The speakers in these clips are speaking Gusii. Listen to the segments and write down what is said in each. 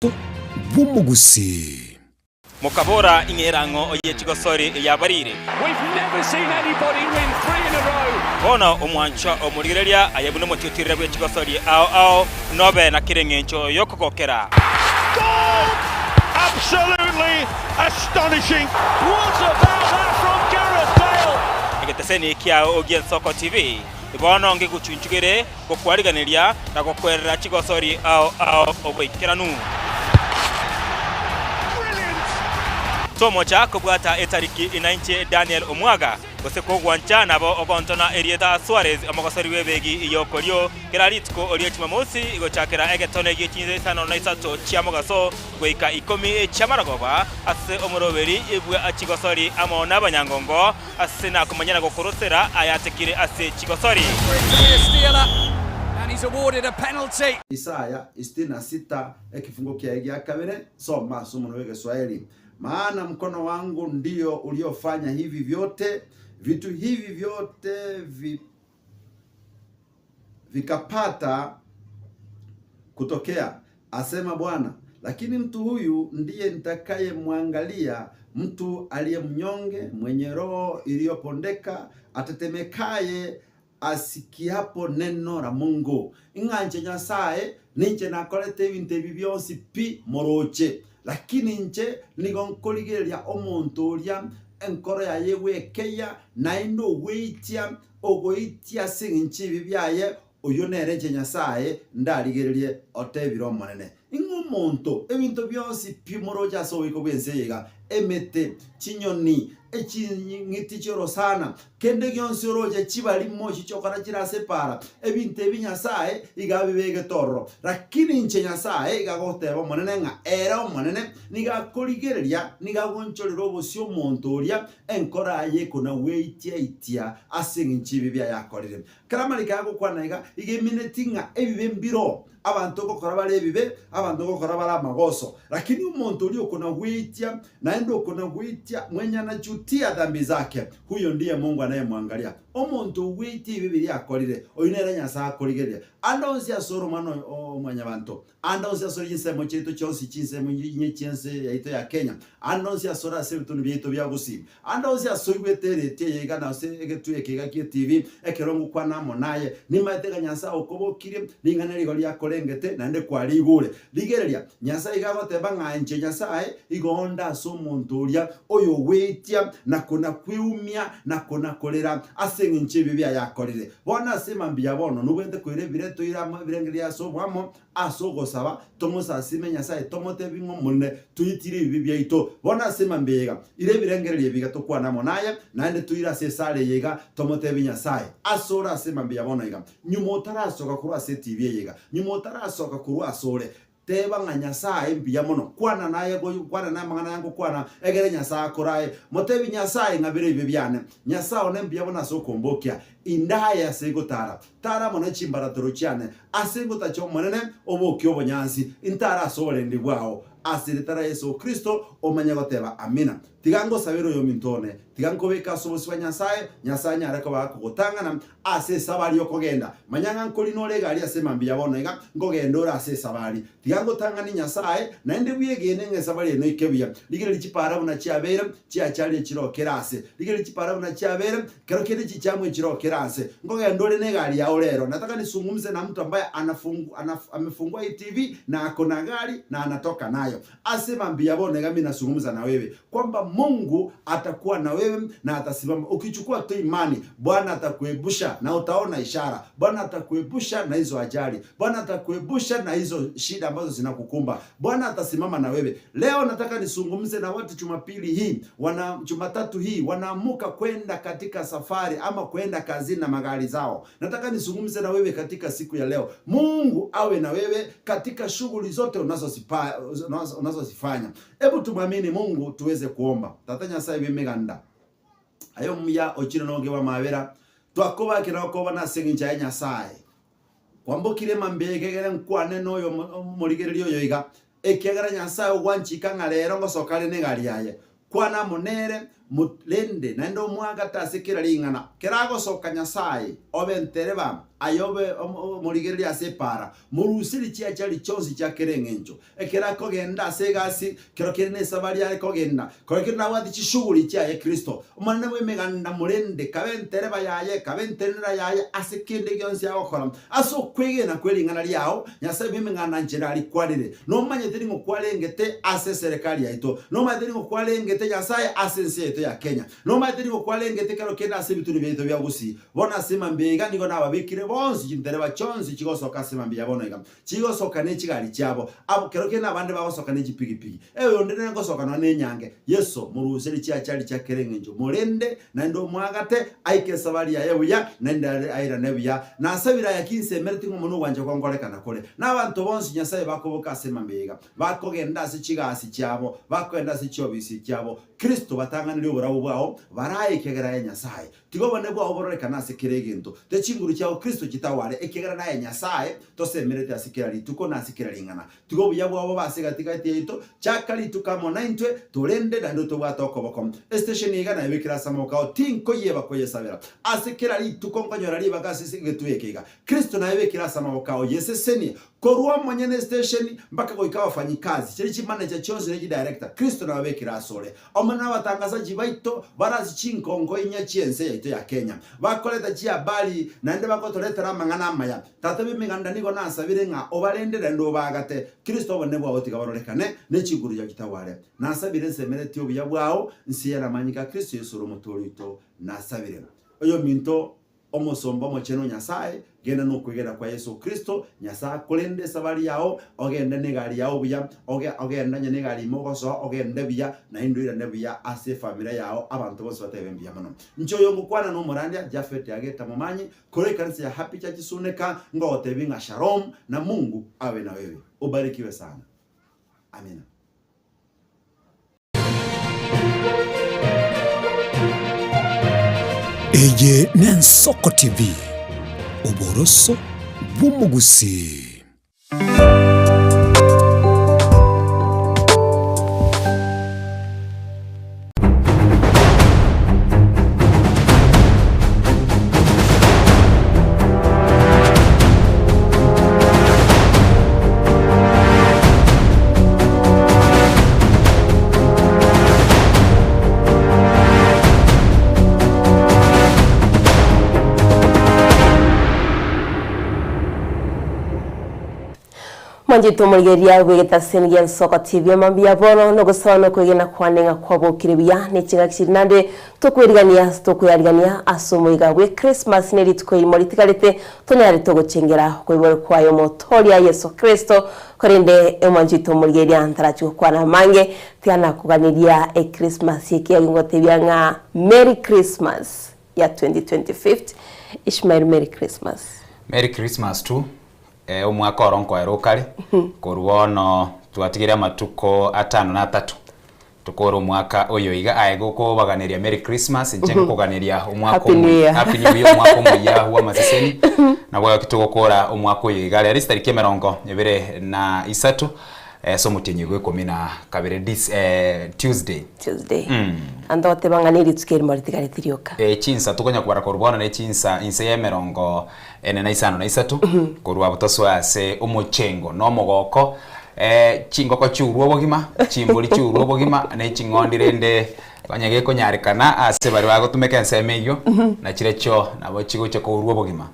Bw'omogusii. Mokabora, Ing'era ang'o ye chigosori eyabarire? Bono omwanchwa omorigereria aye buna omotiotirere bwe chigosori ao ao, nobe na kera engencho y'okogokera. Egeteseni kiao gi'Ensoko TV bono ngegochunchugere gokwariganeria na gokwerera chigosori ao ao oboikeranu. Tomocha kobwata etariki inainche Daniel Omwaga, gose kogwancha nabo ogontona erieta Suarez omogosori bw'ebegi y'okorio kera rituko rie Jumamosi gochakera egetone gie chinsa isano na isato chia mogaso goika ikomi chi'amarogoba ase omoroberi bwa chigosori amo nabanyangongo Ase nakomanya na gokorosera ayatekire ase chigosori. Isaya 66 ekifungo kiaye gia kabere, soma ase omonwa bw'Egeswahili, Maana mkono wangu ndio uliofanya hivi vyote, vitu hivi vyote vi vikapata kutokea, asema Bwana. Lakini mtu huyu ndiye nitakayemwangalia, mtu aliye mnyonge, mwenye roho iliyopondeka, atetemekaye asikiapo neno la Mungu. Ing'anche Nyasae, ninche nakorete ebinto ebi bionsi pi moroche. Lakini inche nigo nkorigereria omonto oria enkoro yaye egwekeia, naende ogweitia Ogoitia ase engencho y'ebibe biaye, oyio nere inche Nyasae ndarigererie, otebire Omonene. Ing'o omonto, ebinto bionsi pi moroche ase oboiko bw'ense eye iga, emete, chinyoni, eching'iti chi'orosana, kende gionsi oroche chibarimo chichokora chire ase epaara, ebinto ebi Nyasae iga abibegete ororo. Lakini inche Nyasae iga agoteba Omonene ng'a ere Omonene nigo akorigereria, nigo agonchorera obosio omonto oria Enkoro aye ekona-gweitia-itia ase engencho y'ebibe biaye akorire. Ekero amariko aya agokwana iga, iga emineti ng'a ebibe mbiroo, abanto ngokora bare ebibe, abanto ngokora bare amagoso. Lakini omonto oria okona-gweitia, naende okona-gweitia, mwenye anajutia dhambi zake, huyo ndiye Mungu anayemwangalia. Omonto ogweitia ebibe biria akorire, oyio nere Nyasae akorigereria. Ande onsi ase ore omwana o mwanyabanto, Ande onsi asore chinsemo chiaito chionsi, chinsemo inye chi'ense yaito ya Kenya, ande onsi asore ase ebitunwa biaito bia Gusii, ande onsi ase oigwete eretio eye iga na ase egetwe eke iga ki'etibi, ekero ngokwana amo naye, nimaete ng'a Nyasae okobokirie, ring'ana rigo riakorengete, naende kwarigure. Rigereria, Nyasae iga agoteba ng'a inche Nyasae igo onde ase omonto oria oyogweitia na kona-kweumia na kona-korera ase engencho y'ebibe biaye akorire. Bono ase mambia bono nobwenerete koira ebire toire amo ebirengererio ase oboamo, ase ogosaba, tomosasime Nyasae, tomotebi ng'a Omonene, toitire ebibe biaito. Bono ase mambia iga, ira ebirengererio ebi iga tokwane amo naye, naende toire ase esara eye iga, tomotebi Nyasae, ase ore ase mambia bono iga, nyuma otarasoka korwa ase etibi eye iga, nyuma otarasoka korwa asore, Teba ng'a Nyasae mbuya mono, kwana naye kwana naye amang'ana aya ngokwana, egere Nyasae akorae. Motebi Nyasae ng'abere ebibe biane. Nyasae one mbuya mono ase okombokia, indaye ase egotara. Tara mono chimbaratero chiane, ase ngotacha Omonene, obokie obonyansi, intare ase oborendi bwao. Ase erieta ria Yeso Kristo, omanye goteba Amina. Tiga ngosabere oyominto one, tiga nkobeke ase obosio bwa Nyasae, Nyasae anyare koba akogotang'ana ase esabari y'okogenda. Manya ng'a nkorina ore egari ase mambia bono iga, nkogenda ore ase esabari. Tiga ngotang'anie Nyasae, naende bwegene ng'a esabari eye noike buya. Rigereria chipaara buna chiabeire, chiacharia chiroo kera ase. Rigereria chipaara buna chiabeire, kero kende chichamwe chiroo kera ase. Nkogenda ore negari yao rero. Nataka nisungumze na mtu ambaye anafungu, anaf, amefungua hii TV na ako na gari na anatoka nayo. Ase mambia bono iga minasungumza na wewe kwamba Mungu atakuwa na wewe na atasimama. Ukichukua tu imani, Bwana atakuepusha na utaona ishara. Bwana atakuepusha na hizo ajali. Bwana atakuepusha na hizo shida ambazo zinakukumba. Bwana atasimama na wewe. Leo nataka nisungumze na watu Jumapili hii, wana Jumatatu hii wanaamuka kwenda katika safari ama kwenda kazini na magari zao. Nataka nisungumze na wewe katika siku ya leo. Mungu awe na wewe katika shughuli zote unazozifanya. Hebu tumwamini Mungu tuweze kuomba. Tata Nyasaye bw'emeganda, aye omuya ochire noge bw'amabera, twakobakera okoba nase engencho ya Nyasaye. Kwambokire mambia ekegere nkwane noyo omorigereria oyo iga, ekiagera Nyasae ogwanchika ng'a rero ngosoka are negari yaye. Kwana amo nere. Morende naende omwagate ase kera ring'ana. Keragosoka Nyasae, obe ntereba, aye obe omorigereria ase epaara, moruserie chiachari chionsi chia kera engencho. Ekero akogenda ase egasi, kero kere nesabari are kogenda, kero kere nabwate chishughuli chiaye Kristo, Omonene bw'Emeganda morende, kabe entereba yaye, kabe entenenera yaye ase kende gionsi agokora. Ase okwegena kwe ring'ana riao, Nyasae bw'Emeganda nchera arikwarire. Nomanyete ning'o kwarengete ase eserekari yaito. Nomanyete ning'o kwarengete Nyasae ase ense yaito ya Kenya. Nomanyete ning'o kwarengete kero kende ase ebitunu biaito bia Gusii. Bono ase mambia iga nigo nababekire bonsi chintereba chionsi chigosoka ase mambia bono iga. Chigosoka ne chigari chiabo. Abwo kero kende abande bagosoka ne chipigipigi. Oyonde nere ngosoka nonya nenyange. Yeso, moruserie chiachari chia kera engencho, morende, naende omwagate, aike esabari yaye buya, naende airane buya. Nasabire aya ki nsemereti ng'a omonwa ogwancha konkorekana kore. Nabanto bonsi Nyasae bakoboka ase mambia iga, bakogenda ase chigasi chiabo, bakogenda ase chiobisi chiabo, Kristo batang'anerie oborabu bwao, barae ekiagera aye Nyasae. Tiga obonene bwao bororekane ase kera egento, te chinguru chiao Kristo chitaware, ekiagera naye Nyasae tosemerete ase kera rituko na ase kera ring'ana. Tiga obuya bwao bobe ase egati gati yaito, chaka rituko amo naintwe, torende naende otobwate okoboko. Estation iga nayebekire ase amaboko ao, tinkoyieba koyesabera. Ase kera rituko nkonyora ribaga ase egetuo eke iga. Kristo nayebekire ase amaboko ao, yesesenie, korwa omonyene estation mpaka goika abafanyikazi, chiria chimanager chionsi ne chidirector, Kristo nababekire asore. Omonene abatangasachi baito bare ase chinkonko inya chi'ense yaito ya Kenya, bakoreta chihabari naende bagotoretera amang'ana amaya. Tata b'emeganda nigo nasabire ng'a obarende naende obaagate. Kristo obonene bwao tiga bororekane, ne chinguru chiao chitaware. Nasabire nsemeretie obuya bwao, nsiye namanyinga a Kristo Yeso ore Omotoori oito. Nasabire. Oyominto Omosomba omochenu o Nyasae, genda nokwegena kwa Yeso Kristo, Nyasae akorende esabari yao, ogende negari yao buya, oge ogende onye negari ime ogosoa ogende buya, naende oirane buya ase efamiri yao, abanto bonsi batebe mbuya mono. Inche oyo ngokwana nomorandia Japhet Ageta Momanyi, korwa ekanisa ya Happy Church Suneka, ngogotebi ng'a Shalom na Mungu awe na wewe. Ubarikiwe sana. Amina. Eye n'Ensoko TV, oboroso bw'omogusii. Mwanchete omorigereria bw'egetaseni gia Nsoko TV mambia bono nogosaba na okwegena kwane ng'a kwabokire buya ne chingaki chiri nande tokwerigania tokweyarigania ase omoiga bwe Christmas ne rituko erimo ritigarete tonyare togochengera okoiborwa kwaye Omotoria Yeso Kristo Korende omwanchete omorigereria ntarachi gokwana amange tiga nakoganeria Echristmas ekiagera ngotebia ng'a Merry Christmas ya 2025 Ishmael Merry Christmas. Merry Christmas too, omwaka oro nkoera okare, korwa bono twatigire amatuko atano na atato tokore omwaka oyo iga, aye gokobaganeria Merry Christmas, inche ngokoganeria omwaka Happy New Year. Happy New Year, omwaka omuya bw'amaseseni, nabo togokora omwaka oyo iga rero chitariki emerongo ebere na isato ase omotienyi bwa ikomi na kabere Dec Tuesday. Tuesday. Ande goteba ng'a nerituko erimo ritigareti rioka. Chinsa tokonya kobara korwa bono ne chinsa inse y'emerongo ene na isano na isato, korwa abwo tosoe ase omochengo na omogoko, chingoko chiurwe obogima, chimbori chiurwe obogima, ne ching'ondi rende onye gekonyarekana ase baria bagotumeka ensemo eyio, na chirecho nabo chigocha kourwa obogima.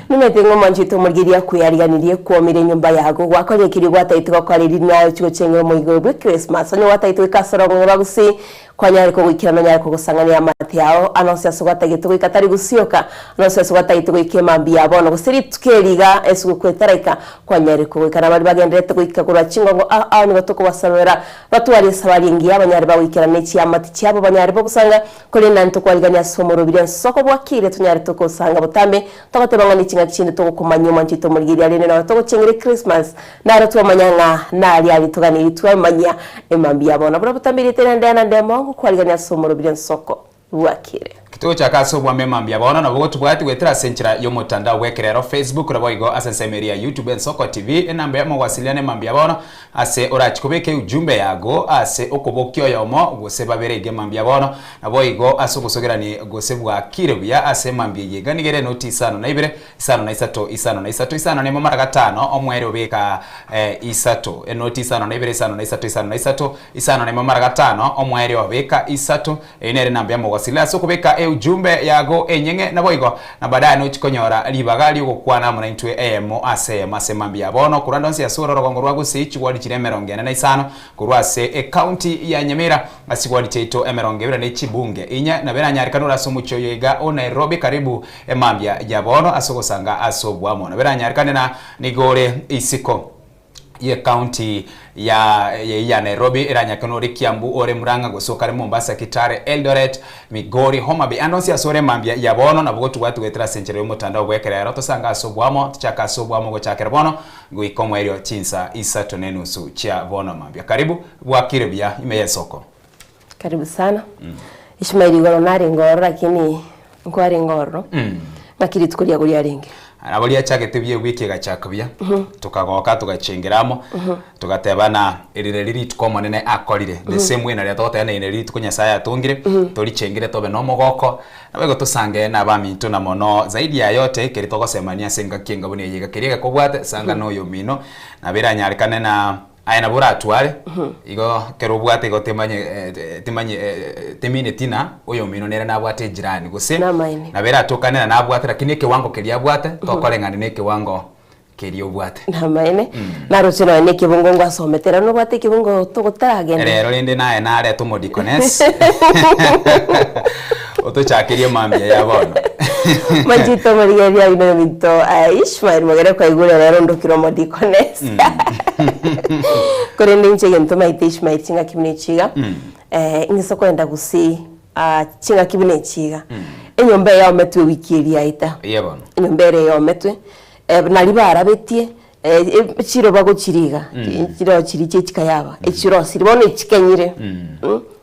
Nimanyete ng'a omwanchete omorigereria akweyariganirie kwomire enyomba yago, gwakonya ekeria gwatagete gokora erio naye ochie gochengera omoigo oyo bwe Christmas. Onye gwatagete goika ase orogong'o rwa gusii, Kwanyare kogoikera nonyare kogosang'ania amate ao, aa nonsi ase gwatagete goika tari gosioka, nonsi ase gwatagete goika emambia ya bono, gose rituko eri iga esuguku etaraika, kwanyare kogoika. Na baria bagendererete goika korwa chingongo ao ao nigo tokobasabera batware esabari engiya, banyare bagoikera ne chiamate chiabo, banyare bogosanga, korende naende tokwarigania ase omorobiri ensoko bwakire, tonyare tokosanga botambe, togoteba ng'a neching'aki chinde togokomanyia omwancho oito omorigereria rende noro togochengera echristmas, Naro twamanya ng'a naria rituganiri twamanya emambia ya bono. Buna botambe rieta ria Ndea na Ndemo, ngokwarigania ase omorobiri ensoko bwakire. Togochaka ase obwame mambia bono nabo gotobwati goetera ase enchera y'omotandao bw'ekerero Facebook naboigo ase ensemo eria ya YouTube Ensoko TV enamba ya mogwasiliana mambia bono ase orachi kobeka eujumbe yago ase okobokia oyomo gose babere iga mambia bono naboigo ase obosogerani gose bwakire buya ase mambia eye iga nigo ere enoti isano na ibere isano na isato isano na isato isano na emo mara gatano omwere obeka isato enoti isano na ibere isano na isato isano na isato isano na emo mara gatano omwere obeka isato Eyio nere enamba y'omogosire ase okobeka eujumbe yago enyeng'e, naboigo na baadaye nochie konyora ribaga ri'ogokwana amo naintwe eyemo ase eyemo ase mambia ya bono. Korwa ande onsi ase ore orogongo rwa Gusii, chigwari chiria emerongo ene na isano, korwa ase ecounty ya Nyamira ase chigwari chiaito emerongo ebere ne chibunge inye, nabo eranyarekane ore ase omochie oyo iga o Nairobi karibu emambia ya bono ase ogosanga ase oboamo. Nabo eranyarekane na nigo ore isiko. y'ecounty ya ya Nairobi eranyakane ore Kiambu ore Murang'a gose okare Mombasa Kitale Eldoret Migori Homa Bay ande onsi ase ore mambia ya bono nabo gotubwati goetera ase enchera y'omotandao bw'ekerero tosange ase oboamo tochake ase oboamo gochakera bono goika omoerio chinsa isato na enusu chia bono mambia karibu bwakire buya ime y'esoko. Karibu sana. Ishmael igoro narenge ororo lakini nkwarenge ororo. Ng'aki rituko riago riarenge? Nabo riachagete buya ewiki egachaka buya, tokagoka togachengera amo, togateba na eri nari rituko Omonene akorire, the same way naria togoteba na eri nari rituko Nyasaye atongire, torichengere tobe na omogoko, naboigo tosange na abaminto na mono zaidi ya yote ekeri togosemania ase engaki enga buna eye iga, keria egekobwate sanga na oyomino, nabo eranyarekane na Aye nabo oratware, igo ekero obwate igo timanye timanye timineti ng'a oyomino nere nabwate ejirani gose Namaene. nabo eratokane ng'a nabwate lakini ekewango keria abwate tokoreng'ana na ekewango keria obwate. Namaene, naroche nonya na ekebungo ngwasomete rero nobwate ekebungo togotaragenda. Rero rende naye narete omodikoness otochakerie mambia ya bono. Manchete omorigereria oino ominto Ishmael mogere kwaigure rero ndokire omodikoness. Korende inche egento maete Ishmael chingaki buna echi iga, ing'ise kogenda gusii chingaki buna echi iga, enyomba eye yaometwe ewiki eria yaeta, Eye bono. enyomba ere yaometwe, nari barabetie Chiroba gochiriga, chiroo chiria chia chikayaba, echirosire bono echikenyire,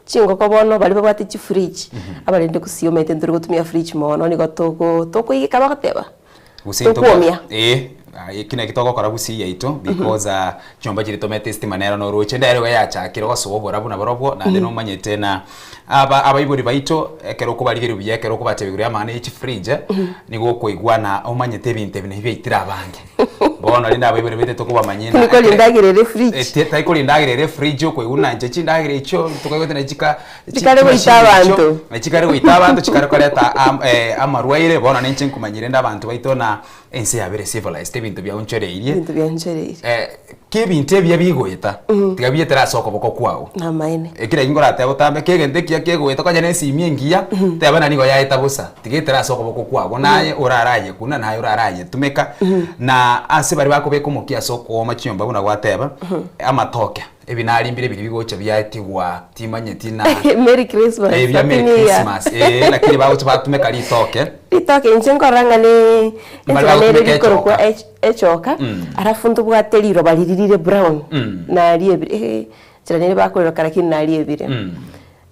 chingoko bono baria babwate chifridge, abarende gusii omanyete ntori gotumia fridge mono nigo togo tokoigeka bagoteba, Gusii ntobwa- tokwomia. Eh, eki naki togokora gusii yaito because ah, chinyomba chiria tomete estima nero noroche ndero iga yachakire gosoa oborabu naborobwo naende nomanyete na aba abaibori baito ekero okobarigeria buya ekero okobatebia igoro y'amang'ana ya chifridge nigo okoigwana omanyete ebinto ebi nabio biaitire abange. Bono rende abaibori baito tokobamanyia Tari kori endagera ere fridge. Eh, tari kori endagera ere fridge okoigwa buna inche chindagera echio tokaigwete nachi chika Chikare goita abanto. Chikare goita abanto chikare koreta amarwaire bono ninche nkomanyia rende abanto baito na ense yabere civilized ebinto biaonchoreirie. Ebinto biaonchoreirie. Ki ebinto ebiya bigoeta tiga bietere ase okoboko kwao. Namaene. Eki naki nkoratebe botambe ki egento ekiya kegoeta konya na esimi engiya, teba ng'a nigo yaeta bosa, tiga etere ase okoboko kwao naye oraraye kuna naye oraraye tumeka, na ase baria bakobeka omokia ase okooma chinyomba buna gwateba, amatoke, ebinari mbire biria bigocha biaetigwa timanyeti na Merry Christmas, eh, bia Happy Merry New Year. Christmas, eh, lakini bagocha batumeka ritoke. Ritoke inche nkorora ng'a ne Mbare enchera nere bagotumeka rikorokwa echoka. ech- echoka, alafu ntobwate riroba riria rire brown, nariebire eeh, enchera nere bakoiroka lakini nariebire.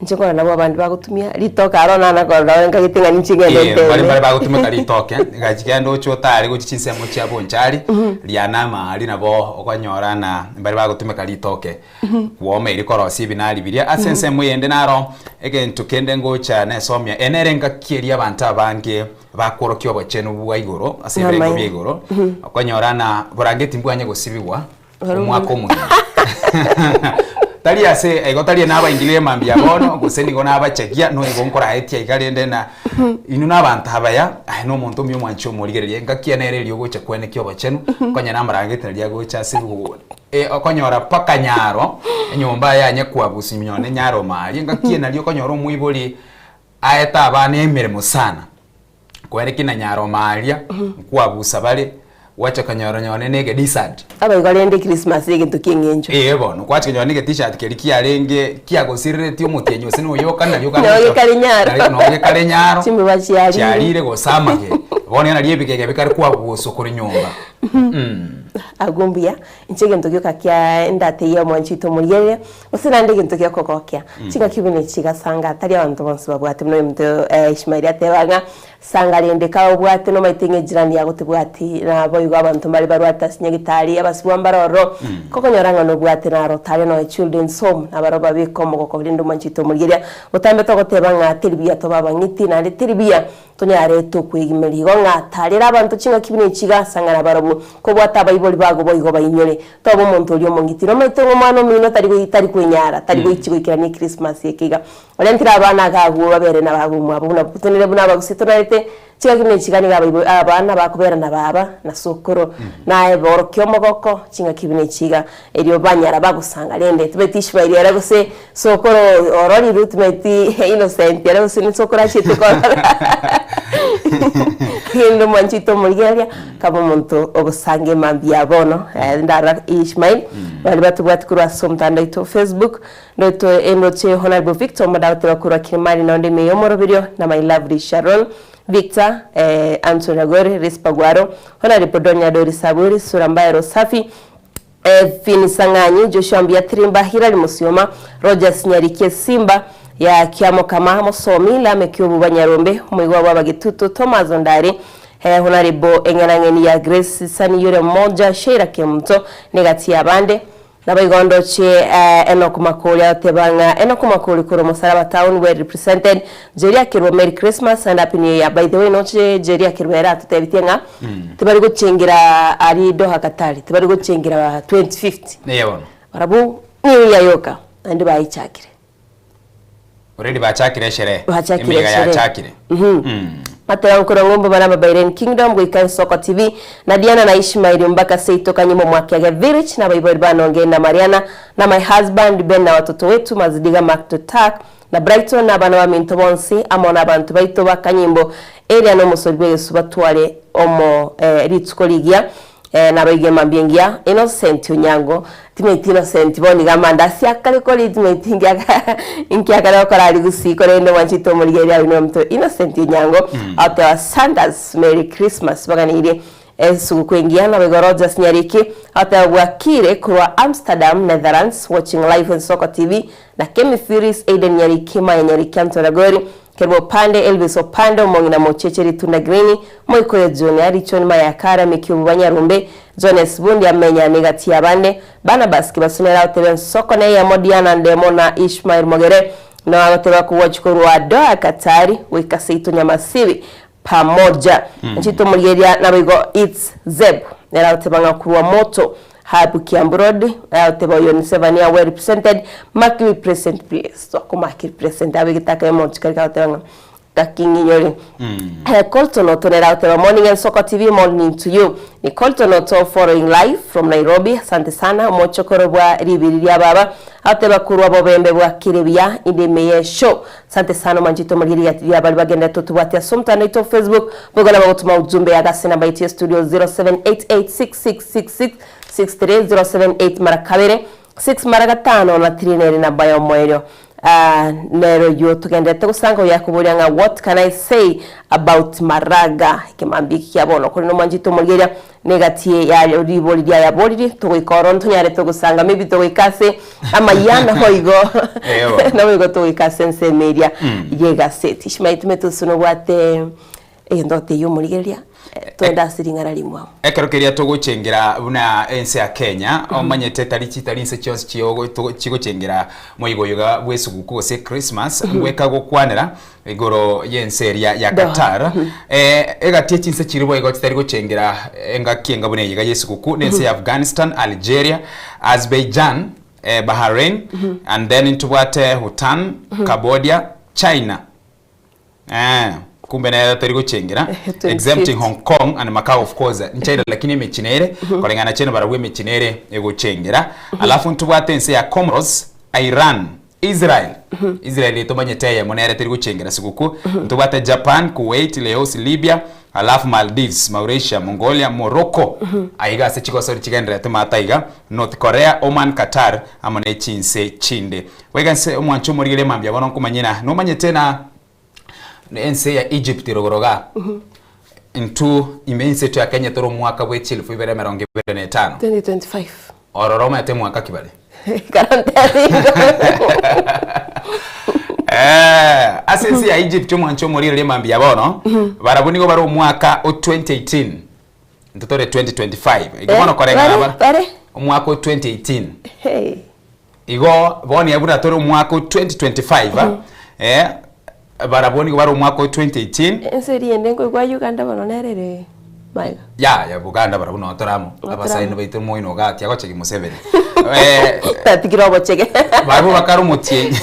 Inche nkorora nabwo abande bagotumia ritoke aro nana korora nkagete ng'a ninche ngende Eh, mbare mbare nteme. bagotumeka ritoke, gachia kende oche otare gochia chinsemo chia Bonchari, riana amari nabo okonyora ng'a mbare bagotumeka ritoke kwoma erio korosia ebinari biria. Ase ensemo eyende naro egento kende ngocha nesomia, eye nere engaki eria abanto abange bakworokia obochenu bwa igoro ase ebirengo bia igoro, okonyora ng'a borangeti mbwanye gosibigwa omwaka omogima. Tari ase igo tari nabaingirie mambia bono gose nigo nabachegia noigo nkoraetie iga rende na inwe na abanto abaya aye na omonto omuya omwanchi omorigereria engaki eye nere eria ogocha kwenekia obochenu konya namarangeti naria agocha ase okonyora mpaka nyaro enyomba yanye kwabusia nonye nyaro maria engaki eye naria okonyora omoibori aete abana emeremo sana. Kwerekia na nyaroma aria, nkwabusa bare, gwacha konyora nonye na ege-t-shirt. Abaigwa rende Christmas egento ki'eng'encho. Ee bono, gwacha konyora na ege-t-shirt keria kiarenge kiagosireretie omotienyi ose na oyoka nario Noo gekare nyaro. Noo gekare nyaro. Chimbeba chiarire. Chiarire gose amage. Bono nario ebigega bikare kwabuswa korwa nyomba. Agwo mbuya, inche egento gioka kia endateyia omwanchi oito omorigereria, gose naende egento giokogokia, chingaki buna echi chigasanga tari abanto bonsi babwate buna oyominto Ishmael ateba ng'a sanga rende kabe obwate nomaete ng'a ejirani yago tebwati, naboigo abanto mbare barwate ase nyagitari, abasibwa mbare ororo, kogonyora ng'a nobwate naro tari nonya children's home, nabarobwo babeke omogoko rende omwanchi oito omorigereria, botambe togoteba ng'a teri buya tobe abang'iti naende teri buya Tonyare tokwegimeria igo ng'a tarera abanto chingaki buna echi iga ase ang'ana barobwo, kobwata abaibori bago boigo bainyore. Toba omonto oria omong'iti. Nomaete ng'a omwana omino tari goi tari kwenyara, tari goichi goikerania Ekrismasi eke iga. Orentire abana iga agwo babere na baba omwabo buna tonere buna abagusii tonarete chingaki buna echi iga nigo abaibori abana bakobera na baba na sokoro. Naye borokia omogoko chingaki buna echi iga erio banyara bagosanga rende tibaeti Ishmael ere gose Sokoro ororirwe timaeti innocent ere gose nisokoro achiete korora rende omwanchi oito omorigereria kaba omonto ogosanga emambia ya bono eh, ndarora Ishmael baria batobwati korwa ase omotandao oito Facebook ndoto endoche Honorable Victor Omodagote korwa Kilimani nonde ime y'omoroberio na my lovely Sharon Victor eh, Anthony Agore Rispa Gwaro Honorable Donya Dori Saburi Sura Mbaya Rosafi Fini Sang'anyi, Joshua Mbuya Tirimba, Hilary Musioma, Rogers Nyarikie Simba ya Kiamokama, Mosomi, Lameck Obuba Nyarombe, Omoigwa bw'Abagetutu, Thomas Ondari, Honarebo Eng'enang'eni ya Grace Sani Yure Moja, Sheila Kemunto, negati y'abande. Naboigo ndoche Enock Makori agoteba ng'a Enock Makori korwa Mosaraba Town well represented, Jerry Akerwa Merry Christmas and Happy New Year. By the way noche Jerry Akerwa ere atotebetie ng'a Tibari gochengera aria Doha Qatar, tibari gochengera 2050. Neye bono. Barabwo New Year yoka naende bayichakire. Already bachakire esherehe. Bachakire Emeyega esherehe. yachakire. Mhm. Bateba nkorwa ng'umbu bare Ababairen Kingdom goika Ensoko TV na Diana na Ishmael mpaka seito Kanyimo Mwakiage Village na abaibori bane Ongeri na Mariana na my husband Ben na watoto wetu Mazidiga Mark Totak Na Brighton na abana baminto bonsi amo nabanto baito ba Kanyimbo eria nomosori bw'egesu batware omo eh, rituko rigiya eh, nabaige mambia engiya Innocent Onyango timanyeti Innocent bono iga amandasi akare kori timanyeti nkiaka nkiakare gokora aria gusii korende mwanchete omorigereria aria nomonto Innocent Onyango agoteba Sanders Merry Christmas baganeirie Esuguku engiya naboigo Rogers Nyariki agoteba bwakire korwa Amsterdam, Netherlands, watching live on Soko TV na Kemi Firis, Aiden Nyariki, Maya Nyariki, Anthony Ragori, Kerubo Opande, Elvis Opande, Omong'ina Mocheche Ritunda Green, Moikoyo Junior, Richon Maya Kara, Micky Obuba Nyarumbe, Jones Bundi Amenya negati y'abande, Barnabas Kibasumera agoteba ensoko neyemo Diana Ndemo na Ishmael Mogere nao agoteba kowatch korwa Doha Qatar goika seito Nyamasibi pamoja. Inche tomorigereria naboigo its Zeb nere agoteba ng'a korwa moto Hub Kiambu Road agoteba oyo ni Sevania well represented mark represent please twakomaki represent abegete akayemo chikari agoteba ng'a gaki ng'inyore Eh, Colton Oto nere agoteba morning Ensoko TV morning to you ni Colton Oto following live from Nairobi asante sana omochokoro bwa ribiri ria baba agoteba korwa bobembe bwa Kirebia inde ime ye show Asante sana omwanchete omorigereria riria baria bagenderete totobwate ase omotandao oito o Facebook boigo nabo gotoma ujumbe yago ase enamba yaito ya studio 0788666663 078 mara kabere 6 mara gatano na 3 nere enamba ya omoerio Ah, nero oyio togenderete gosanga oyo akoboria ng'a what can I say about Maraga ekemambia eki kia bono korende omwanchete omorigereria Negati ya ribori riayaboriri, togoika oro ntonyarete gosanga, maybe togoika ase amayia naboigo Ewa. naboigo togoika ase ensemo eria y'egaseti. Ishmael timete ase nobwate egento gotebia omorigereria, eh, toende ase ring'ana rimwabo. Ekero keria togochengera buna ense ya Kenya, omanyete tari chitari inse chionsi chiogo togo chigochengera moigo oyo iga bwa esuguku gose Christmas, ngoika gokwanera Igoro y'ense eria ya Qatar, egati ye chinse chiria boigo chitari gochengera engaki enga buna eye iga y'esuguku nense ya Afghanistan, Algeria, Azerbaijan, Bahrain, and then ntobwate Bhutan, Cambodia, China. Eh, kumbe nero teri gochengera exempting 25th. Hong Kong and Macau of course nchaida lakini emechie nere koreng'ana chene barabwo emechie nere egochengera alafu ntobwate ense ya Comoros, Iran, Israel, Israel etomanyete eyemo nere teri gochengera siguku, ntobwate Japan, Kuwait, Laos, Libya, alafu Maldives, Mauritius, Mongolia, Morocco, aiga ase chigosori chigendererete maate aiga, North Korea, Oman, Qatar, amo ne chinse chinde. Goika nse omwancho omorigereria mambia bono nkomanyena, nomanyete na ense ya Egypt rogoro igaa. Intwo ime inse eto ya Kenya tore omwaka bwe chielfu ibere emerongo ibere na etano. 2025. Ororo omanyete mwaka ki bare? Karantebi Eh, ase ense ya Egypt omwancho omorire ria mambia bono, barabwo nigo bare omwaka o 2018. Intwe tore 2025. Igo bono koreng'ana Bare, bara bare. omwaka o 2018. Hey. Igo bono iga buna tore omwaka o 2025, eh, barabwo nigo bare omwaka o 2018. Ense eria ende nkoigwa Uganda bono nere ere maiga. Yaya Buganda barabwo noo tore amo, Noo tore abasaini amo. baito moino iga tiagochegi Museveni. Eh, Natigire obochege. barabwo bakare omotienyi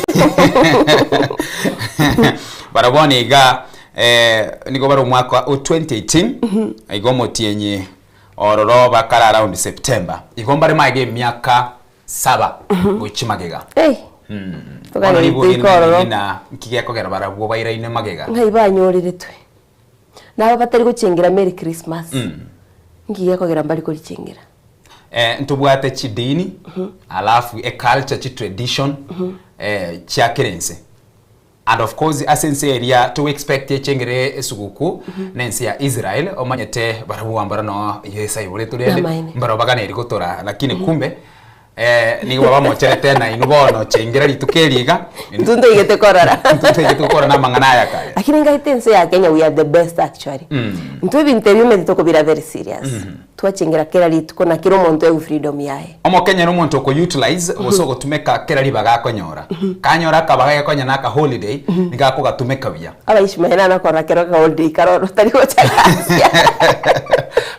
barabwo bono iga eh, nigo bare omwaka o 2018 igo omotienyi ororo bakare around September igo mbare magega emiaka saba gochia magega. Ei. Bono Togani nigo toike ororo. ng'ina nki gekogera barabwo bairaine magega. Ng'ai banyoreretwe? Naba batari gochengera Merry Christmas. Nki gekogera mbari korichengera? Eh, ntobwate chidini alafu eculture chitradition eh, chia kera ense and of course ase ense eria to expect echengere esuguku na ense ya Israel omanyete barabwo mbaro no Yeso aiboretwe rende Namaene. mbaro baganeri gotora lakini kumbe eh, nigo babamocherete na inwe bono chengera rituko eri iga Intwe ntoigete korora. Intwe ntoigete korora na amang'ana aya kare. Lakini ngaete ense ya Kenya we are the best actually. Intwe ebinto ebi omanyete tokobira very serious. Twachengera kera rituko na kera omonto aigwe freedom yaye. Omokenya nomonto oko utilize gose ogotumeka kera ribaga akonyora. Kanyora akabaga gekonya na aka holiday nigo akogatumeka buya. Abaishmael nana korora kero aka holiday karoro tari gocha gasi.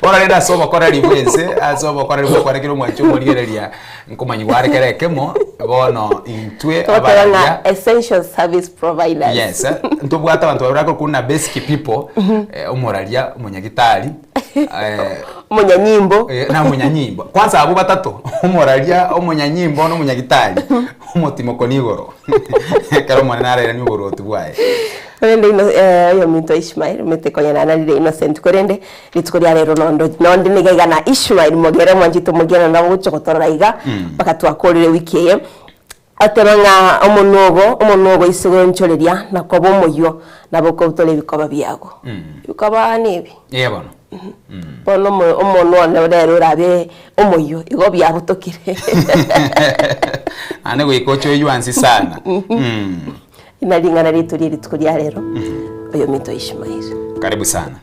Bono rende ase obokoreri bwense ase obokoreri bw'okore kera omwanchi omorigereria nkomanyigwa are kera ekemo bono intwe Togoteba abararia ng'a essential service providers. Yes, eh, ntobwate abanto baria bakorokwa buna basic people, eh, omoraria, omonyagitari, eh, Omonyanyimbo. eh, na omonyanyimbo. Kwanza abwo batato, omoraria, omonyanyimbo na omonyagitari, omotimoko nigoro. Ekero Omonene arairanie oboruoti bwaye. Korende ino eh, oyominto Ishmael omanyete konya nanarire innocent korende rituko ria rero nondo nonde niga iga na Ishmael mogere omwanchete omogeni nabo ogocha gotorora iga mpaka twakorire ewiki eye. Ateba ng'a omonwa ogo, omonwa ogo ise gonchoreria na koba omoyio, nabo okobutora ebikoba biago. Ebikoba nebi. Ee bono. Bono omo- omonwa one rero orabe omoyio, igo biabutokire. Naende goika oche oigwansi sana. Mm. Ina ring'ana riaito rie rituko ria rero, oyominto Ishmael. Karibu sana.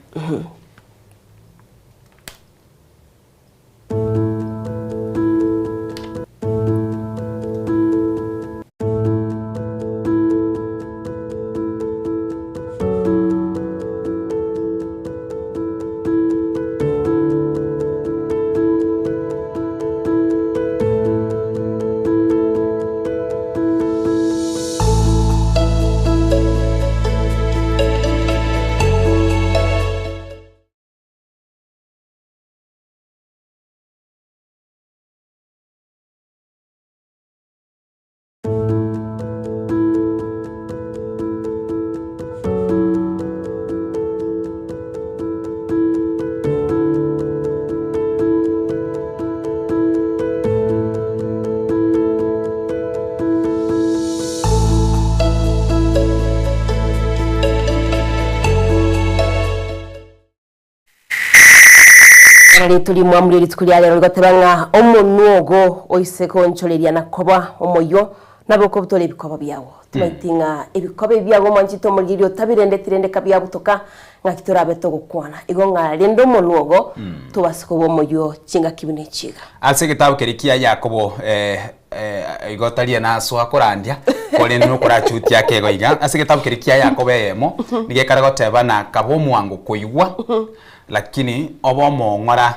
Ring'ana rimwamu rie rituko ria rero rigoteba ng'a omonwa ogo oise gonchoreria na koba omoyio nabo okobutora ebikoba biago. Tomaeti ng'a ebikoba ebi biago omwanchete omorigereria otabirendeti rende kabiabutoka ng'aki torabe togokwana. Igo ng'a rende omonwa ogo tobase koba omoyio chingaki buna echi iga. Ase egetabu keria kia Yakobo eh, eh, igo tari enasoa korandia korende nokorachutia ake igo iga. Ase egetabu keria kia Yakobo eyemo nigo ekare goteba na kaba omwango koigwa lakini obe omong'ora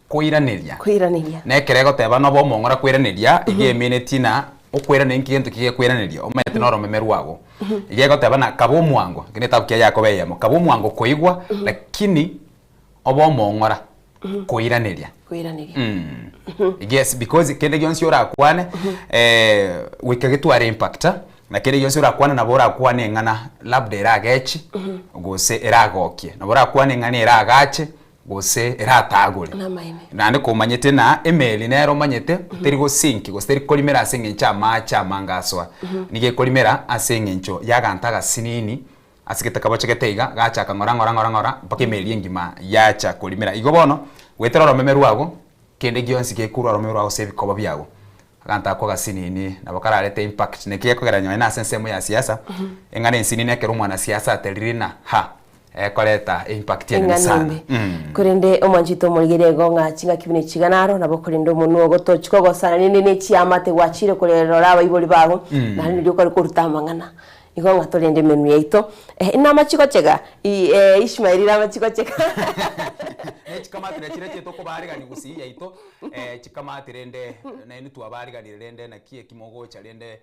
koiraneria. Koiraneria. Na ekero egoteba nobe omong'ora koiraneria, iga emineti ng'a okoiraneria nki gento ki gekoiraneria, omanyete noromeme rwago. Iga egoteba ng'a kaba omwango, eke negetabu kia Yakobo eyemo, kaba omwango koigwa lakini obe omong'ora koiraneria. Koiraneria. Yes, because kende gionsi orakwane goika getware impact, na kende gionsi orakwane nabo orakwane eng'ana labda eragechi gose eragokie, nabo orakwane eng'ana eragache gose eratagore. Namaene. Naende komanyete na emeli nere omanyete teri gosinki gose teri korimera ase eng'encho amache amange asoa, nigo ekorimera ase eng'encho ya aganto agasinini. Ase getakabo gete iga, gachaka ng'ora ng'ora ng'ora ng'ora mpaka emeri engima yacha korimera. Igo bono, goetera oromeme rwago, kende gionsi gekorwa oromeme rwago ase ebikoba biago, aganto ako agasinini nabo kararete impact. Naki gekogera nonye na ase ensemo ya siasa, eng'ana ensinini ekero omwanasiasa aterire na ha, ekoreta impact enene Eng'ana sana. embe. Korende omwanchete omorigereria igo ng'a chingaki buna echi iga naro, nabo korende omonwa ogo tochi kogosana rende ne chiamate gwachire korerora abaibori bago, naende riria okare koruta amang'ana. Igo ng'a torende emenwa yaito, eh, namachigochega, i eh, Ishmaeli namachigochega. Ne chikamatire chiria chiaito okobaarigania gusii yaito, eh, chikamati rende nainwe twabariganire rende naki eki mogocha rende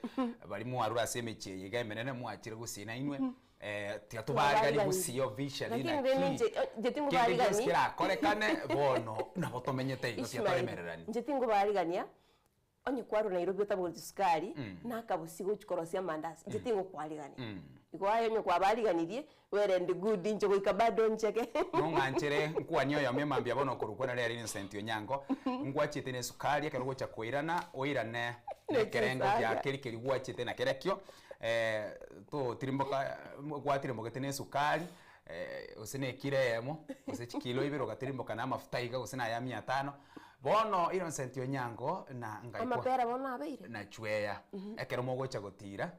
baria mwarure ase emechie eye iga emenene mwachire gusii nainwe, eh, tiga tobaariganie gusii officially Lakini naki rende inche, inche kende gionsi tingobaarigani. kerakorekane bono nabo tomenyete igo tiga Ishmaeli, toremereranie. inche tingobaarigania, Onye kwarure Nairobi otabogoreti sukari, na akabosi gochia korosia amandasi, inche tingokwarigania. Igo aye onye kwabariganirie, well and good, inche goika bado ncheke. Nong'anchere nkwanie oyomo emambia bono okorokwa nere ere Innocent Onyango, ngwachete na esukari ekero ogocha koirana, oirane na ekerengo gia keri keria gwachete nakerekio, totirimboka gwatirimbogete na esukari, gose na ekilo eyemo, gose chikilo ibere ogatirimboka na amafuta iga gose na aya mia tano, Bono Innocent Onyango na ngaikwa Amapera bono abeire. na chweya ekero mogocha gotira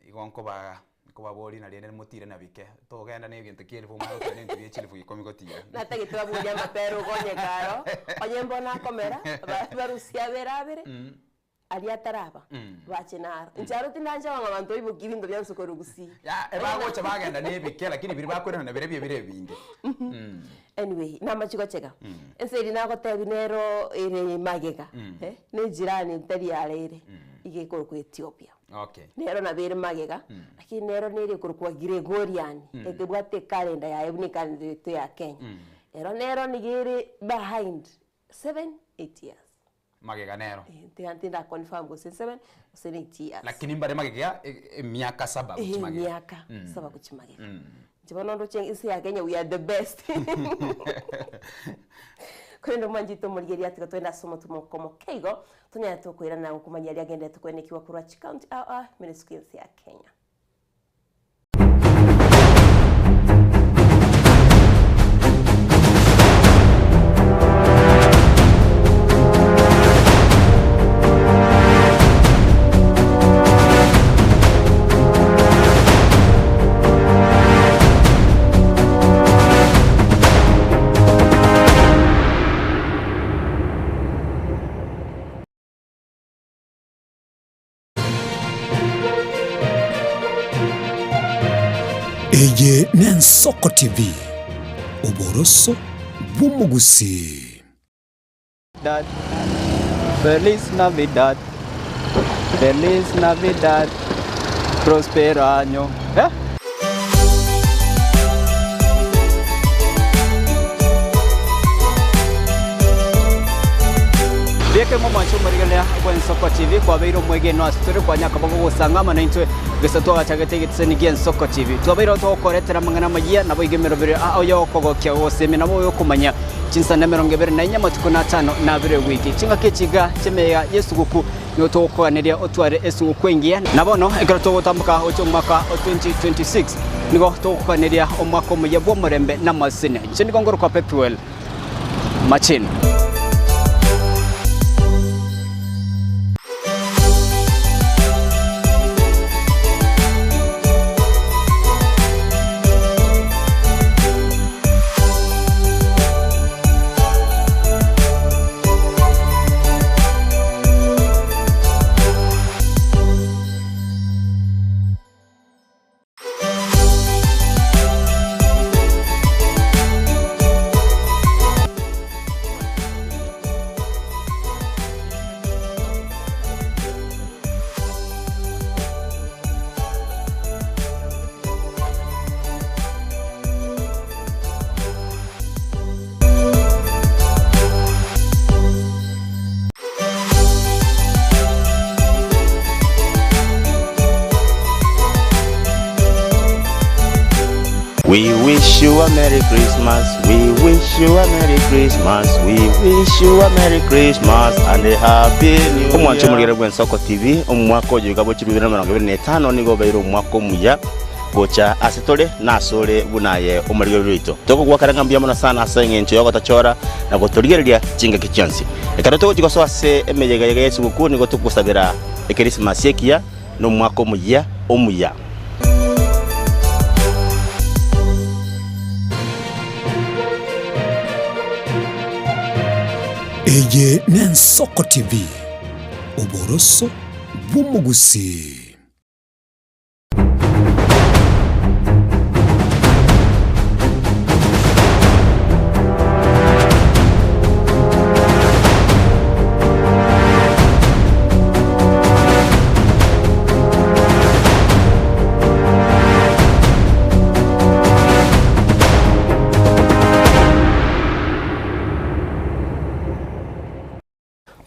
igo nkoba nkobaboria na rende motire na bike togenda na egento kia elifu omanye gotira na ebinto bia chilifu ikomi gotira. Natagete baborie amapera okonyeka aro, onye mbono akomera, ba- barusie abere abere, aria ataraba, bache naro. Inche aro tindancha ng'a abanto baibokie ebinto bia nse korwa gusii. Ya, ebagocha bagenda na ebike lakini biria bakoirana na biria bire ebinge. Anyway, namachigochega. Ense eria nagotebi nero ere magega, eh, ne ejirani ntari are ere, iga ekorokwa Ethiopia. Okay. Nero nabo ere magega, lakini nero nere ekorokwa Gregorian, ekebwate ekalenda yaye buna ekalenda yaito ya Kenya. Ero nero niga ere behind 7, 8 years. Magega nero. Eh, tiga ntinda confirm gose 7 gose 8 years. Lakini mbare magega emiaka saba gochia Eh, magega. emiaka saba gochia magega. Inche bono ndoche ense ya Kenya we are the best. Korende omwanchete omorigereria tiga togende ase omotumo okomoke igo, tonyare tokoirana gokomanyia aria agenderete koenekiwa korwa chicounty ao ao ime ense ya Kenya. Eye n'Ensoko TV, oboroso bw'omogusii. Dad. Feliz Navidad. Feliz Navidad. Prospero año. Eh? Bieke momwanche omorigereria bw'Ensoko TV kwabeire omwegenwa ase tore kwanyaka bagogosanga amo naintwe gese twagachagete egetiseni gi'Ensoko TV. Twabeire togokoretera amang'ana amayia naboigo emeroberi ao y'okogokia gogosemia nabo oyokomanya Chinsana 24 amatuko na atano na abere ewiki. Chingaki echi iga chi'emeyega y'esuguku nigo togokoganeria otware esuguku engiya. Na bono ekero togotamboka gochia omwaka o 2026 nigo togokoganeria omwaka omuya bw'omorembe na amasesenia. Inche nigo ngorokwa Pethuel Machini. We wish you a Merry Christmas. We wish you a Merry Christmas. We wish you a Merry Christmas and a Happy New Year. Omwancho omorigere bw'Ensoko TV, omwaka oyo iga bwa 2025 nigo obeire omwaka omuya. gocha ase tore na asore buna aye omorigereria oito. Tokogoakera ng'a mbuya mono sana ase engencho y'ogotochora na gotorigereria chingaki chionsi. Ekero togochia gosoa ase emeyega-yega y'esugukuu nigo togosabera Ekerisimasi ekiya na omwaka omoyia omuya. Eye n'Ensoko TV, oboroso bw'omogusii.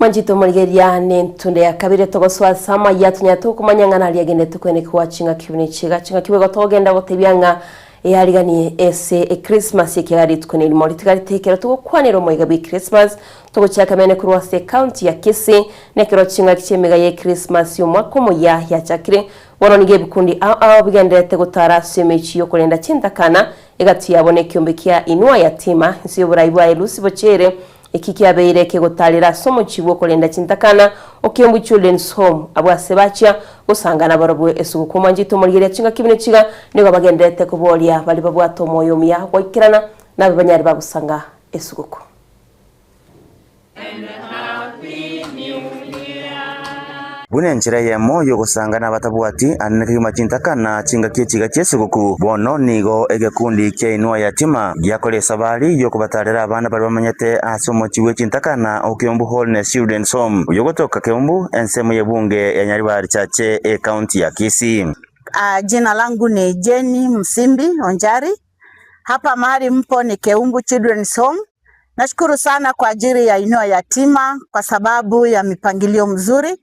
Mwanchete omorigereria nentunde ya kabere togosoa ase amaya tonyare tokomanya ng'a naria agendete kwenekigwa ching'aki buna echiga ching'aki boigo togenda gotebia ng'a eyariganie ase echristmas ekiagera rituko nerimo ritigarete ekero togokwanera omoiga bwe echristmas togochiaka mene korwa ase ecounty ya Kisii nekero ching'aki chiemiga ye echristmas y'omwaka omoyia yachakire bono nigo ebikundi ao ao bigendererete gotara ase emechie yokorenda chintakana egati yabo nekiombe kia Inua Yatima inse yoborai bwaye Lucy Bochere Eki kiabeire kegotaarera ase omochie bw'okorenda chintakana, o Kiambu Children's Home, abwo ase bachia gosangana barobwo esuguku. Omwanchete omorigereria chingaki buna chiga nigo bagendererete koboria baria babwate omoyo omuya goikerana nabe banyare bagosanga esuguku. Buna enchera eyemo y'ogosanga nabatabwati anene kegima chintakana chingaki echiga chi'esuguku, bono nigo egekundi kia Inua Yatima giakora esabari y'okobatarera abana baria bamenyete ase omochie bwe chintakana o Keumbu Wholeness Children's Home, oyogotoka Keumbu, ensemo y'ebunge ya Nyaribari Chache, ecounty ya Kisii. Jina langu ni Jane Msimbi Onjari. Hapa mahali mpo ni Keumbu Children's Home. Nashukuru sana kwa ajili ya Inua Yatima kwa sababu ya mipangilio mzuri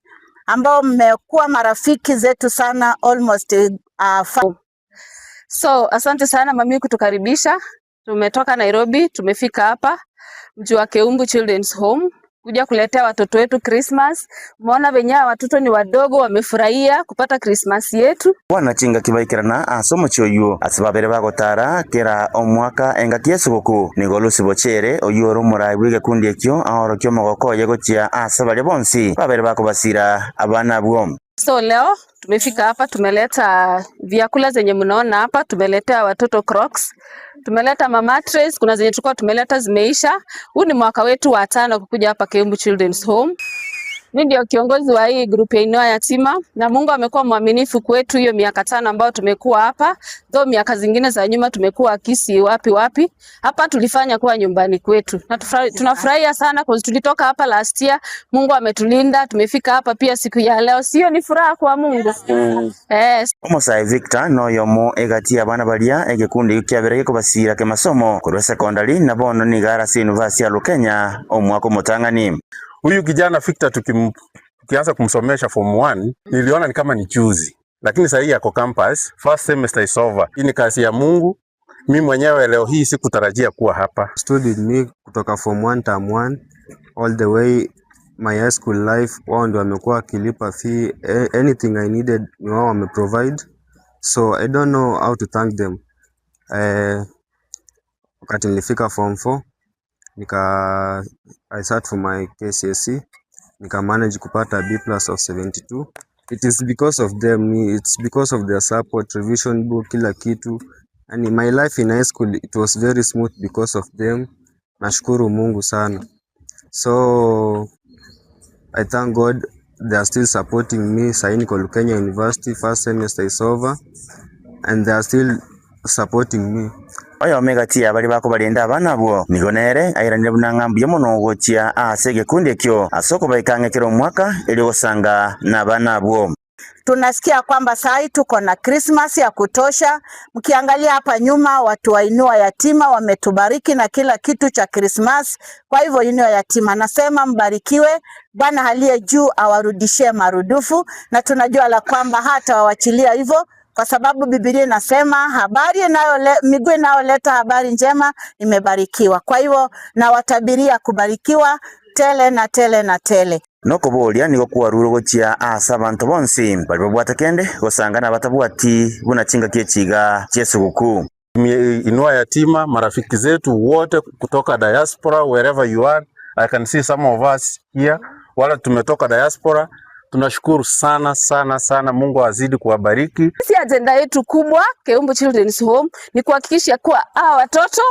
ambao mmekuwa marafiki zetu sana almost uh, So asante sana mami kutukaribisha. Tumetoka Nairobi, tumefika hapa mji wa Keumbu Children's Home kuja kuletea watoto wetu Christmas. Umeona venye hawa watoto ni wadogo, wamefurahia kupata Christmas yetu. Bwana chingaki baikerana ase omochie oyio, ase babere bagotara kera omwaka engaki y'esuguku. Nigo Lucy Bochere, oyio ore omorai bw'egekundi ekio, aorokia omogoko oye gochia ase baria bonsi babere bakobasira abana abwo. So leo tumefika hapa, tumeleta vyakula zenye mnaona hapa, tumeletea watoto crocs, tumeleta ma mattress, kuna zenye tulikuwa tumeleta zimeisha. Huu ni mwaka wetu wa tano kukuja hapa Keumbu Children's Home. Mimi ndio kiongozi wa hii group ya Inua Yatima na Mungu amekuwa mwaminifu kwetu hiyo miaka tano ambayo tumekuwa hapa. Though miaka zingine za nyuma tumekuwa Kisii wapi wapi. Hapa tulifanya kuwa nyumbani kwetu. Na tunafurahia sana kwa tulitoka hapa last year. Mungu ametulinda, tumefika hapa pia siku ya leo. Sio ni furaha kwa Mungu. Yes. Omosae Victor noyomo egati y'abana baria egekundi ekio kiabere gekobasiira kemasomo korwa secondary na bono nigo are ase university ya Lukenya omwaka omotang'ani. Huyu kijana Victor tukim, tukianza kumsomesha form 1 niliona ni kama ni chuzi, lakini sasa hii ako campus, first semester is over. Hii ni kazi ya Mungu. Mi mwenyewe leo hii sikutarajia kuwa hapa. Stood with me kutoka form 1 term 1 all the way my high school life. Wao ndio wamekuwa wakilipa fee, anything I needed ni wao wameprovide, so I don't know how to thank them. Eh, wakati nilifika form 4 nika I sat for my KCSE nika manage kupata B plus of 72. It is because of them, it's because of their support, revision book, kila kitu. Yani my life in high school it was very smooth because of them. Nashukuru Mungu sana. So I thank God they are still supporting me. Sahi niko Lukenya University, first semester is over and they are still supporting me. Oyomo egati ya baria bakobarenda abana abwo nigo nere airanire buna ng'a mbuya mono gochia ase egekundi ekio ase okobaika ang'e kera omwaka erio gosanga nabana abwo. Tunasikia kwamba saa tuko na Christmas ya kutosha. Mkiangalia hapa nyuma, watu wa Inua Yatima wametubariki na kila kitu cha Christmas. Kwa hivyo Inua Yatima nasema mbarikiwe, Bwana aliye juu awarudishie marudufu, na tunajua la kwamba hata wawachilia hivyo kwa sababu Biblia inasema habari inayole, miguu inayoleta habari njema imebarikiwa. Kwa hivyo nawatabiria kubarikiwa tele na tele na tele. Nokoboria nigo kwarure gochia aase abanto bonsi baria babwate kende, gosanga nabatabwati, buna chingaki echi iga chi'esuguku. Inua Yatima, marafiki zetu wote kutoka diaspora wherever you are, I can see some of us here, wale tumetoka diaspora, tunashukuru sana sana sana, Mungu azidi kuwabariki. Sisi ajenda yetu kubwa Keumbu Children's Home ni kuhakikisha kuwa hawa watoto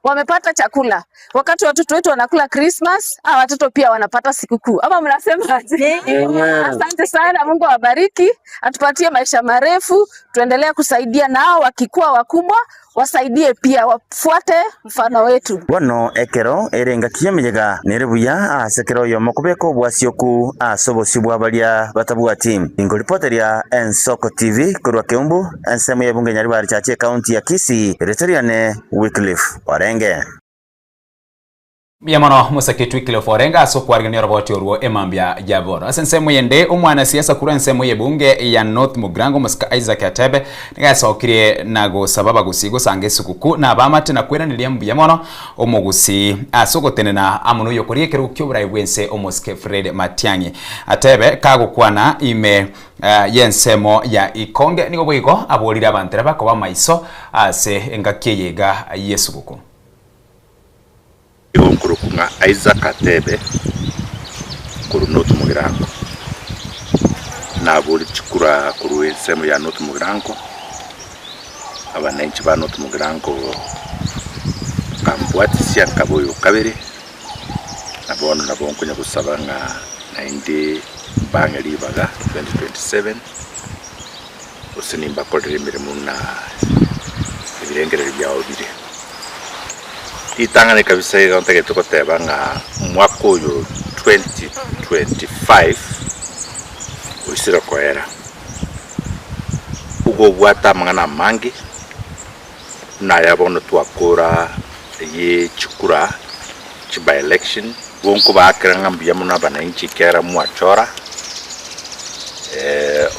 wamepata chakula. Wakati watoto wetu wanakula Christmas, hawa watoto pia wanapata sikukuu. Ama mnasema aje? Asante sana, Mungu awabariki, atupatie maisha marefu, tuendelee kusaidia nao wakikuwa wakubwa, wasaidie pia, wafuate mfano wetu. Bono ekero ere engaki y'emeyega nere buya ase kera oyomo kobeka obwasioku ase obosio bwa baria batabwati. Inkoripoteria Ensoko TV korwa Keumbu, ensemo y'ebunge Nyaribari Chache ekaunti ya Kisii, erieta riane Wycliffe Orenge. Mbuya mono Mosaketi Wycliffe Orenga ase okwarigania oroboti orwo emambia ya bono. Ase ensemo eyende, omwanasiasa korwa ensemo y'ebunge ya North Mugirango Omosike Isaac Atebe nigo asokirie na gosaba abagusii gosanga esuguku na abamate na kweraneria mbuya mono omogusii ase ogotenena amo noyokoria ekerogo ki'oborai bw'ense Omosike Fred Matiang'i. Atebe kagokwana ime y'ensemo ya Ikonge nigo boigo aborire abantereba koba maiso ase engaki eye iga y'esuguku. Igo nkorokwa ng'a Isaac Atebe korwa North Mugirango. Nabore chikura korwa ensemo ya North Mugirango, abananchi ba North Mugirango bakambwatisia nkaba oyo okabere, na bono nabo nkonya gosaba ng'a naende mbang'e ribaga 2027, gose nimbakorere emeremo buna ebirengererio biao bire. Ritang'ani kabisa iga ntagete goteba ng'a omwaka oyo 2025 oisire koera, igo obwate amang'ana amange buna aya bono twakora ye chikura chi by election, igo nkobaakera ng'a mbuya mono abananchi ekiagera mwachora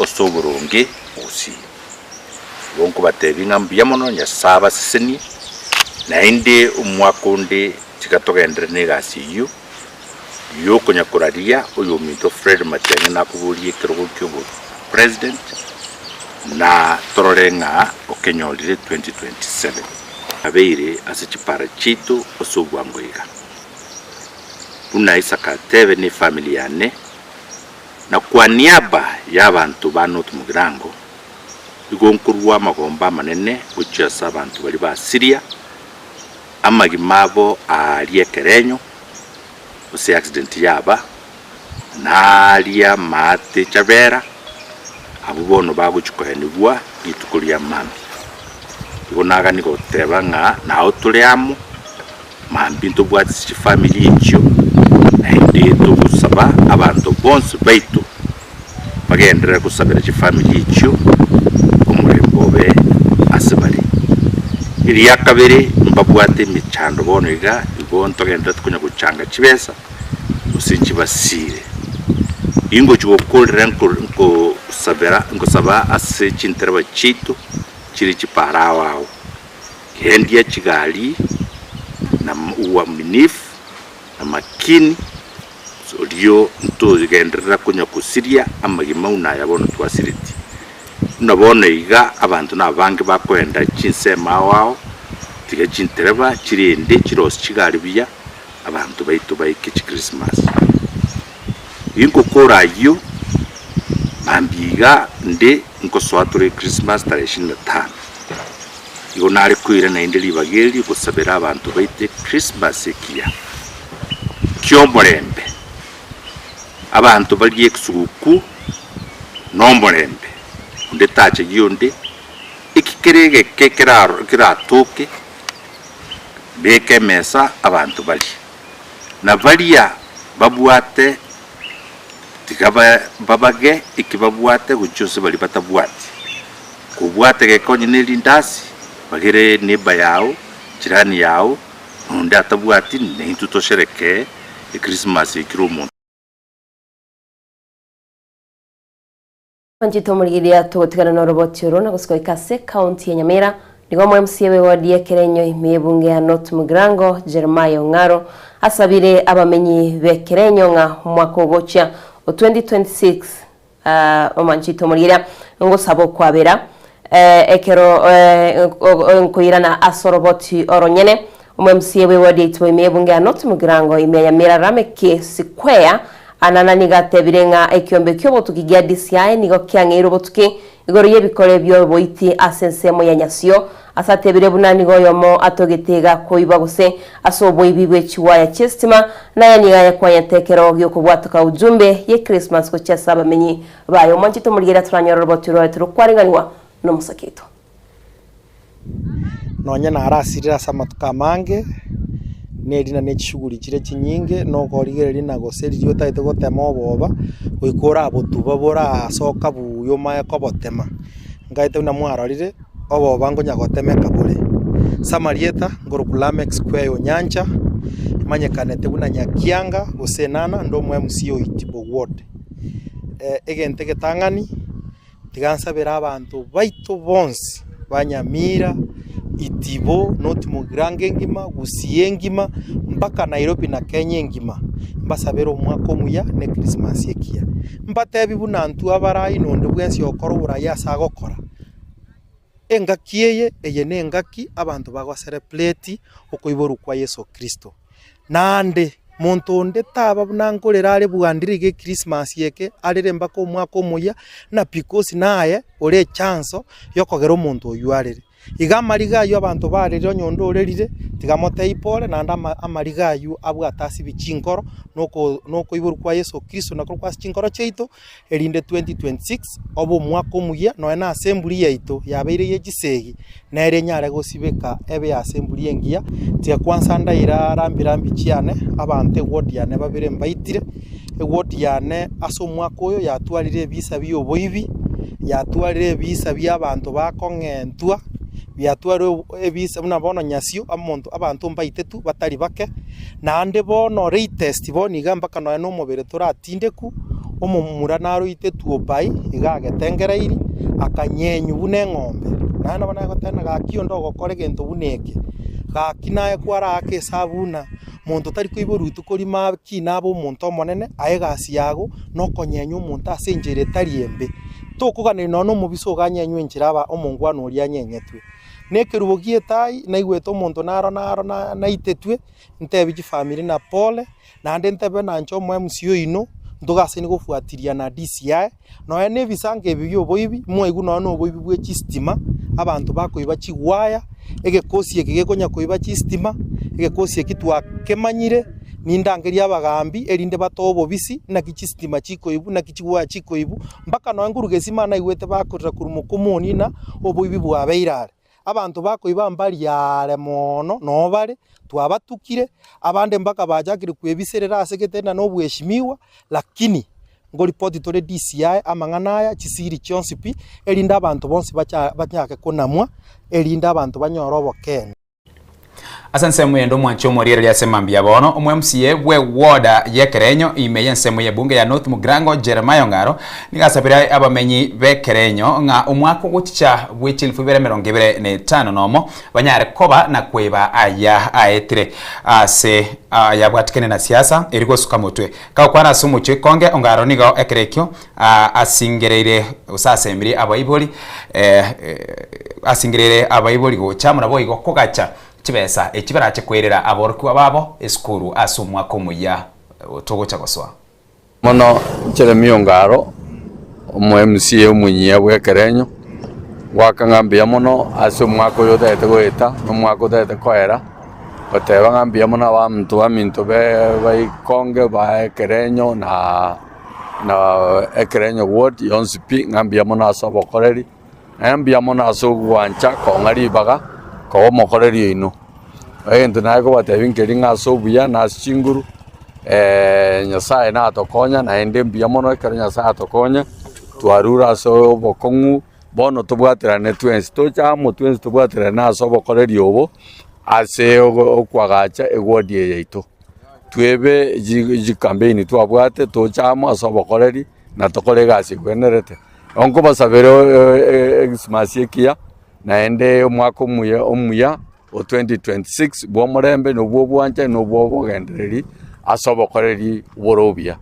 ase oboronge gusii. Igo nkobatebia ng'a mbuya mono, Nyasae abasesenie, naende omwaka onde tiga togenderere na egasi eyio yokonya koraria oyominto Fred Matiang'i nakoborie ekerogo kia obopresident na torore ng'a okenyorire 2027. Abeire ase chipara chiaito ase obwango iga. Buna Isaka atebe ne efamiri yane, na kwa niaba y'abanto ba North Mugirango, Igo nkorua amagomba amanene gochia ase abanto baria ba Siria, amagima abo aaria ekerenyo, gose accident yaba, na aaria maate chabera, abwo bono bagochia koenigwa rituko ria mambia. Igo nagania goteba ng'a nao tore amo, mambia ntobwate chifamiri echio, naende togosaba abanto bonsi baito bagenderere gosabera chifamiri echio omorembe obe ase bare. Eria kabere mbabwate emechando bono iga, igo ntogendererete konya gochanga chibesa gose nchibasiire. Ingochia gokorera nkosabera nkosaba ase chintereba chiaito chire chipara ao ao, gendia chigari na uaminifu na makini. Erio ntogenderera konya gosiria amagima buna aya bono twasiretie. Buna bono iga abanto nabange bakoenda chinsemo ao ao, tiga chintereba chirende chirosie chigari buya, abanto baito baike chikrismasi. Ginkokora ayio, mambia iga nde nkosoa tore ekrismasi tarehe ishirini na tano. Igo nare koira naende ribaga eri gosabera abanto baito ekrismasi ekiya. Ki'omorembe, abanto barie esuguku nomorembe, onde tachegia onde, eki kere egeke keratoke, beka emesa abanto barie. Na baria babwate tiga babage eki babwate gochia ase baria batabwati. Kobwate gekonye ne rindasi, bagere neighbour yao, jirani yao, Onde atabwati, naintwe tosherekee Ekrisimasi ekero omonto. Manchete omorigereria togotigana noroboti oro na gosuka ase ekaunti ya Nyamira nigo omo MCA bw'eward ya Kerenyo ime y'ebunge ya North Mugirango Jeremiah Ong'aro asabire abamenyi be Kerenyo ng'a omwaka ogochia O 2026 Omanchete omorigereria ngosaba okwabera ekero nkoirana ase oroboti oronyene. Omo MCA bwe ward ya Itibo ime y'ebunge ya North Mugirango ime ya Nyamira Rameki Square Anana nigo atebire ng'a ekiombe ki'obotuki gia DCI nigo kiang'eire obotuki igoro y'ebikore bi'oboiti ase ensemo ya Nyasio Ase atebire buna nigo oyomo atogete iga koiba gose ase oboibi bwe chiwaya chi'esitima, naye nigo ayekwanyete ekero gi'okobwatoka ujumbe ye Christmas gochia ase abamenyi baye. Omwanchete omorigereria toranyore oroboti rwaye torokwarenganigwa nomosake oito. Nonye narasirire ase amatuko amange, nerina ne chishughuli chire chinyinge, na okorigereria na gose riria otagete gotema oboba, goika orabotuba borasoka buya omanye kobotema. Nkaete buna mwarorire. oboba nkonya gotemeka bore. Ase amarieta nkorokwa Lameck Square Onyancha, emanyekanete buna Nyakianga gose Enana inde omo MC o Itibo Ward. Egento egetang'ani, tiga nsabere abanto baito bonsi ba Nyamira, Itibo, North Mugirango engima, Gusii engima, mpaka Nairobi na Kenya engima, mbasabere omwaka omuya na echristmas ekiya. Mbatebi buna intwe abarai na onde bwensi okora oborai ase agokora. Engaki eye, eye nengaki abanto bagoserebreti okoiborwa kwa Yeso Kristo. Naende monto onde taba buna nkorera are bwandire iga echristmas eke, arere mpaka omwaka omoyia, na because naye ore echanso yokogera omonto oywo arere. Iga amariga ayio abanto barerire onye onde orerire, tiga motebie pole, naende ama amariga ayio abwate asibie chinkoro, na oko na okoiborwa kwa Yeso Kristo nakwo kwase chinkoro chiaito, erinde 2026 obe omwaka omuya nonya na assembly yaito yabeire ye chisegi nere enyare gosibeka ebe assembly engiya. Tiga kwansa ndaira rambi rambi chiane abanto eward yane babere mbaitire, eward yane ase omwaka oyo yatwarire ebisa bia oboibi, yatwarire ebisa bia abanto bakong'entwa, biatwarire ebisa buna bono nyasio omonto abanto mbaitetwe batari bake, naende bono latest bono iga mpaka nonya na omobere toratindeku. Omomura naroitetwe opai, iga agetengereiri, akanyenywa buna eng'ombe. Naende nabo nagoteba ng'a gaki onde ogokora egento buna eke, gaki naye kwaraake esabu buna monto tari koiborwa rituko rimo akine abe omonto omonene, aye egasi yago nokonyenya omonto ase enchera etari embe. Tokoganeria nonya na omobisa oganyenywa enchera aba omongwana oria anyenyetwe. Na ekerubo gi'etai, naigwete omonto naro naro naitetwe, ntebi chifamiri na pole. Naende ntebe nanche omo MC oino, ntogasaini gofuatiria na DCI, nonya na ebisango ebi bia oboibi, mwaigwa nonya na oboibi bwe chistima, abanto bakoiba chigwaya, egekosi eke gekonya koiba chistima, egekosi eki twakemanyire, nindangerie abagambi erinde batoe obobisi naki chistima chikoibwa, naki chigwaya chikoibwa, mpaka nonya nkoruga esima naigwete bakorera korwa mokomoni ng'a oboibi bwabeire are. Abanto bakoiba mbari aare mono, noo bare, twabatukire, abande mpaka bachakire kwebiserera ase gete na nobweshimiwa, lakini nkoripoti tore DCI amang'ana aya chisiri chionsi pi, erinde abanto bonsi bacha bachake konamwa, erinde abanto banyore obokeene. Ase ensemo ende omwanchi omoriereria ase mambia bono, omo MCA bwe ward y'Ekerenyo ime y'ensemo y'ebunge ya North Mugirango Jeremiah Ong'aro nigo asabire abamenyi b'Ekerenyo ng'a omwaka ogochicha bwe chilifu ibere emerongo ebere na etano nomo banyare koba na kweba aya aetire ase ayabwatikene na siasa eri gosuka motwe. Kagokwana ase omochie Konge, Ong'aro nigo ekero ekio asingereire gose asemirie abaibori asingereire abaibori gocha amo naboigo kogacha chibesa echi barache koirera aborokigwa babo esukuru ase omwaka omoyia togocha gosoa. Mono Jeremia Ongaro, omo MCA omonyia bw'ekerenyo, ngoaka ng'a mbuya mono ase omwaka oyo otagete goeta na omwaka otagete koera, goteba ng'a mbuya mono abanto baminto baikonge ba ekerenyo na na ekerenyo ward yonsi pi, ng'a mbuya mono ase obokoreri, naende mbuya mono ase ogwancha kong'a ribaga koba omokoreri oino. Egento naye kobatebia nkeri ng'a ase obuya na ase chinguru, Nyasaye natokonya naende mbuya mono ekero Nyasaye atokonya, twarure ase obokong'u, bono tobwaterane twensi, toche amo twensi tobwaterane ase obokoreri obo, ase okoagacha eward eye yaito. Twebe chikampeini twabwate toche amo ase obokoreri na tokore egasi egwenerete. Nabo nkobasabera ekrisimasi ekiya naende omwaka omuya omuya o 2026 bwa omorembe na obwa obwanchani na obwa obogendereri ase obokoreri bore obuya.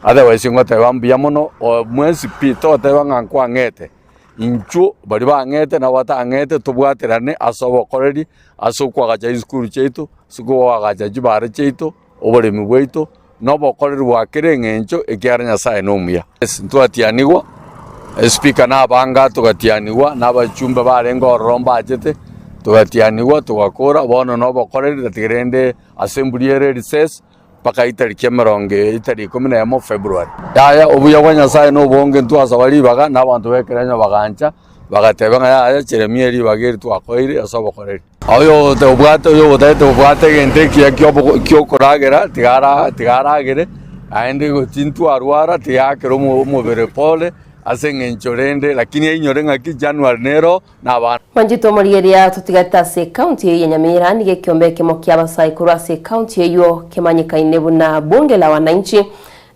Otherwise ngoteba mbuya mono mwensi pi togoteba ng'a nkwang'ete, inchuo baria bang'ete na abatang'ete tobwaterane ase obokoreri, ase okoagacha chisukuru chiaito, ase okoagacha chibara chiaito, oboremi bwaito, na obokoreri bwa kera eng'encho ekiagera Nyasaye nomuya. Ntwatianigwa, espika na abanga togatianigwa, na abachumbe barenge ororo mbachete, togatianigwa togakora, bono na obokoreri tatiga rende ase emburi ere recess, mpaka etariki emerongo etari ikomi na emo February. Yaya obuya bwa Nyasaye nobonge ntwasaba ribaga na abanto b'ekerenyo bagancha, bagateba ng'a yaya Jeremia ribaga eri twakoeire ase obokoreri. Oyo obwate oyo otagete obwate egento ekiya kiobo kiokoragera tiga ara tiga aragere, naende gochi ntwarwara tiga aakere omo omobere pole, ase eng'encho rende lakini ainyore ng'aki January nero na abana. Mwanchete omorigereria totigarete ase ekaunti eyio ya Nyamira nigo ekiombe ekemo kia abasae korwa ase ekaunti eyio kemanyekaine buna Bunge la Wananchi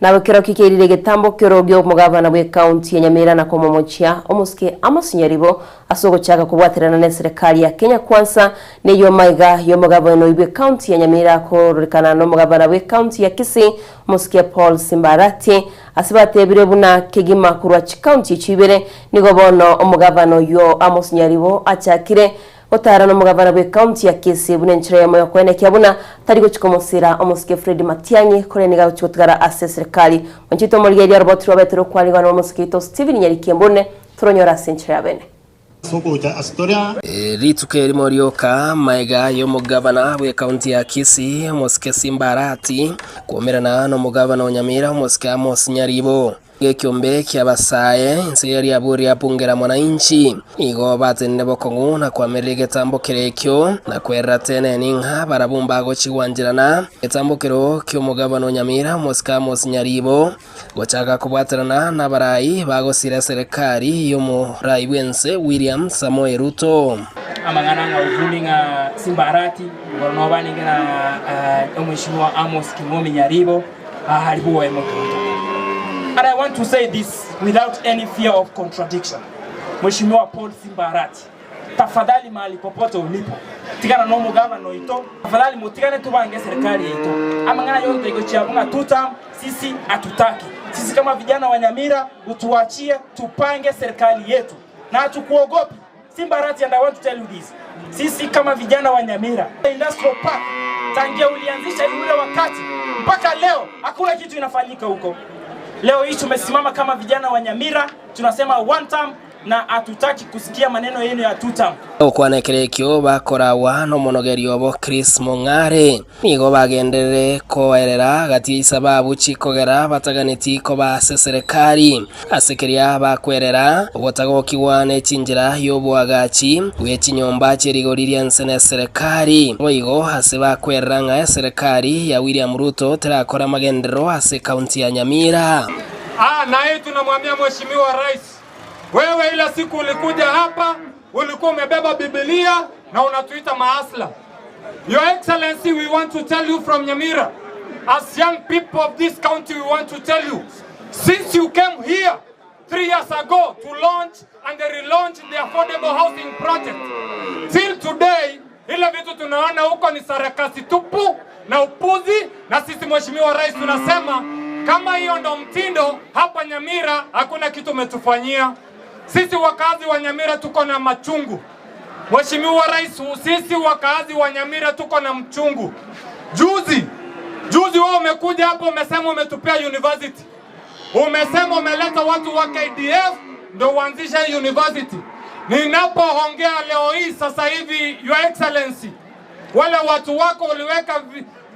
Nabo kerokio kiairire egetambo ki'orogi omogabana bw'ekaunti ya Nyamira na komomochia omosike Amos Nyaribo ase ogochaka kobwaterana n'eserekari ya Kenya Kwanza neyio maiga y'omogabana oyio bw'ekaunti ya Nyamira kororekana n'omogabana bw'ekaunti ya Kisii omosike Paul Simba Arati ase batebire buna kegima korwa chikaunti echio ibere nigo bono omogabana oyio Amos Nyaribo achakire Gotara nomogabana bw'ecounty ya Kisii buna enchera eyemo yokoenekia buna tari gochia komosira omosike Fred Matiang'i korende nigo agochia gotigara ase eserekari. Mwanchete omorigereria oroboti rwa Betero okwarigwa nomosike oito Stephen Nyariki Embune toronyore ase enchera ya bene. Rituko erimo rioka magega y'omogabana bw'ecounty ya Kisii omosike Simba Arati kwomerana nomogabana o Nyamira omosike Amos Nyaribo. Gekiombe ki'abasae, inse ye riabu ria bunge la mwananchi, nigo batenenire bokong'u na koamereria egetambo kere ekio, na kwerera teneni ng'a barabwo mbagochia gwancherana egetambokero ki'omogabana o Nyamira, omosike Amos Nyaribo, gochaka kobwaterana nabarai bagosira eserekari y'omorai bw'ense William Samoei Ruto. Amang'ana ng'a Uvumi ng'a Simba Arati, igoro nobanenge na Omweshimiwa Amos King'omi Nyaribo, Aari bwoye motonto. And I want to say this without any fear of contradiction. Mheshimiwa Paul Simba Arati, tafadhali mahali popote ulipo, tigana na omogabana oito, tafadhali motigane tobange eserikali yaito. Amang'ana yonsi taigochia abwo ng'a two term, sisi hatutaki. Sisi kama vijana wa Nyamira, utuachie tupange serikali yetu. Na hatukuogopi. Simba Arati and I want to tell you this. Sisi kama vijana wa Nyamira, Industrial Park tangia ulianzisha ule wakati mpaka leo hakuna kitu inafanyika huko. Leo hii tumesimama kama vijana wa Nyamira tunasema one term na hatutaki kusikia maneno yenu ya two term. Gokwana ekero ekio bakoragwa nomonogeri obo Chris Mong'are. Nigo bagenderere koerera gati y'esababu chikogera bataganeti koba ase eserekari. Ase keria bakwerera, ogotagokigwa ne chinchera y'oboagachi bwe chinyomba chie rigori ri'ense n'eserekari. Boigo ase bakwerera ng'a eserekari ya William Ruto terakora magenderero ase ekaunti ya Nyamira. Ah, na hii tunamwambia Mheshimiwa Rais, wewe ile siku ulikuja hapa ulikuwa umebeba Biblia na unatuita maasla. Your Excellency, we want to tell you from Nyamira, as young people of this county, we want to tell you, since you came here 3 years ago to launch and relaunch the affordable housing project, till today, ile vitu tunaona huko ni sarakasi tupu na upuzi, na sisi Mheshimiwa Rais tunasema kama hiyo ndo mtindo hapa Nyamira, hakuna kitu umetufanyia. Sisi wakazi wa Nyamira tuko na machungu. Mheshimiwa Rais, sisi wakazi wa Nyamira tuko na mchungu. Juzi juzi wewe umekuja hapo umesema umetupea university, umesema umeleta watu wa KDF ndo uanzishe university. Ninapoongea leo hii sasa hivi, Your Excellency, wale watu wako uliweka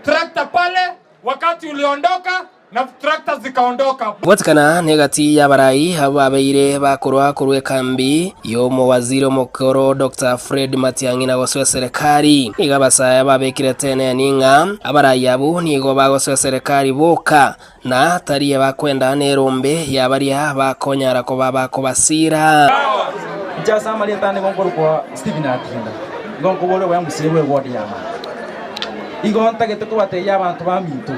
trakta pale wakati uliondoka na trakta zikaondoka. Gwatikana negati y'abarai abo babeire bakorwa korwa ekambi y'omowaziri omokoro Doctor Fred Matiang'i na gosoa eserekari. Nigo abasae babekire teneni ng'a abarai abwo nigo bagosoa eserekari boka na tari abakwenda nerombe ya baria bakonyara koba bakobasira. Inche ase amarieta ane nigo nkorokwa Stephen Atinda, nigo nkoboria oboyamusia bwe ward ya Manga. Igo ntagete kobatebia abanto baminto,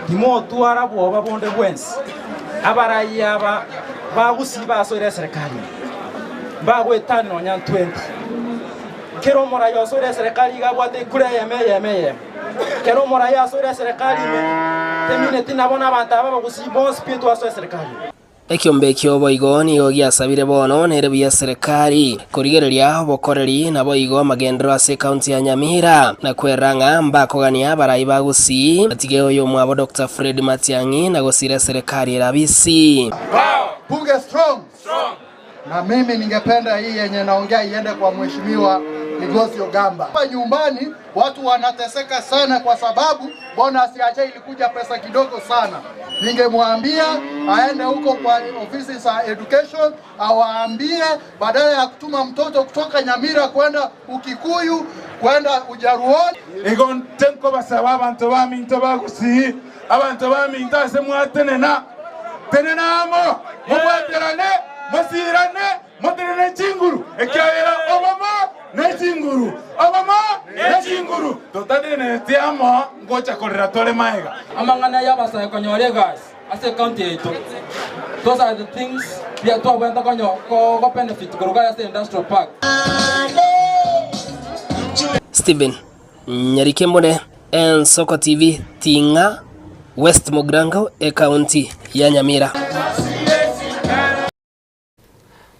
timotwara bwoba bonde bwensi. Abarai aba bagusii basoire eserekari ime, mbagoetania nonya ntwenti. Kera omorai osoire eserekari iga abwate ekura eyemo eyemo eyemo. Kera omorai asoire eserekari ime, Temineti nabo nabanto aba abagusii bonsi pi twasoa eserekari. Ekiombe ekio boigo nigo giasabire bono nere buya eserekari korigereria obokoreri naboigo amagenderero ase ekaunti ya Nyamira na kwerera ng'a mbakogania abarai ba Gusii batige oyomwabo Doctor Fred Matiang'i na gosira eserekari ere abisi. Bunge strong. Na mimi ningependa hii yenye naongea iende kwa mheshimiwa Migosi Ogamba. Hapa nyumbani watu wanateseka sana kwa sababu bonus ya chai ilikuja pesa kidogo sana. Ningemwambia aende huko kwa ofisi za education awaambie badala ya kutuma mtoto kutoka Nyamira kwenda Ukikuyu kwenda Ujaruoni. Igo inche nkobasaba abanto baminto ba Gusii, abanto baminto ase mwatenena, tenena amo, mobwaterane, mosiirane, motenene chinguru, ekiagera obomo nechinguru, obomo nechinguru, totateneneti amo ngocha korera tore magega. Amang'ana y'abasae konyora egasi ase ecounty yaito, those are the things bia twabwenerete konyo ko benefit korwa ase industrial park. Stephen Nyarikembone, Ensoko TV, Ting'a, West Mugirango, Ekaunti ya Nyamira.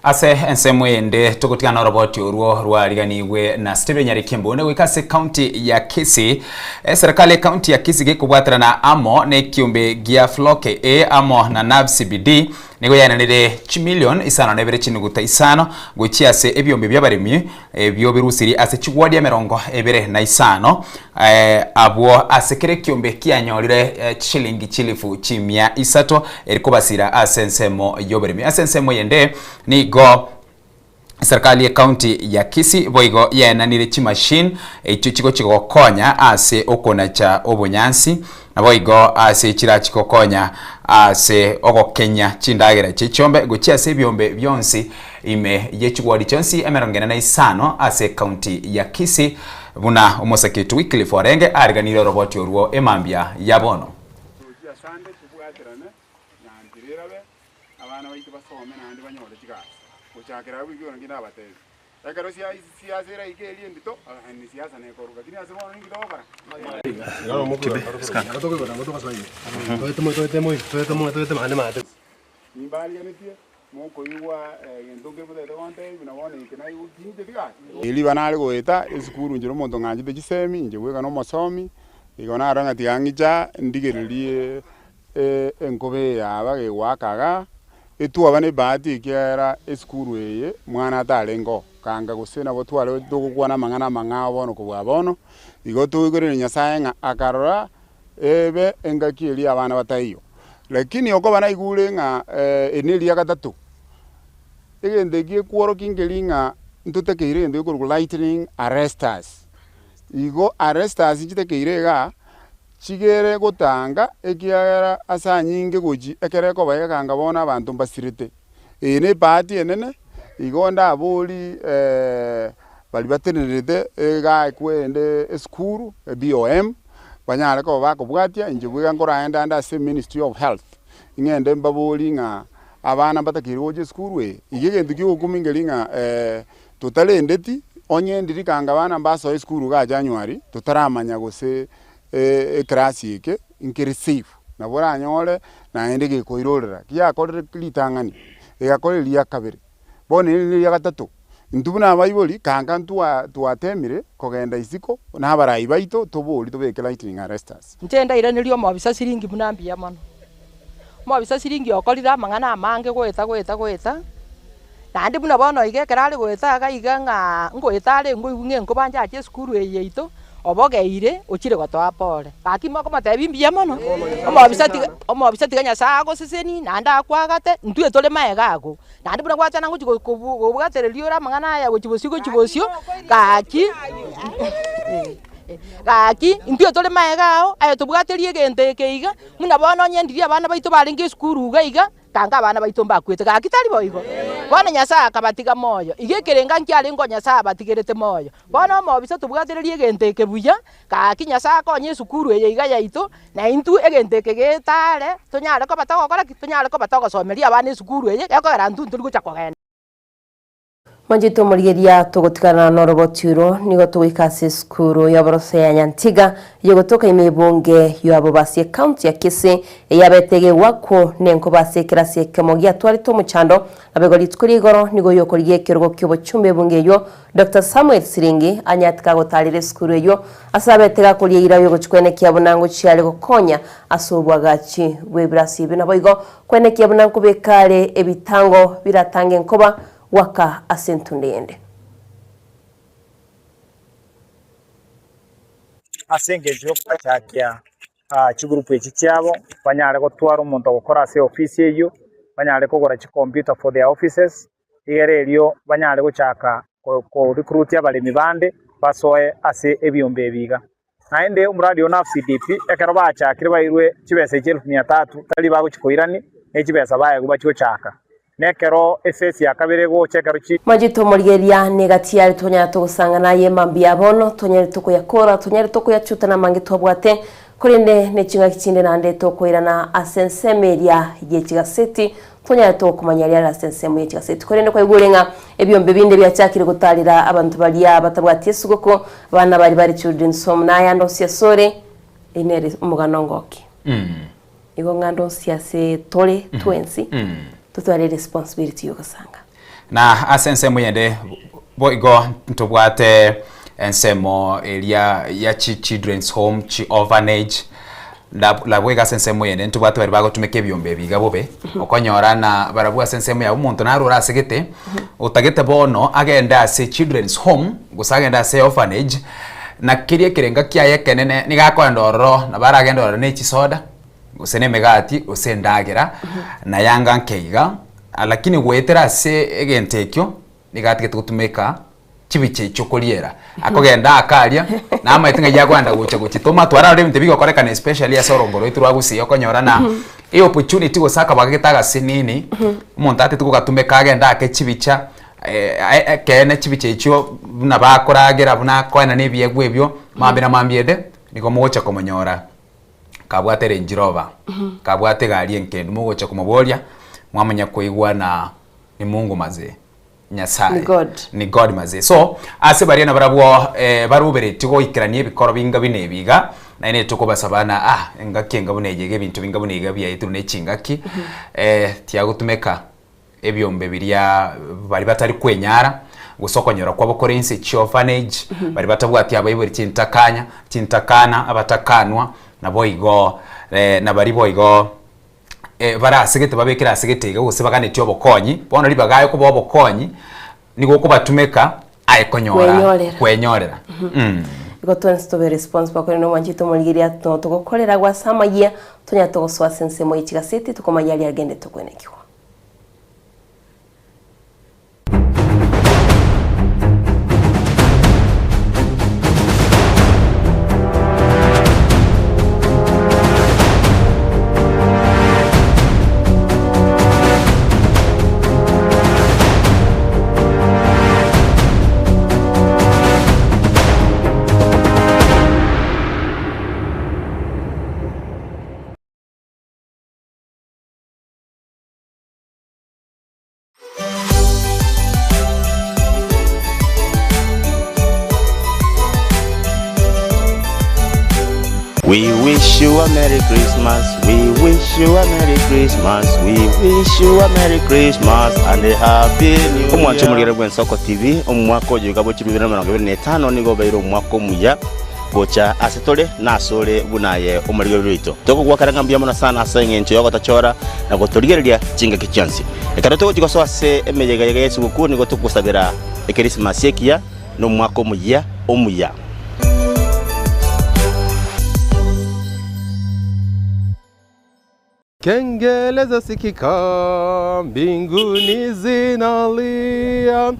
Ase ensemo eyende togotigana noroboti orwo rwariganigwe na Stephen Nyarikembu goika ase county ya Kisii. Eserikali ya county ya Kisii gekobwaterana amo na ekiombe gia Floke A amo na NAB CBD nigo yaenanire chimilion isano na ibere chinuguta isano gochia ase ebiombe bi'abaremi ebio birusirie ase chigwadi emerongo ebere na isano abwo ase kera ekiombe kianyorire chishilingi chilifu chimia isato eri kobasira ase ensemo y'oboremi. Ase ensemo eyende nigo Serikali y'ecounty ya Kisii boigo yaenanire chimachine echio chigochi gokonya ase okonacha obonyansi naboigo ase chirachi gokonya ase ogokenya chindagera chi'echiombe gochia ase ebiombe bionsi ime ye chigwari chionsi emerongo ene na isano ase ecounty ya Kisii buna omosake oito Wycliffe Orenge ariganirie oroboti orwo emambia ya bono. Abana baito basome naende banyore chigasi. Gochakera abwo igoro nki nabatebi, ekero siasa eraike eria endito, ni siasa nekorwa, lakini ase bono ninki togokora? Nimbarigeretie, mokoigwa egento nkere motagete gontebia, buna bono eke naigwa tincheti gasi. Riba nare goeta esukuru inche nomonto ng'anchete chisemi, inche bweka nomosomi, igo narora ng'a tiga ng'icha ndigererie Enkoba eye yaba gegoaka igaa, etwaba nebahati ekiagera esukuru eye mwana atarenge oo, kanga gose nabo tware togokwana amang'ana amang'ao bono kobua bono, igo toigoreire Nyasaye ng'a akarora ebe engaki eria abana bataiyo. Lakini okoba naigure ng'a eri neria gatato, egento eki gekworokia nkeri ng'a ntotakeire egento gekorokwa lightning arresters. Igo arresters nchitakeire igaa. Chigere gotanga, ekiagera ase anyinge gochi ekero ekoba egekanga bono abanto mbasirete. Eye nebahati enene, igo ndabori baria batenenerete iga ekwende esukuru, BOM, banyare koba bakobwatia, inche bwega nkoraende ande ase ministry of health, ing'ende mbabori ng'a abana mbatakeire gocha esukuru eye. Iga egento kia ogokumia nkeri ng'a totarendeti, onye ndiri kanga abana mbasoe esukuru iga January, totaramanya gose ekerasi eke nkere safe, nabo oranyore naende gekoirorera, giakorire ritang'ani, egakora eria kabere, bono eri neria gatato. Intwe buna abaibori, kanga ntwa twatemire kogenda isiko na abarai baito tobori tobeke lightning arresters. Inche ndairanerie omobisa siringi buna mbuya mono. Omobisa siringi okorire amang'ana amange goeta goeta goeta, naende buna bono iga ekero are goeta iga iga ng'a ngoeta are ngoigwa ng'a enkoba nchache esukuru eye yaito, obogeire ochire gotoa pore. Gaki mokomotebia mbuya mono, omobisa tiga omobisa tiga Nyasaye agosesenie naende akwagate, intwe tore maega ago. Naende buna gwachana ngochia go kobu kobwatereria ore amang'ana aya gochia bosio gochia bosio, gaki gaki intwe tore maega ao, aye tobwaterie egento eke iga, buna bono onye ndiria abana baito barenge esukuru iga iga, kanga abana baito mbakwete, gaki tari boigo? Bono Nyasaye akabatiga moyo, iga ekerenga nkiarenge o Nyasaye abatigerete moyo. Bono omobisa tobwatererie egento eke buya, gaki Nyasaye akonye esukuru eye iga yaito, na intwe egento eke getare, tonyare koba togokora ki? Tonyare koba togosomeria abana esukuru eye, gekogera intwe ntori gocha kogenda. Mwanchete omorigeria togotigana noroboti oro, nigo togoika ase esukuru y'oboroso ya Nyantiga eyogotoka ime ebunge y'abo ase ecounty ya Kisii eyabete egegwakwo nenkoba ase ekerasi ekemo giatwarete omochando nabego rituko ria igoro nigo oyokorigia ekerogo kiobochumba ebunge eyio Doctor Samuel Siringi anyate kagotarera esukuru eyio ase abete gakoria eira yogochia kwenekia buna ngochia are gokonya ase obwagachi bw'ebirasi ebio naboigo kwenekia buna nkobeka are ebitango biratange enkoba Gwaka ase entunda eyende. Ase engencho y'okobachakia chigroup echi chiabo, banyare gotwara omonto ogokora ase ofisi eyio, banyare kogora chicomputer for their offices, igere erio banyare gochaka ko recruit abaremi bande basoe ase ebiombe ebi iga. Naende omoradi oo NAFCDP, ekero bachakire bairwe chibesa echi elfu mia tatu, tari bagochia koirani, ne chibesa baegwa bachie gochaka. Nekero efesi ya kabere egocha ekero chi. Machete omorigereria negati yare twanyara togosangana aye mambia bono, twanyare tokoyakora, twanyare tokoyachuta namange twabwate, korende neching'aki chinde naende tokoirana ase ensemo eria ye chigaseti, twanyare tokomanya aria are ase ensemo ye chigaseti. Korende kwaigure ng'a ebiombe binde biachakire gotarera abanto baria batabwati esugoko, abana baria bare children's home, na ayande onsi asore, eyio nere omogano ngoki. Igo ng'a onsi ase tore twensi, totware responsibility yogosanga. Na ase ensemo eyende boigo ntobwate ensemo eria ya chi children's home, chi orphanage, nabo iga ase ensemo eyende ntobwate baria bagotumeka ebiombe ebi iga bobe, okonyora na barabwo ase ensemo yabo omonto naro ore ase gete, otagete bono agende ase children's home, gose agende ase orphanage, na keria ekerenga kiaye ekenene nigo akoenda ororo, nabo aragende ororo na echisoda, gose na emegati, gose endagera, na yanga nke iga, lakini goetera ase egento ekio, nigo atigete gotumeka chibicha echio koriera, akogenda aka aria, namaete ng'ai akoenda gocha gochitoma, twararora ebinto bigokorekana especially ase orongo rwaito rwa gusii okonyora na eopportunity gose akabaga gete agasinini, omonto atete gogatumeka agende ake chibicha ekeene chibicha echio buna bakoragera buna akoenana ebiegwa ebio, mambia na mambia ende, nigo mogocha komonyora kabwate Range Rover, kabwate egari enkendu mogocha komoboria, mwamanya koigwana ni Mungu mazee, Nyasaye, Ni God. ni God mazee. So ase baria nabarabwo baroberetie goikerania ebikoro binga buna ebi iga, naende tokobasaba ng'a ah engaki enga buna eye iga ebinto binga buna iga biaetirwe na echingaki, tiagotumeka ebiombe biria baria batari kwenyara, gose okonyora kwabo kore inse chiorphanage, baria batabwati abaibori chintakanya, chintakana, abatakanwa, naboigo nabaria boigo barasegete babekire ase gete iga gose baganetie obokonyi, bono ribaga aye koba obokonyi, nigo okobatumeka aye konyora Kwenyorera. kwenyorera. Igo twensi tobe responsible korende omwanchete omorigereria to togokorera agwo ase amayia, tonyare togosoa ase ensemo ye chigaseti tokomanya aria agendete kwenekigwa. We wish you a Merry Christmas, we wish you a Merry Christmas, we wish you a Merry Christmas and a Happy New Year. Omwancho omorigere bw'Ensoko TV, omwaka oyo iga bwa 2025 nigo obeire omwaka omuya gocha ase tore na asore buna aye omorigereria oito. Tokogwakera ng'a mbuya mono sana ase engencho y'ogotochora na gotorigereria chingaki chionsi. Ekero togochia gosoa ase emeyega-yega y'esugukuu nigo togosabera Ekerisimasi ekiya na omwaka omoyia omuya. Kengele zasikika mbinguni zinalia.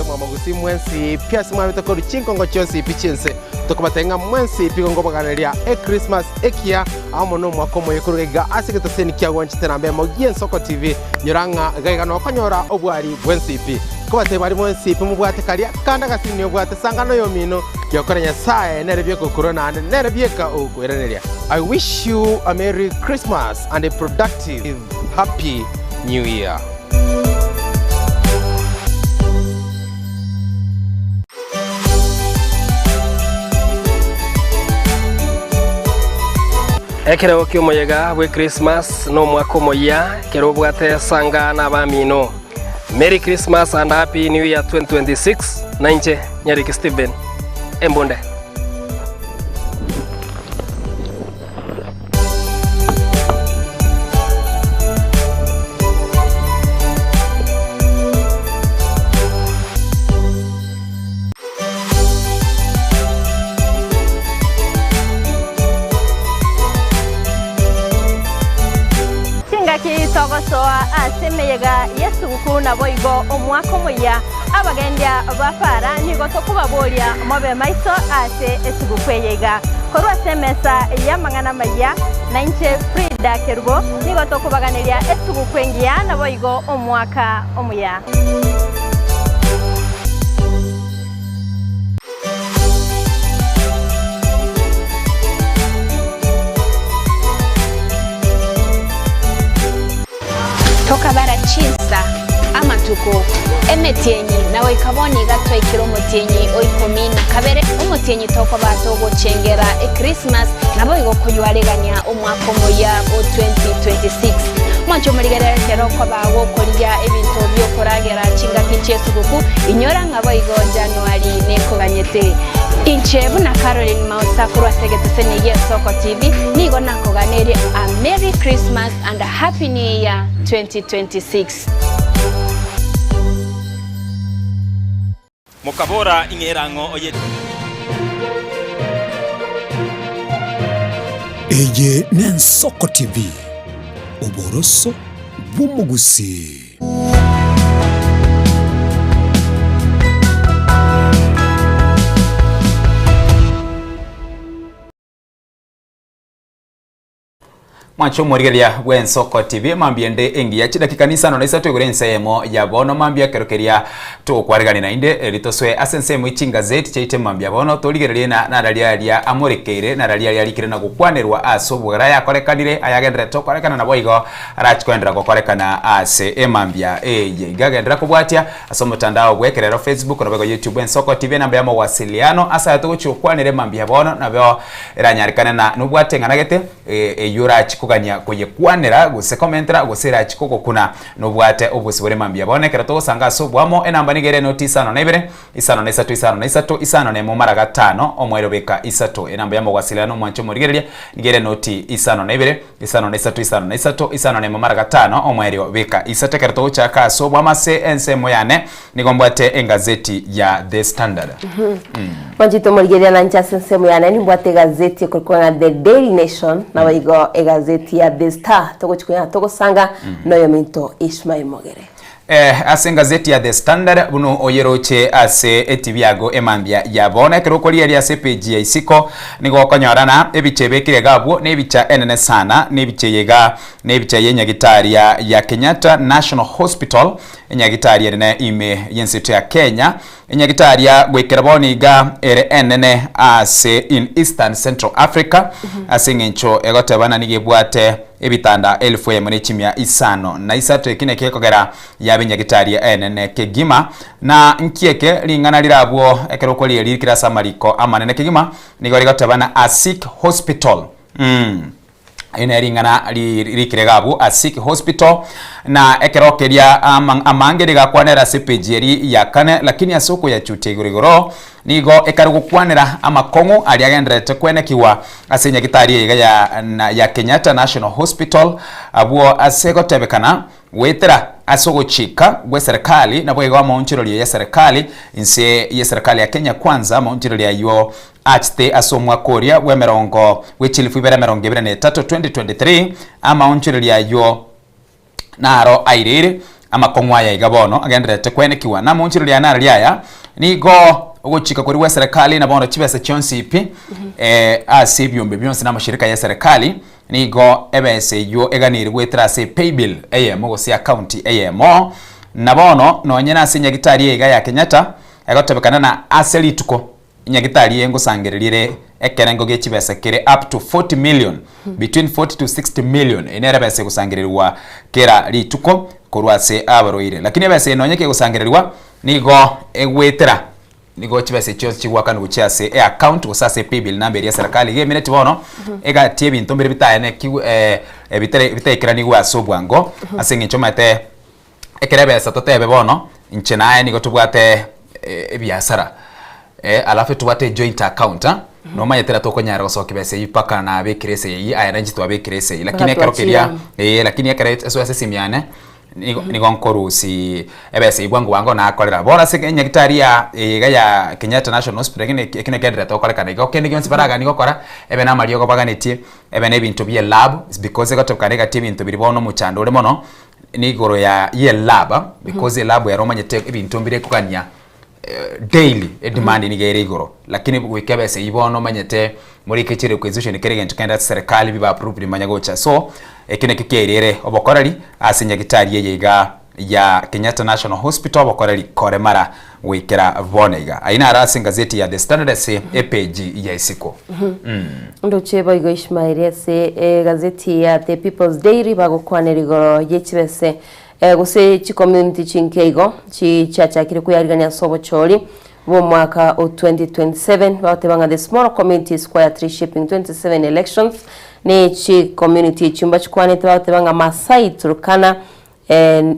Mwamagusii mwensi pi ase mwabete korwa chinkongo chionsi pi chi'ense, tokobatebia ng'a mwensi pi gonkobaganeria Echrismas ekiya amo nomwaka omoyia korwa iga ase egetoseni kia gwanchete namba emo gi'Ensoko TV. Nyora ng'a iga iga nokonyora obwari bwensi pi. Nkobatebia baria mwensi pi mobwate karia kande agasini obwate sangano y'omino, giokora Nyasae nere bieka okorua naende nere bieka ogokoiraneria. I wish you a merry Christmas and a productive happy new year. Ekerogo ki'omoyega bw'Ekrismasi nomwaka omoyia, ekero obwate esanga nabamino. Merry Christmas and Happy New Year 2026 nainche Nyariki Stephen Embunde. Chingaki togosoa ase emeyega y'esuguku naboigo omwaka omoyia, abagendia ba para nigo tokobaboria mobe maiso ase esuguku eye iga. Korwa ase emesa y'amang'ana amayia, nainche Frida Kerubo nigo tokobaganeria esuguku engiya naboigo omwaka omuya. Tokabara chinsa, amatuko, emetienyi, na goika bono iga twaikire omotienyi o ikomi na kabere, omotienyi tokoba togochengera Ekrismasi, naboigo koywaregania omwaka omoyia o 2026. Mwanche omorigerere ekero okoba gokorigia ebinto bi'okoragera chingaki chi'esuguku, inyora ng'a boigo Januari nekoganyete. Inche buna Caroline Mausa korwa ase egeteseni gi'Esoko TV, nigo nakoganerie a Merry Christmas and a Happy New Year 2026. Mokabora, Ing'era ang'o oye. Eye n'Ensoko TV, oboroso bw'omogusii. Mwanche omorigereria bw'Ensoko TV mambia ende engiya chidakika nisano na isato igoro ense eyemo ya bono mambia ekero keria togokwaregania naende eri tosoe ase ensemo ye chingazeti chiaito mambia bono torigererie na nararia aria amorekeire nararia aria arikire na gokwanerwa ase obogera ayakorekanire ayagendererete gokorekana naboigo arachi koenderera gokorekana ase emambia eye iga genderera kobwatia ase omotandao bw'ekerero Facebook naboigo YouTube Ensoko TV enamba ya mawasiliano ase aya togochia gokwanera emambia bono nabo Eranyarekane na nobwate eng'ana gete, eyio orachi kogania koyekwanera, gose komentera, gose erachi kogokuna, nobwate obosibore mambia. Bono ekero togosanga ase oboamo, enamba nigo ere enoti isano na ibere, isano na isato, isano na isato, isano na emo mara gatano, omoerio beka isato. Enamba y'omogwasiliano na omwanche omorigereria nigo ere enoti isano na ibere, isano na isato, isano na isato, isano na emo mara gatano, omoerio beka isato. Ekero togochaka ase oboamo ase ensemo yane, Nigo mbwate engazeti ya The Standard. Mwanchete omorigereria nanche ase ensemo yane nimbwate egazeti ekorokwa ng'a The Daily Nation naboigo egazeti ya The Star togochi konya togosanga noyominto Ishmael Mogere. Eh, ase engazeti ya The Standard buna oyeroche ase etibi yago emambia ya bono ekero okorigereria ase epeji ya isiko nigo okonyora na ebicha ebekire iga abwo na ebicha enene sana na ebicha eye iga na ebicha ye nyagitari ya ya Kenyatta National Hospital Enyagitari enene ime y'enseto ya Kenya, enyagitari ya goikera bono iga ere enene ase in Eastern Central Africa ase eng'encho egoteba ng'a nigo ebwate ebitanda elfu eyemo ne chimia isano na isato. Eki nakio gekogera yaba enyagitari enene kegima. Na nki eke ring'ana rire abwo ekero okorigereria rikire ase amariko amanene kegima nigo rigoteba ng'a a sick hospital. Eri nere ring'ana ririkire iga abwo a Sick Hospital, na ekero keria amange nigo akwanera ase epeji eri ya kane, lakini ase okoyachutia igoro igoro nigo ekare gokwanera amakong'u aria agendererete kwenekigwa ase enyagitari eye iga ya ya Kenyatta National Hospital abwo ase gotebekana Goetera ase ogochika gw'eserekari naboigo amaonchorerio y'eserekari inse y'eserekari ya Kenya Kwanza amaonchorerio ayio achete ase omwaka oria bw'emerongo bwe chilifu ibere emerongo ebere na etato, 2023, amaonchorerio ayio naro aireire amakong'u aya iga bono agendererete kwenekigwa. Na amaonchorerio aya nararia aya nigo ogochika koria gw'eserekari na bono chibesa chionsi pi ase ebiombe bionsi na amashirika y'eserekari Nigo ebesa eyio eganeirie goetera ase epaybill eyemo gose account eyemo. Na bono nonye nase enyagitari eye iga ya Kenyatta, egotebekana na ase rituko enyagitari eye ngosangereria ere ekerengo gie chibesa kere up to 40 million, between 40 to 60 million, eye nere ebesa egosangererigwa kera rituko korwa ase abarwaire. Lakini ebesa eye nonye kegosangererigwa nigo egwetera Nigo chibesa echio chigwakanwa gochia ase eaccount gose ase epaybill number eria eserekari iga emineti bono egati ebinto mbire bitaenekigwe bitare bitaikeranigwe ase obwango ase eng'encho omanyete ekero ebesa totebe bono inche naye nigo tobwate ebiasara alafu tobwate ejoint account nomanyete natokonyara gosokia besa eywo mpaka nabekire ase eywo aye nainche twabekire ase eywo lakini ekero keria lakini ekero esoe ase esimi yane. Nigo nigo nkorusia ebesa eyio bwango bwango nakorera. Bono ase enyagitari ya eye iga ya Kenyatta National Hospital ekio ekio nekendererete gokorekana igo. Kende gionsi baraganie gokora, ebe na amariogo baganetie, ebe na ebinto bia elab, is because egotebekana egati ebinto biria bono omochando ore mono, nigoro ya ya elab, because elab ero omanyete ebinto mbire kogania daily edemand nigo ere igoro lakini goika ebesa eywo bono omanyete morike chire requisition kera egento kende ase serikali bibe approved manya gocha so ekio nakio kiairere obokoreri ase nyagetari eye iga ya Kenyatta National Hospital obokoreri koremara goikera bono iga. Ayio naro ase engazeti ya The Standard ase epage ya isiko. Ndoche boigo Ishmael ase egazeti ya The People's Daily bagokwanera igoro ye chibese Gose chicommunity chinke igo chiachakire kweyarigania ase obochori bw'omwaka o 2027 bagoteba ng'a the small communities quietly shaping 27 elections ne chicommunity echio mbachikwanete bagoteba ng'a Maasai, Turkana,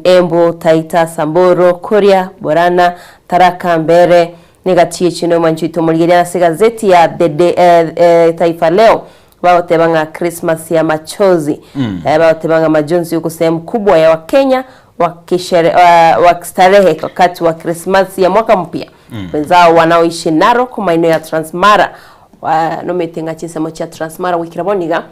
Embu, Taita, Samburu, Kuria, Borana, Tharaka, Mbeere negati echio nomwanchi oito omorigereria ase egazeti ya The Taifa Leo Bagoteba ng'a Christmas ya machozi. Bagoteba ng'a majonzi huku sehemu kubwa ya Wakenya wakishere, wakistarehe wakati wa Krismasi ya mwaka mpya. Wenzao wanaoishi Narok maeneo ya Transmara nomete ng'a chinsemo chia Transmara goikera bono iga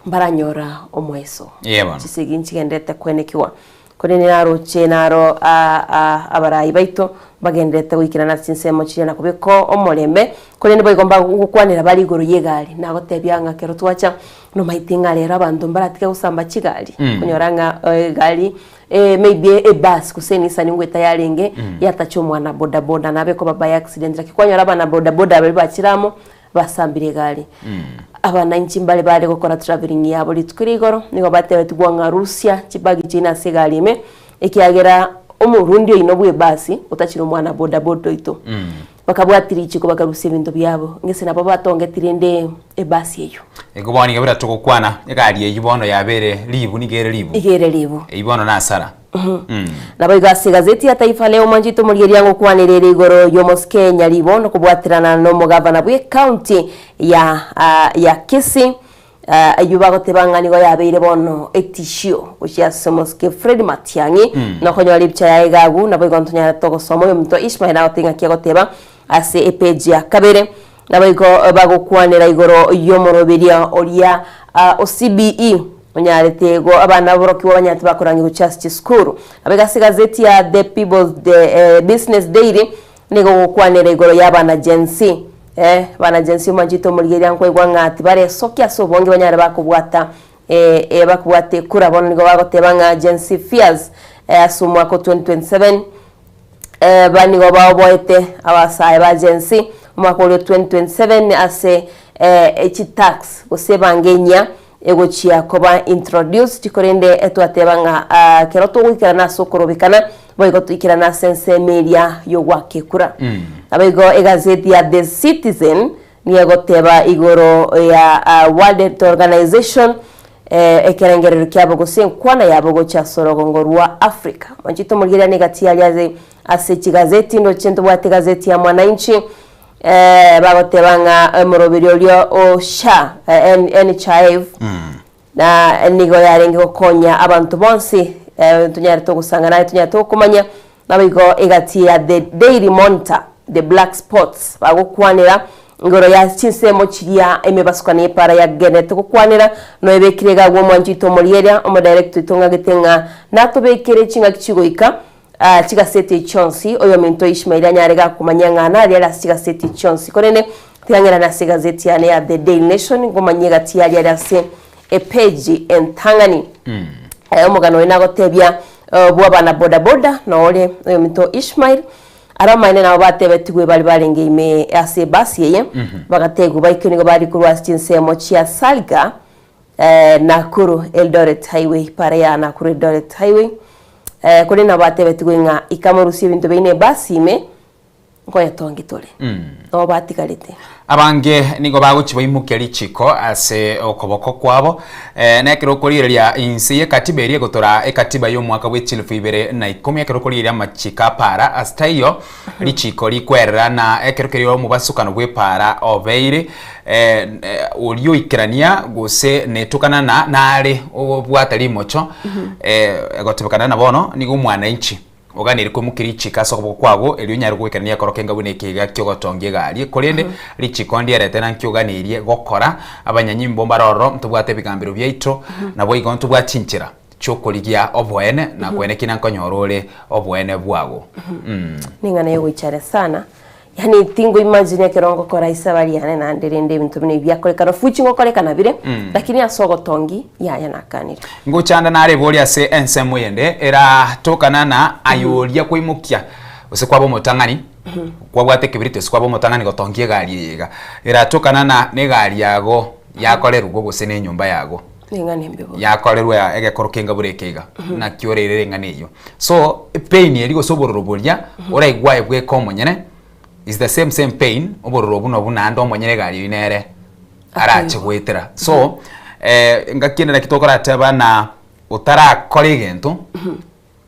mbaranyora omoeso. Ee bono. Chisegi nchigenderete kwenekiwa. Korende naroche naro abarai baito mbagendererete goikerana ase chinsemo chiria na kobeka omorembe, korende boigo mbagokwanera bare igoro y'egari, nagotebia ng'a ekero twacha nomaete ng'a rero abanto mbaratige gosamba chigari, okonyora ng'a egari maybe ebus gose enisani ngoeta yarenge yatacha omwana bodaboda nabe ekoba by accident lakini kwanyora abana bodaboda baria bachire amo basambire egari. Abananchi mbare bare gokora travelling yabo rituko ria igoro, nigo batebetigwa ng'a rusia chibagi chiaino ase egari ime, ekiagera omorundi oino bw'ebasi otachire omwana bodaboda oito. Bakabwatia richiko bakarusia ebinto biabo, ngese nabo batongeti rende ebasi eyio. Igo bono iga buna togokwana, egari eyio bono yabeire ribu nigo ere ribu. Iga ere ribu. Eyio bono nasara. Naboigo ase egazeti ya Taifa Leo mwanchete omorigereria ngokwanera ere igoro y'omosike Nyaribo nokobwaterana nomogavana bw'ecounty ya ya Kisii ayio bagoteba ng'a nigo yabeire bono etishio gochia ase omosike Fred Matiang'i nokonyora ebicha yaye iga agwo naboigo ntonyarete gosoma oyominto Ishmael agoteba ng'aki agoteba ase epage ya kabere Naboigo bagokwanera igoro y'omoroberio oria o CBE onyarete go abana aborokigwa banyarete bakorangia gochia ase chisukuru. Naboigo ase egazeti ya The People's Business Daily nigo ogokwanera igoro y'abana Gen Z. Abana Gen Z omwanchete omorigereria nkoigwa ng'a tibaresokia ase obonge banyare bakobwata bakobwata ekura bono nigo bagoteba ng'a Gen Z fears ase omwaka o 2027 Aba nigo baoboete abasae ba Gen Z omwaka oria o 2027 ase chitax gose ebango enyia egochia koba introduced korende twateba ng'a ekero togoikerana ase okorobekana boigo toikerane ase ensemo eria yogoaka ekura. Naboigo egazeti ya The Citizen nigo egoteba igoro ya World Health Organization Ekerengererio kiabo gose enkwana yabo gochia ase orogongo rwa Africa. Mwanchete omorigereria negati yaria ase ase chigazeti ndoche ntobwate egazeti ya Mwananchi bagoteba ng'a omoroberi oria o SHA NHIF na nigo yarenge gokonya abanto bonsi tonyarete ogosanga naye tonyarete gokomanya Naboigo egati ya The Daily Monitor, The Black Spots bagokwanera igoro ya chinsemo chiria emebasukano y'epaara yagenderete gokwanera, noebekire iga agwo omwanchi oito omorieria, omodirector oito ng'agete ng'a natobekere ching'aki chigoika chigaseti echi chionsi, oyominto Ishmael anyare gakomanya ng'a nari are ase chigaseti echi chionsi. Korende tiga ng'erane ase egazeti yane ya The Daily Nation ngomanyie egati yaria are ase epage entang'ani. Omogano oyo nagotebia. Bw'abana bodaboda na ore oyominto Ishmael, Aramaene nabo batebetigwe baria barenge ime ase ebasi eye, bagategwa baikwe nigo baria korwa ase chinsemo chia Salga, Nakuru Eldoret Highway, para ya Nakuru Eldoret Highway. Korende nabo batebetigwe ng'a ikamorusia ebinto biaino ebasi ime, nkoyetongi tore. Nabo batigarete. Abange nigo bagochia baimokia richiko ase okoboko kwabo, na ekero okorigereria inse y'ekatiba eria egotora ekatiba y'omwaka bwe chilifu ibere na ikomi, ekero okorigereria amachiko a para ase taiyo richiko rikwerera, na ekero keria omobasukano bw'epaara obeire, oria oikerania gose netokana na nare obwate rimocho, egotebekana na bono nigo omwananchi. Oganeire koimokia richiko ase okoboko kwago, erio onyare goikerania ekero kenga buna ekiga ki'ogotongia egari. Korende richiko ndierete na nki oganeirie gokora. Abanyanyimbo mbare ororo, ntobwate ebigambero biaito, naboigo ntobwate chinchera chi'okorigia oboene, na kwene ki nankonyora ore oboene bwago. Ning'ana yogoichania sana, yaani tingo imagine ekero ngokora isabari yane naende rende ebinto buna ebi biakorekana of which ngokorekana bire, lakini ase ogotongi yaya nakanire. Ngochanda nareborie ase ensemo eyende eratokana na aye oria kwaimokia gose kwaba omotang'ani, kwabwate ekebiriti gose kwaba omotang'ani gotongia egari eye iga, eratokana na na egari yago yakorerwa gose na enyomba yago Ning'ana embe bono. yakorerwa egekoro kenga buna eke iga, naki oreirere eng'ana eyio. So epain eria gose obororo boria oraigwe aye bweka omonyene is the same same pain obororo obwo nobwo naende omonyene egari eyio nere arache goetera. So engaki ende naki tokorateba na otarakora egento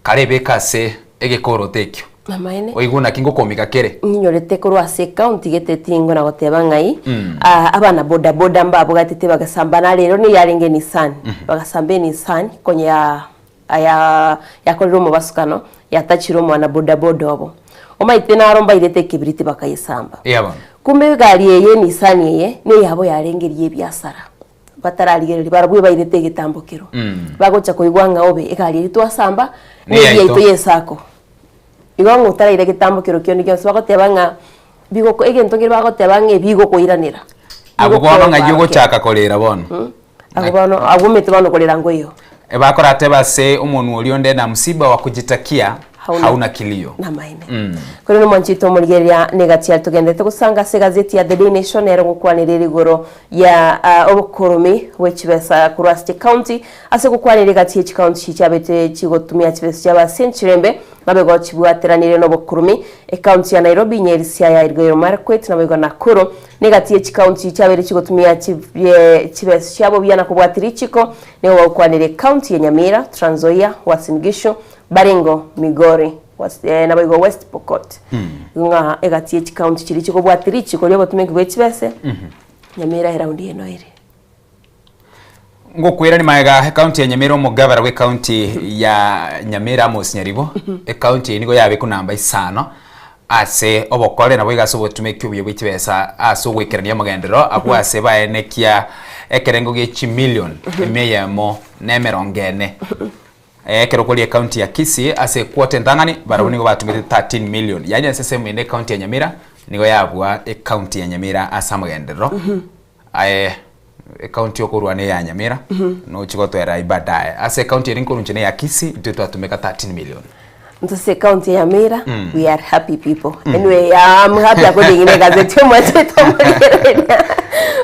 kare beka ase egekoroto ekio Namaene. oigwe naki ngokomika kere. Nginyorete korwa ase ecounty gete tingo na goteba ng'ai ah, abana boda boda mbabogatete bagasamba nare ero niyo yarenge Nissan bagasamba eNissan konya ya aya yakorire omobasukano yatachire omwana boda boda obo. Omaete naro mbairete ekebiriti bakayesamba. Eya bono. Kumbe egari eye eNissan eye neyabo yarenge eria ebiasara. Batararigereria barabwo ebairete egetambo kero. Bagocha koigwa ng'a obe egari eria twasamba Neyaito. neyaito yesako. Igo ng'a otaraira egetambo kero kionde gionsi bagoteba ng'a bigoko egento nkere bagoteba ng'a ebigokoiranera. Abwo bono ng'ai ogochaka korera bono? Abwo bono abwo omanyete bono korera nkoiyo. Ebakoratebe ase omonwa oria onde na msiba wa kujitakia Hauna- hauna kilio. Namaene. Korende omwanchi oito omorigereria negati aria togenderete gosanga ase egazeti ya The Daily Nation nero ngokwanera ere igoro ya ah, obokoromi bwe chibesa korwa ase chikaunti ase gokwanera egati ye chikaunti chi chiabete chigotumia chibesa chiabo ase enchirembe naboigo chibwateranire nobokurumi Ekaunti ya Nairobi, Nyeri, Siaya, Elgeyo Marakwet naboigo Nakuru negati ye chikaunti chiabeire chigotumia chibesa chiabo buya na kobwatia richiko Nigo bagokwanera ecounty ya Nyamira, Trans Nzoia, Uasin Gishu, Baringo, Migori, naboigo West Pokot. Ng'a egati ye chicounty chiria chikobwatia richiko riobotumeki bwe chibese, Nyamira eraundi eye noere. Ngokwirani magega ecounty ya Nyamira omogabara bwe county ya Nyamira Amos Nyaribo ecounty eye nigo yabekwa namba isano ase obokore naboigo ase obotumeki obuya bwe chibesa ase ogoikerania amagenderero abwo ase baenekia ekerengo gie chimilion emia eyemo na emerongo ene. Ekero koria ecounty ya Kisii ase equota entang'ani barabwo nigo batumete 13 million yaani ase esehemu ende ecounty ya Nyamira nigo yabua ecounty ya Nyamira ase amagenderero aye ecounty okorwa ne ya Nyamira nochi gotwera ai baadaye ase ecounty eri nkorwa inche ne ya Kisii intwe twatumeka 13 million. Intwe ase ecounty ya Nyamira we are happy people. Anyway I'm happy according ne egazeti omwachete omorigereria.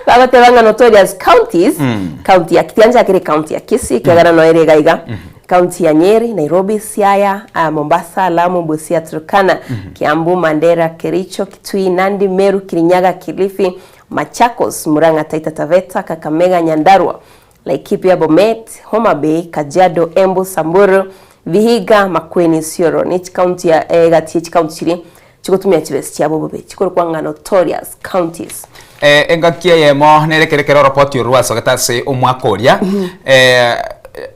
Bagoteba ng'a notorious counties, county ya tianchakire county ya Kisii ekiagera noyo ere iga iga. County ya Nyeri, Nairobi, Siaya, Mombasa, Lamu, Busia, Turkana, Kiambu, Mandera, Kericho, Kitui, Nandi, Meru, Kirinyaga, Kilifi, Machakos, Murang'a, Taita Taveta, Kakamega, Nyandarua, Laikipia, Bomet, Homa Bay, Kajiado, Embu, Samburu, Vihiga, Makueni, Isiolo ne chikaunti ya egati ye chikaunti chiria chigotumia chibesa chiabo bobe chikorokwa ng'a notorious counties. Engaki eyemo nere ekero ekero oropoti orwo rwasogete ase omwaka oria,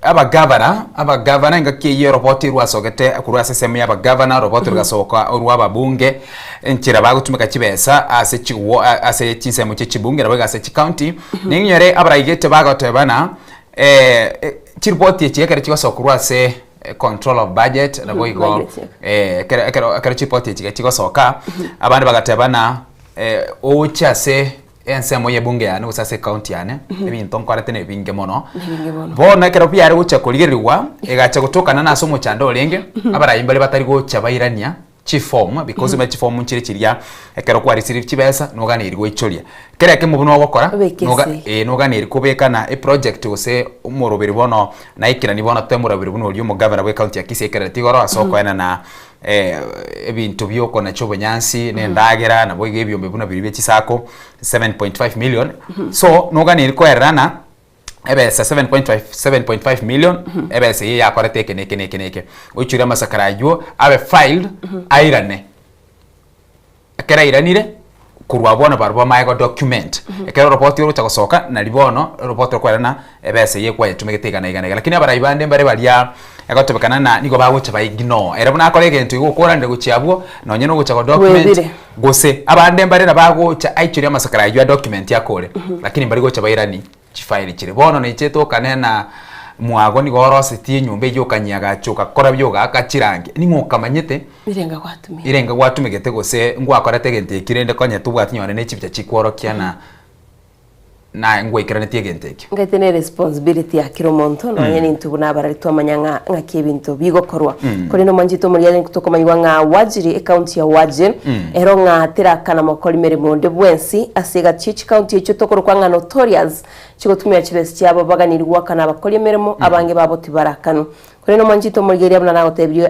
abagavana, abagavana engaki eyio oropoti rwasogete korwa ase esemo ya abagavana, oropoti rogasoka orwa ababunge, enchera bagotumeka chibesa ase chiwo ase chinsemo chia chibunge nabo iga ase chicounty, ninyore abaraigete bagotebana chiripoti echi ekero chigosoka korwa ase control of budget nabo igo Budget, ekero ekero ekero chiripoti echi chigosoka, abande bagatebana oche ase. ensemo ya ebunge yane gose ase ecounty yane, ebinto nkorete na ebinge mono. Nebinge bono. Bono ekero biare gocha korigererigwa, egacha gotokana na ase omochando orenge, abarai mbare batari gocha bairania chiform, because mm chiform nchire chiria ekero kwarisire chibesa noganeiri goichoria. Kera ekemo buna ogokora, Obeke noga esegi. eh noganeiri kobeka na eproject gose omoroberi bono naikerani bono tobe omoroberi buna oria omogavana bwe ecounty ya Kisii aikerereti igoro ase okoenana ebinto biokonacha obonyansi na endagera nabo iga ebiombe buna biria bia chisako 7.5 million so noganeri koererana ebesa 7.5 7.5 million ebesa eye yakorete eke na eke na eke na eke oichure amasakara aywo abe filed airane Ekero airanire, korwa bono barabwo bamaye go document. Ekero oroboti rogocha gosoka, nari bono oroboti rokoerana ebesa eye kwayetumegete iga na iga na iga. Lakini abarai bande mbare baria egotebekana ng'a nigo bagocha ba ignore. Ere buna akore egento igo okoranire gochia abwo, nonye na ogocha go document, Bwebire. gose abande mbare nabagocha aichoria amasakara aywo a document akore, lakini mbari gocha bairani chifaili chiria. Bono nainche tokane na mwago nigo orosetie enyomba eywo okanyiagacha ogakora buya ogaaka chirangi, ning'o okamanyete Erenga gwatumia. Erenga gwatumegete gose ngwakorete egento eki rende konya tobwati nonye ne chibicha chikworokia na naye ngwaikeranetie egento ekio. Ngaite ne responsibility ya kera omonto nonye nintwe buna abarari twamanya ng'a ng'aki ebinto bigokorwa. Korende omwanchete omoriani tokomanyigwa ng'a Wajiri ecounty ya Wajir ero ng'a terakana mokori meremo onde bwensi ase egati ye chicounty echio tokorokwa ng'a notorious chigotumia chibesa chiabo baganiri goakana abakori emeremo abange babo tibarakanwa. Korende omwanchete omorigereria buna nagotebirie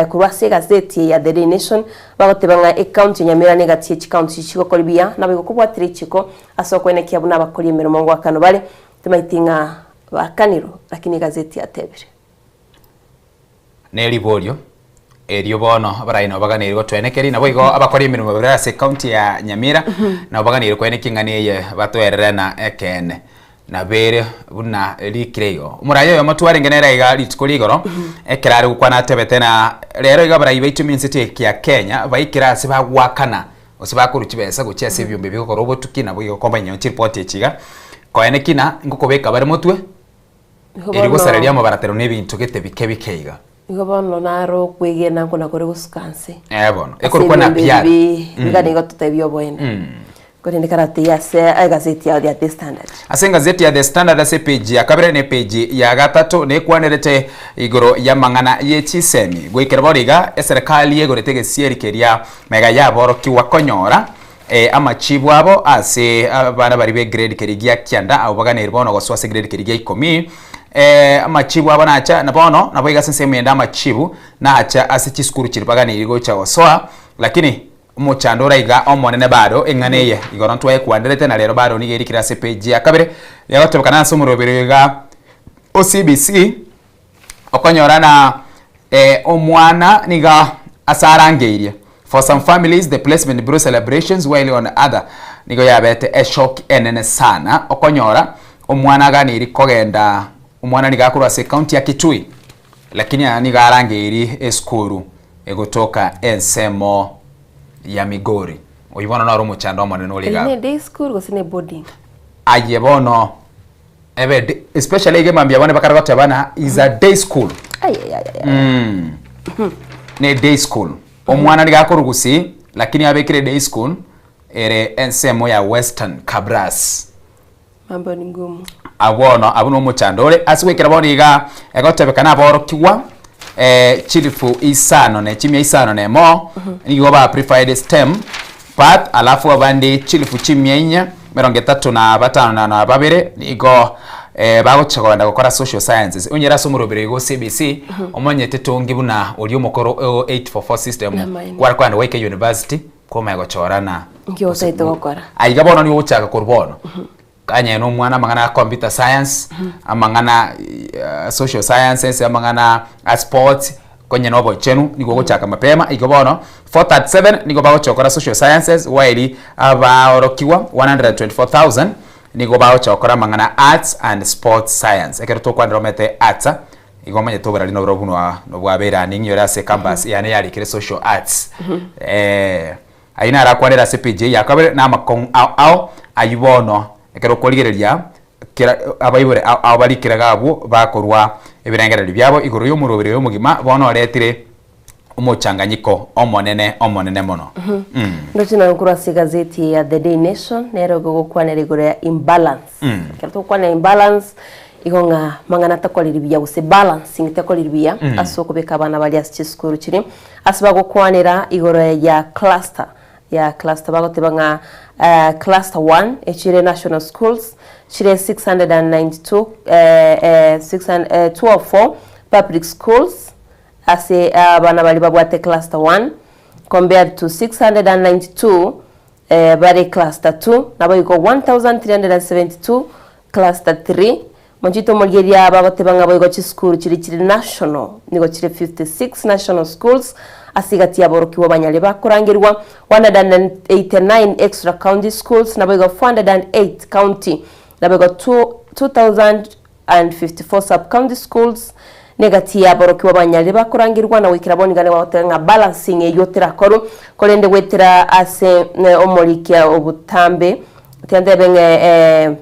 korwa ase egazeti eye ya The Daily Nation, bagoteba ng'a ecounty ya Nyamira negati ye chicounty chigokora buya, naboigo kobwatire richiko ase okoenekia buna abakori emeremo ngoakanwa bare, timaeti ng'a baakanirwe, lakini egazeti yatebire. Neriborio erio bono abarai nabo baganeire gotwenekeria, naboigo abakori emeremo babere ase ecounty ya Nyamira nabo baganeire koenekia eng'ana eye batoerere na ekeene. Nabere buna rikire igo. Omorai oyomo twarenge nere iga rituko rigoro, ekero are gokwana atebete na rero iga abarai baito eminsi eke ya Kenya baikire ase bagwakana gose bakorwa chibesa gochia ase ebiombe bigokora obotuki nabo igo komanya chiripoti echi iga, koene kina ngokobeka bare motwe Igo eri bono gosareria amabaratero na ebinto gete bike bike iga. Igo bono naro okwegena nkona kore gosuka nse. Eh bono, Ase ekorokwa na ebiombe piara. ebi biga nigo totebia oboene. Korende karateiyo ase egazeti yao ya The Standard. Ase engazeti ya The Standard ase epage ya kabere na epage ya gatato nekwanerete igoro y'amang'ana ye chisemi. Goikera bono iga eserekari yegorete egesieri keria mega yaborokigwa konyora amachibu abo ase abana baria be grade keria gia kianda abwo baganeire bono gosoa ase grade keria gia ikomi. Amachibu abo nacha na bono naboigo ase ensemo ende amachibu nacha ase chisukuru chiria baganeire gocha gosoa lakini Omochando ore aiga Omonene bado, eng'ana eye igoro ntwayekwanderete na rero bado nigo erikire ase page ya kabere, egotebekana ase omoroberi iga o CBC, okonyora na omwana niga ase arangeirie For some families the placement brought celebrations while on other nigo yabete eshock enene sana okonyora omwana aganeirie kogenda omwana niga akorwa ase ecounty ya Kitui Lakini aya nigo arangeirie esukuru egotoka ensemo ya Migori. Oyio bono noro omochando omonene ore Eye iga. ne day school gose ne boarding? Aye bono ebe day, especially iga mambia bono bakare goteba ng'a is a day school. Ai ai ai ai. Mm. Ne day school. Omwana nigo akorwa Gusii lakini abekire day school ere ensemo ya Western Kabras. Mambo ni ngumu. Bono abwo nomochando ore ase goikera bono iga egotebekana aborokigwa chilifu isano ne chimia isano na emo nigo ba preferred stem path alafu abande chilifu chimia inye emerongo etato na batano na na babere nigo bagocha kogenda gokora social sciences onye ere ase omoroberi oyo go CBC omanyete tongi buna oria omokoro o 844 system Namaene. kware kogenda goika university Komanya gochora na Inki otaete gokora? Aiga bono nigo ogochaka korwa bono. Kanye na omwana amang'ana a computer science, amang'ana social sciences, amang'ana a sports, konye na obochenu nigo ogochaka mapema. Igo bono 437 nigo bagocha gokora social sciences while abaorokigwa 124,000 nigo bagocha gokora amang'ana arts and sports science. Ekero tokwanera omanyete arts Igo omanyete oborari noboro buna nobwabeire aa ning'inyore ase campus yane yarikire social arts. Eh, ayio narakwanere ase page eye ya kabere na amakong'u ao ao ayio bono ekero okorigereria kera abaibore ao ao barikire iga abwo bakorwa ebirengererio biabo igoro ya omoroberi oyo omogima bono oretire. Omochanganyiko omonene omonene mono. Ndoche naye korwa ase egazeti ya The Day Nation nero egokwanera igoro ya imbalance. Ekero togokwanera imbalance igo ng'a mang'ana takoriri buya gose balancing tekoriri buya ase okobeka abana baria ase chisukuru chiria ase bagokwanera igoro ya cluster ya cluster bagoteba ng'a cluster one echire national schools chire 692 204 public schools Ase abana baria babwate cluster one compared to 692 bare cluster two, naboigo 1372 cluster three. Mochite omorigereria bagoteba ng'a boigo chisukuru chiria chire national nigo chire 56 national schools ase egati y'aborokigwa banyare bakorangerigwa 189 extra county schools naboigo 408 county naboigo 2054 sub-county schools negati y'aborokigwa banyarire bakorangerigwa na goikera bono iga nigo bagoteba ng'a balancing eyio terakorwe korende goetera ase omorikia obotambe tiga ntebe ng'a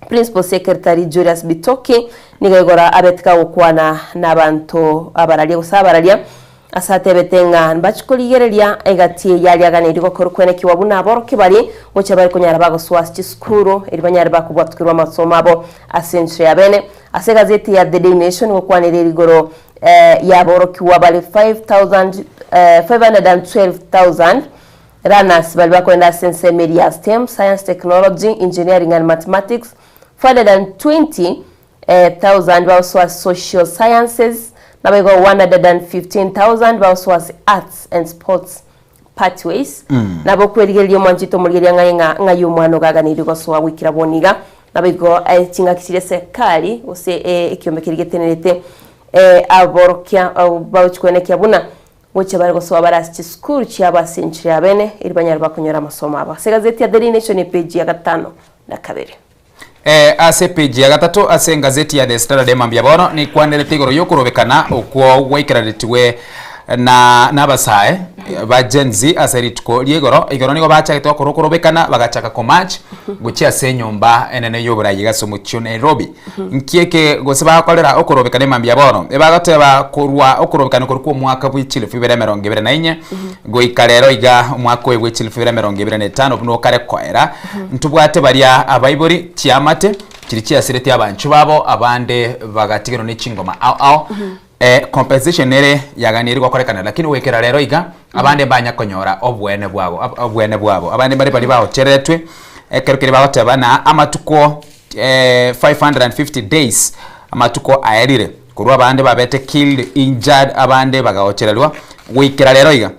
Principal Secretary Julius Bitoki nigo igoro abete kagokwana nabanto abararia gose abararia Ase atebete ng'a mbachie korigereria egati eye ariaganeiri gokorwa kwenekigwa buna aborokia baria gochia bare konyara bagosoa ase chisukuru erio banyare bakobwatokerwa amasomo abo ase enchera ya bene. Ase egazeti ya The Daily Nation gokwanera ere igoro y'aborokigwa bare 512,000 learners baria bakorenda ase ensemo eria ya STEM, Science, Technology, Engineering and Mathematics, 420,000 bagosoa ase Social Sciences, Naboigo 115,000 bagosoa ase Arts and Sports Pathways. Nabo okwerigereria omwanchete omorigereria ng'ai ng'a ng'ai omwana ogaganeirie gosoa goikera bono iga. Naboigo chingaki chiria serikali gose ekiombe keria getenerete aborokia bagochia koenekia buna gochia bare gosoa bare ase chisukuru chiabo ase enchera ya bene erio banyare bakonyora amasomo abo. Ase egazeti ya Daily Nation epage ya gatano na kabere. Ase epeji ya gatato ase engazeti ya The Standard emambia bono nikwanerete igoro y'okorobekana okwo gwaikeranetigwe na n'abasae ba Gen Z ase rituko ria igoro. Igoro nigo bachagete gokora okorobekana bagachaka komarch gochia ase enyomba enene y'oboraia iga ase omochie o Nairobi. Nki eke gose bagokorera okorobekana emambia bono? Ebagoteba korwa okorobekana korwa kwa omwaka bwe chilifu ibere emerongo ebere na inye Goika rero iga omwaka oyo bwe chilifu ibere emerongo ebere na etano buna okare koera, ntobwate baria abaibori chiamate chiria chiasiretie abanchwa babo, abande bagatigerwa ne chingoma ao ao. Compensation ere yaganirie gokorekana lakini goikera rero iga abande mbanya konyora oboene bwabo oboene bwabo. Abande mbare baria baocheretwe ekero keria bagoteba na amatuko 550 days amatuko aerire korwa abande babete killed, injured, abande bagaochererwa goikera rero iga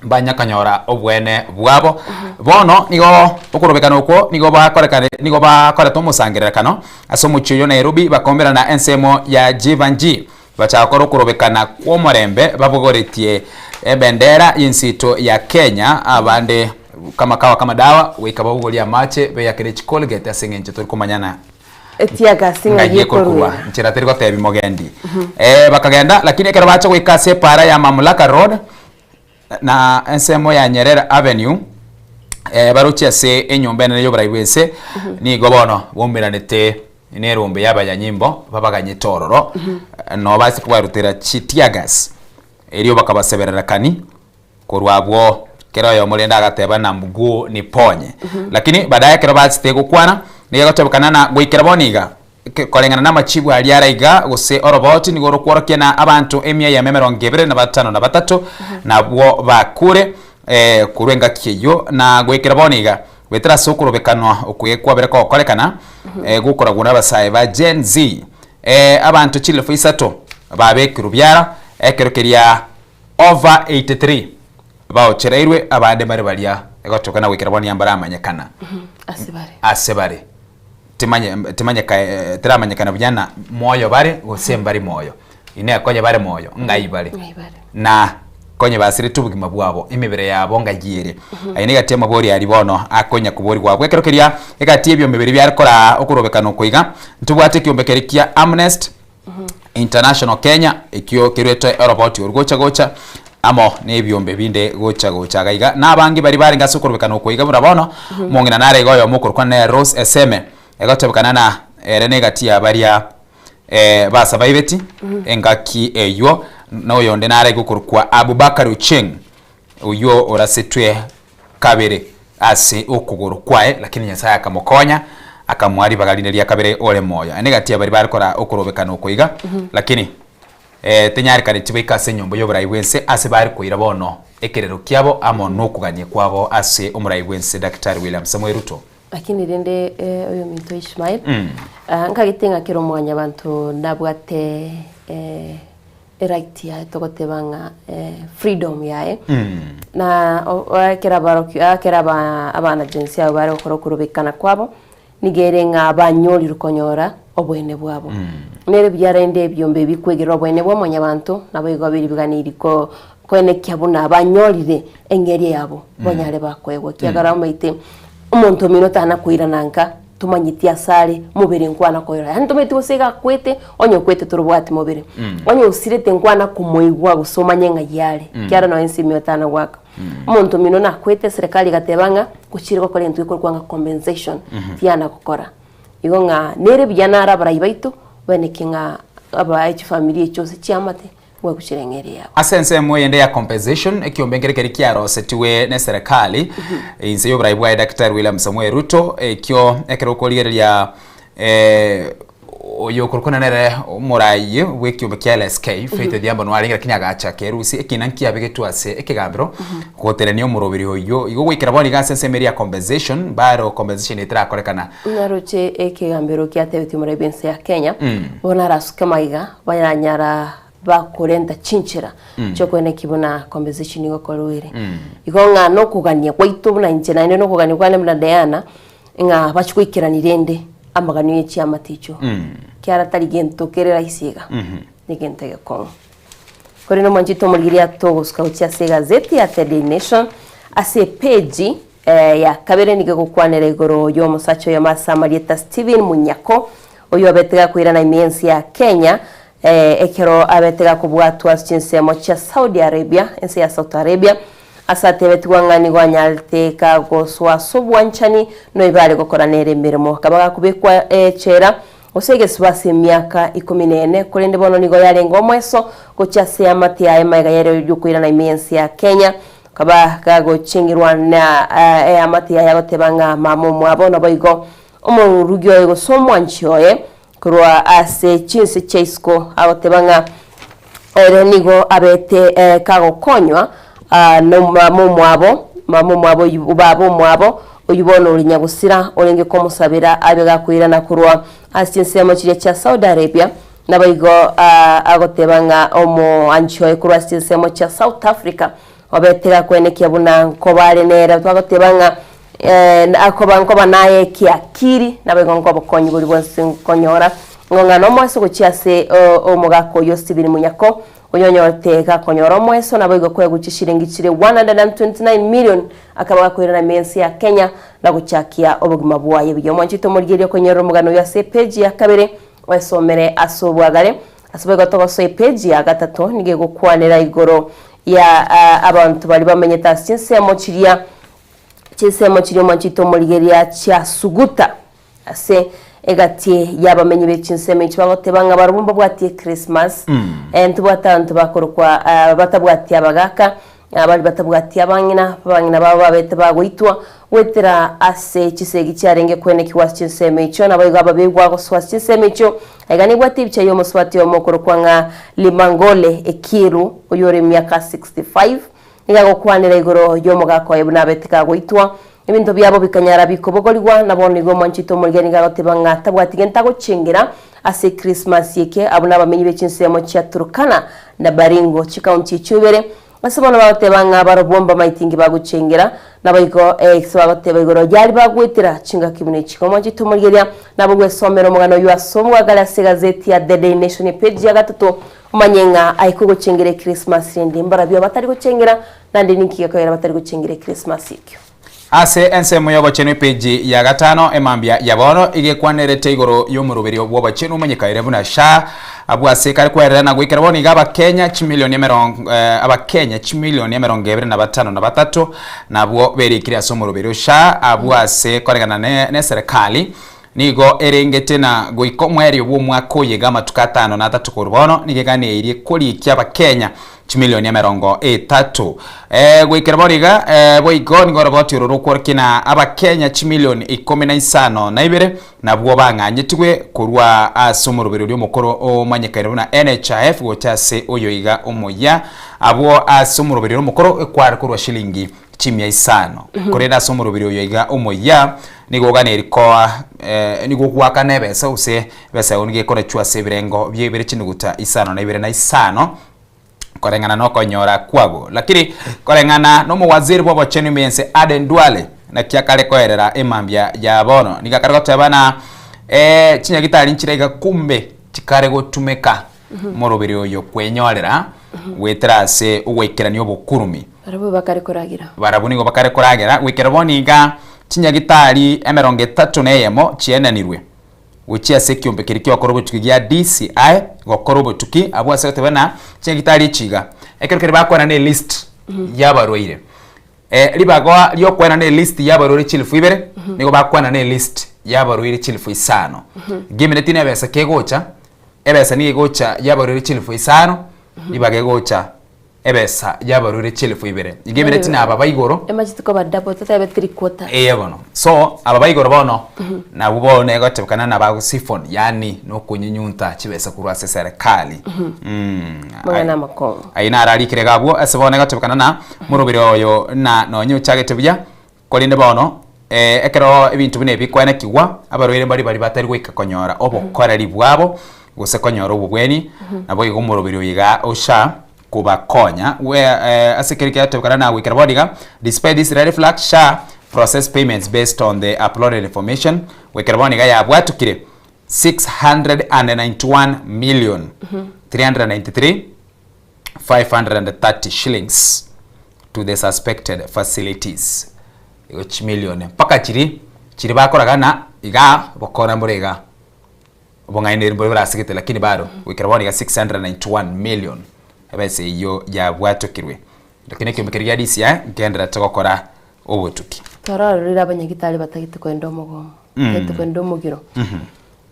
mbanyakonyora obwene bwabo. Bono nigo okorobekana okwo nigo bakorekane nigo bakorete omosangererekano ase omochie oyo Nairobi bakomerana ensemo ya Jeevanjee bachaka gokora okorobekana kw'omorembe babogoretie ebendera y'ensito ya Kenya abande kama kawa kama dawa goika babogorie amache beyakere chicolgate ase eng'encho tori komanyana Etiagasi ng'a ng'ai ekorwa yekorwera. nchera teri gotebi mogendi. Bakagenda lakini ekero bacha goika ase epaara ya Mamlaka Road na ensemo ya Nyerere Avenue barochie ase enyomba enene y'oborai bw'ense nigo bono baumeranete nerombe y'abanyanyimbo babaganyete ororo nabo base kobarutera chiteargas erio bakabaseberera kani Korwa abwo kera oyomo rende agateba na mguu niponye. Lakini baadaye ekero bachete gokwana, nigo egotebekana na goikera bono iga, koreng'ana namachibu aria are iga, gose oroboti nigo rokworokia na abanto emia eyemo emerongo ebere na batano na batato nabwo bakure korwa engaki eyio na goikera bono iga, goetera ase okorobekanwa okwe kwabere kogokorekana gokoragwa nabasae ba Gen Z. Abanto chilifu isato babekirwe biara ekero keria Over 83 baochereirwe, abande mbare baria egotoka na goikera bono mbaramanyekana Ase bare. ase bare timanye timanyeka teramanyekana buya na moyo bare gose mbari moyo inee konye bare moyo ng'ai bare Ng'ai bare. na konye basiretie obogima bwabo emebere yabo ng'ai ere aye nigo egati amabori aria bono akonya koborigwa abwo ekero keria egati ebiombe biria biare koraa okorobekana oko iga ntobwate ekiombe keria kia Amnesty International Kenya, ekio kerwete oroboti oru gocha gocha, amo nebiombe binde gocha gocha iga iga. Na abange baria barenge ase okorobekana okwo iga buna bono, omong'ina nare iga oyomo okorokwa nere Rose Eseme, egotebekana na ere negati ya baria basabaibeti engaki eywo. Na oyonde nare gokorokwa Abubakari Ochieng, oyio orasetwe kabere ase okogoro kwaye, lakini Nyasae akamokonya, akamoa ribaga rinde ria kabere ore moyo. Ende gati ya baria bare kora okorobekana oko iga, lakini eh, tenyarekaneti baike ase enyomba y'oborai bw'ense ase bare koira bono ekerero kiabo amo nokogania kwabo ase omorai bw'ense Daktari William Samoei Ruto. Lakini rende eh, oyominto Ishmael, ah, nkagete ng'a kera omwanyabanto nabwate eh, eright yaye togoteba ng'a eh, freedom yaye na o- o- ekero abaroki ekero aba abana jinsi abo bare gokora okorobekana kwabo, nigo ere ng'a banyorire konyora oboene bwabo. Nere buya rende ebiombe ebi bikwegerera oboene bwa mwanyabanto, nabo igo biri biganeiri ko koenekia buna banyorire eng'eria yabo, banyare bakoegwa. Ekiagera omanyete omonto omino tana koirana nka, tomanyeti asare mobere nkwana koirora. Yaani tomanyeti gose iga akwete, onye okwete torobwati mobere. Onye osirete nkwana komoigwa gose omanye ng'ai are, ekiagera nonye ense ime otana goaka. Omonto omino nakwete eserekari egateba ng'a gochire gokora egento gekorokwa ng'a compensation, tiana gokora. Igo ng'a nere buya naro abarai baito, baeneke ng'a abae chifamiri echio gose chiamate, gwaguchire eng'eria yabo. Ase ensemo eyende ya compensation, ekiombe nkere keria kiarosetigwe neserekari inse y'oborai bwaye Daktari William Samoei Ruto, ekio ekero okorigereria oyo okorokwana nere omorai bw'ekiombe kia LSK Faith Odhiambo noarenge lakini agacha akerusia ekina nkiabegetwe ase ekegambero gotenenia omoroberi oyio igo goikera bono iga ase ensemo eria ya compensation baro compensation etarakorekana. Naroche ekegambero kiatebetie omorai bw'ense ya Kenya, bono arasuke magega Baranyara bakorenta chinchera chi'okoeneki buna compensation igokorwa ere. Igo ng'a nokogania gwaito buna inche naende nokogania kwane buna Diana, ng'a bachie goikerania rende amaganio ye chiamate echio. Ekiagera tari gento kere rahisi iga, negento egekong'u. Korende omwanchete omorigereria togosuka gochia ase egazeti ya The Daily Nation, ase epeji ya kabere nigo egokwanera igoro y'omosacha oyomo ase amarieta Stephen Munyako, oyio obete gakoirana ime y'ense ya Kenya, ekero abete gakobwatwa ase chinsemo chia Saudi Arabia, ense ya South Arabia, ase atebetigwa ng'a nigo anyarete kagosoa ase obwanchani noibo are gokora nere emeremo. Akaba gakobekwa echela gose egesuba ase emiaka ikomi na ene, korende bono nigo yarenge omoeso gochia ase eamate yaye magega y'erio riokoirana ime y'ense ya Kenya. Akaba gagochengerwa na eamate yaye agoteba ng'a mama omwabo naboigo omorugi oye gose omwanchi oye korwa ase chinse chia isiko agoteba ng'a ere nigo abete kagokonywa na mama omwabo, mama omwabo oyio baba omwabo oyio bono ore nyagosira orenge komosabera abe gakoirana korwa ase chinsemo chiria chia Saudi Arabia. Naboigo agoteba ng'a omoanchi oye korwa ase chinsemo chia South Africa obete gakwenekia buna nkoba are nere twagoteba ng'a akoba nkoba naye ekiakiri naboigo nkobokonyi boria bwonsi nkonyora ng'o ng'a nomoeso gochia ase omogaka oyio Stephen Munyako oyonyorete gakonyora omoeso naboigo koegwa chishilingi chire 129 million akaba gakoirana ime ense ya Kenya na gochakia obogima bwaye buya. Omwanchete omorigereria okonyorera omogano oyo ase epeji ya kabere Oesomere ase obwagare. Ase boigo togosoa epeji ya gatato nigo egokwanera igoro ya abanto baria bamenyete ase chinsemo chiria chinsemo chiria omwanchete omorigereria chia Suguta ase egati y'abamenyi be chinsemo echi bagoteba ng'a barobwo mbabwatie Christmas ntobwate abanto bakorokwa batabwati abagaka Abaria batabwati abang'ina, abang'ina babo babete bagoitwa goetera ase chisegi chiarenge koenekigwa ase chinsemo echio, naboigo ababegwa gosoa ase chinsemo echio. Aiga nebwate ebicha y'omosubati oyomo okorokwa ng'a Limangole Ekiru, oyore emiaka 65, nigo agokwanera igoro y'omogaka oye buna abete kagoitwa. Ebinto biabo bikanyara bikobogorigwa, na bono igo omwanchete omorigia nigo agoteba ng'a tabwati gento agochengera ase Ekrismasi eke. Abwo nabamenyi be chinsemo chia Turkana na Baringo, chikaunti echio ibere, ase bono bagoteba ng'a barobwo mbamaeti inki bagochengera. Naboigo ase bagoteba igoro y'aria bagwetera chingaki buna echi. Omwanchete omorigeria nabo gwesomera omogano oyio ase omwagare ase egazeti ya The Daily Nation epeji ya gatato, omanye ng'a aye kogochengera Ekrismasi rende mbarabio abatari gochengera Naende ninki gekoera batari gochengera Ekrismasi ekio? Ase ensemo y'obochenu epeji ya gatano emambia ya bono igekwanerete igoro y'omoroberio bw'obochenu omanyekaire buna SHA abwo ase kare kwerera na goikera bono iga abakenya chimilioni emerongo abakenya chimilioni emerongo ebere na batano na batato nabwo berikire ase omoroberio SHA abwo ase koregana ne neserekali. Nigo erengete na goika omoerio bw'omwaka oye iga amatuko atano na atato korwa bono, nigo eganeirie korikia Abakenya chimilioni emerongo etato. Goikera bono iga, boigo nigo oroboti oro rokworokia na Abakenya chimilioni ikomi na isano na ibere nabwo bang'anyetigwe korwa ase omoroberi oria omokoro omanyekaine buna NHIF gocha ase oyo iga omoyia. Abwo ase omoroberi oria omokoro ekware korwa shilingi chimia isano. Korende ase omoroberi oyo iga omoyia nigo oganeiri koa nigo ogoakana ebesa gose ebesa yago nigo ekorechwa ase ebirengo bia ibere chinuguta isano na ibere na isano koreng'ana nokonyora kwago. Lakini koreng'ana nomowaziri bw'obochenu ime y'ense Aden Duale naki akare koerera emambia ya bono nigo akare goteba na chinyagitari nchire iga kumbe chikare gotumeka Omoroberi oyo kwenyorera goetera ase ogwaikerania obokurumi. Barabwo bakare koragera. Barabwo nigo bakare koragera goikera bono iga chinyagitari emerongo etato na eyemo chienanirwe gochia ase ekiombe keria ki'ogokora obotuki gia DCI gokora obotuki abwo ase goteba ng'a chinyagitari echi iga ekero keria bakoenana elist y'abarwaire ribaga riokoenana elist y'abarwaire chilifu ibere nigo bakoenana elist y'abarwaire chilifu isano. Ngemineti na ebesa kegocha Ebesa nigo egocha y'abarwaire chilifu isano, ribaga egocha ebesa y'abarwaire chilifu ibere. Iga emineti na aba ba igoro. Emacheti koba double, totebe three quarter. Eye bono. So, aba ba igoro bono, nabwo bono egotebekana nabagosifon, yaani nokonyunyunta chibesa korwa ase serikali. Mang'ana amakong'u. Ayio naro arikire iga abwo, ase bono egotebekana na moroberi oyo na nonye ochagete buya, Korende bono, ekero ebinto buna ebi bikwenekigwa, abarwaire mbaria baria batari goika konyora obokoreri bwabo, gose konyora obobweni, naboigo omoroberi oyo iga ocha kobakonya. Ase ekero kiatebekana na goikera bono iga, despite this red flag, SHA process payments based on the uploaded information, goikera bono iga yabwatukire 691 million 393 530 shillings to the suspected facilities igo chimilion mpaka chiri chiri bakoraga ng'a igaa bokora mbore igaa obong'aini mbore borasegete lakini bado goikera bono iga 691 million ebesa eyio yabwatokirwe lakini ekiombe keria gia DCI nkendererete gokora obotuki. Twarorire abanyagitari batagete koenda omogomo, batagete koenda omogiro.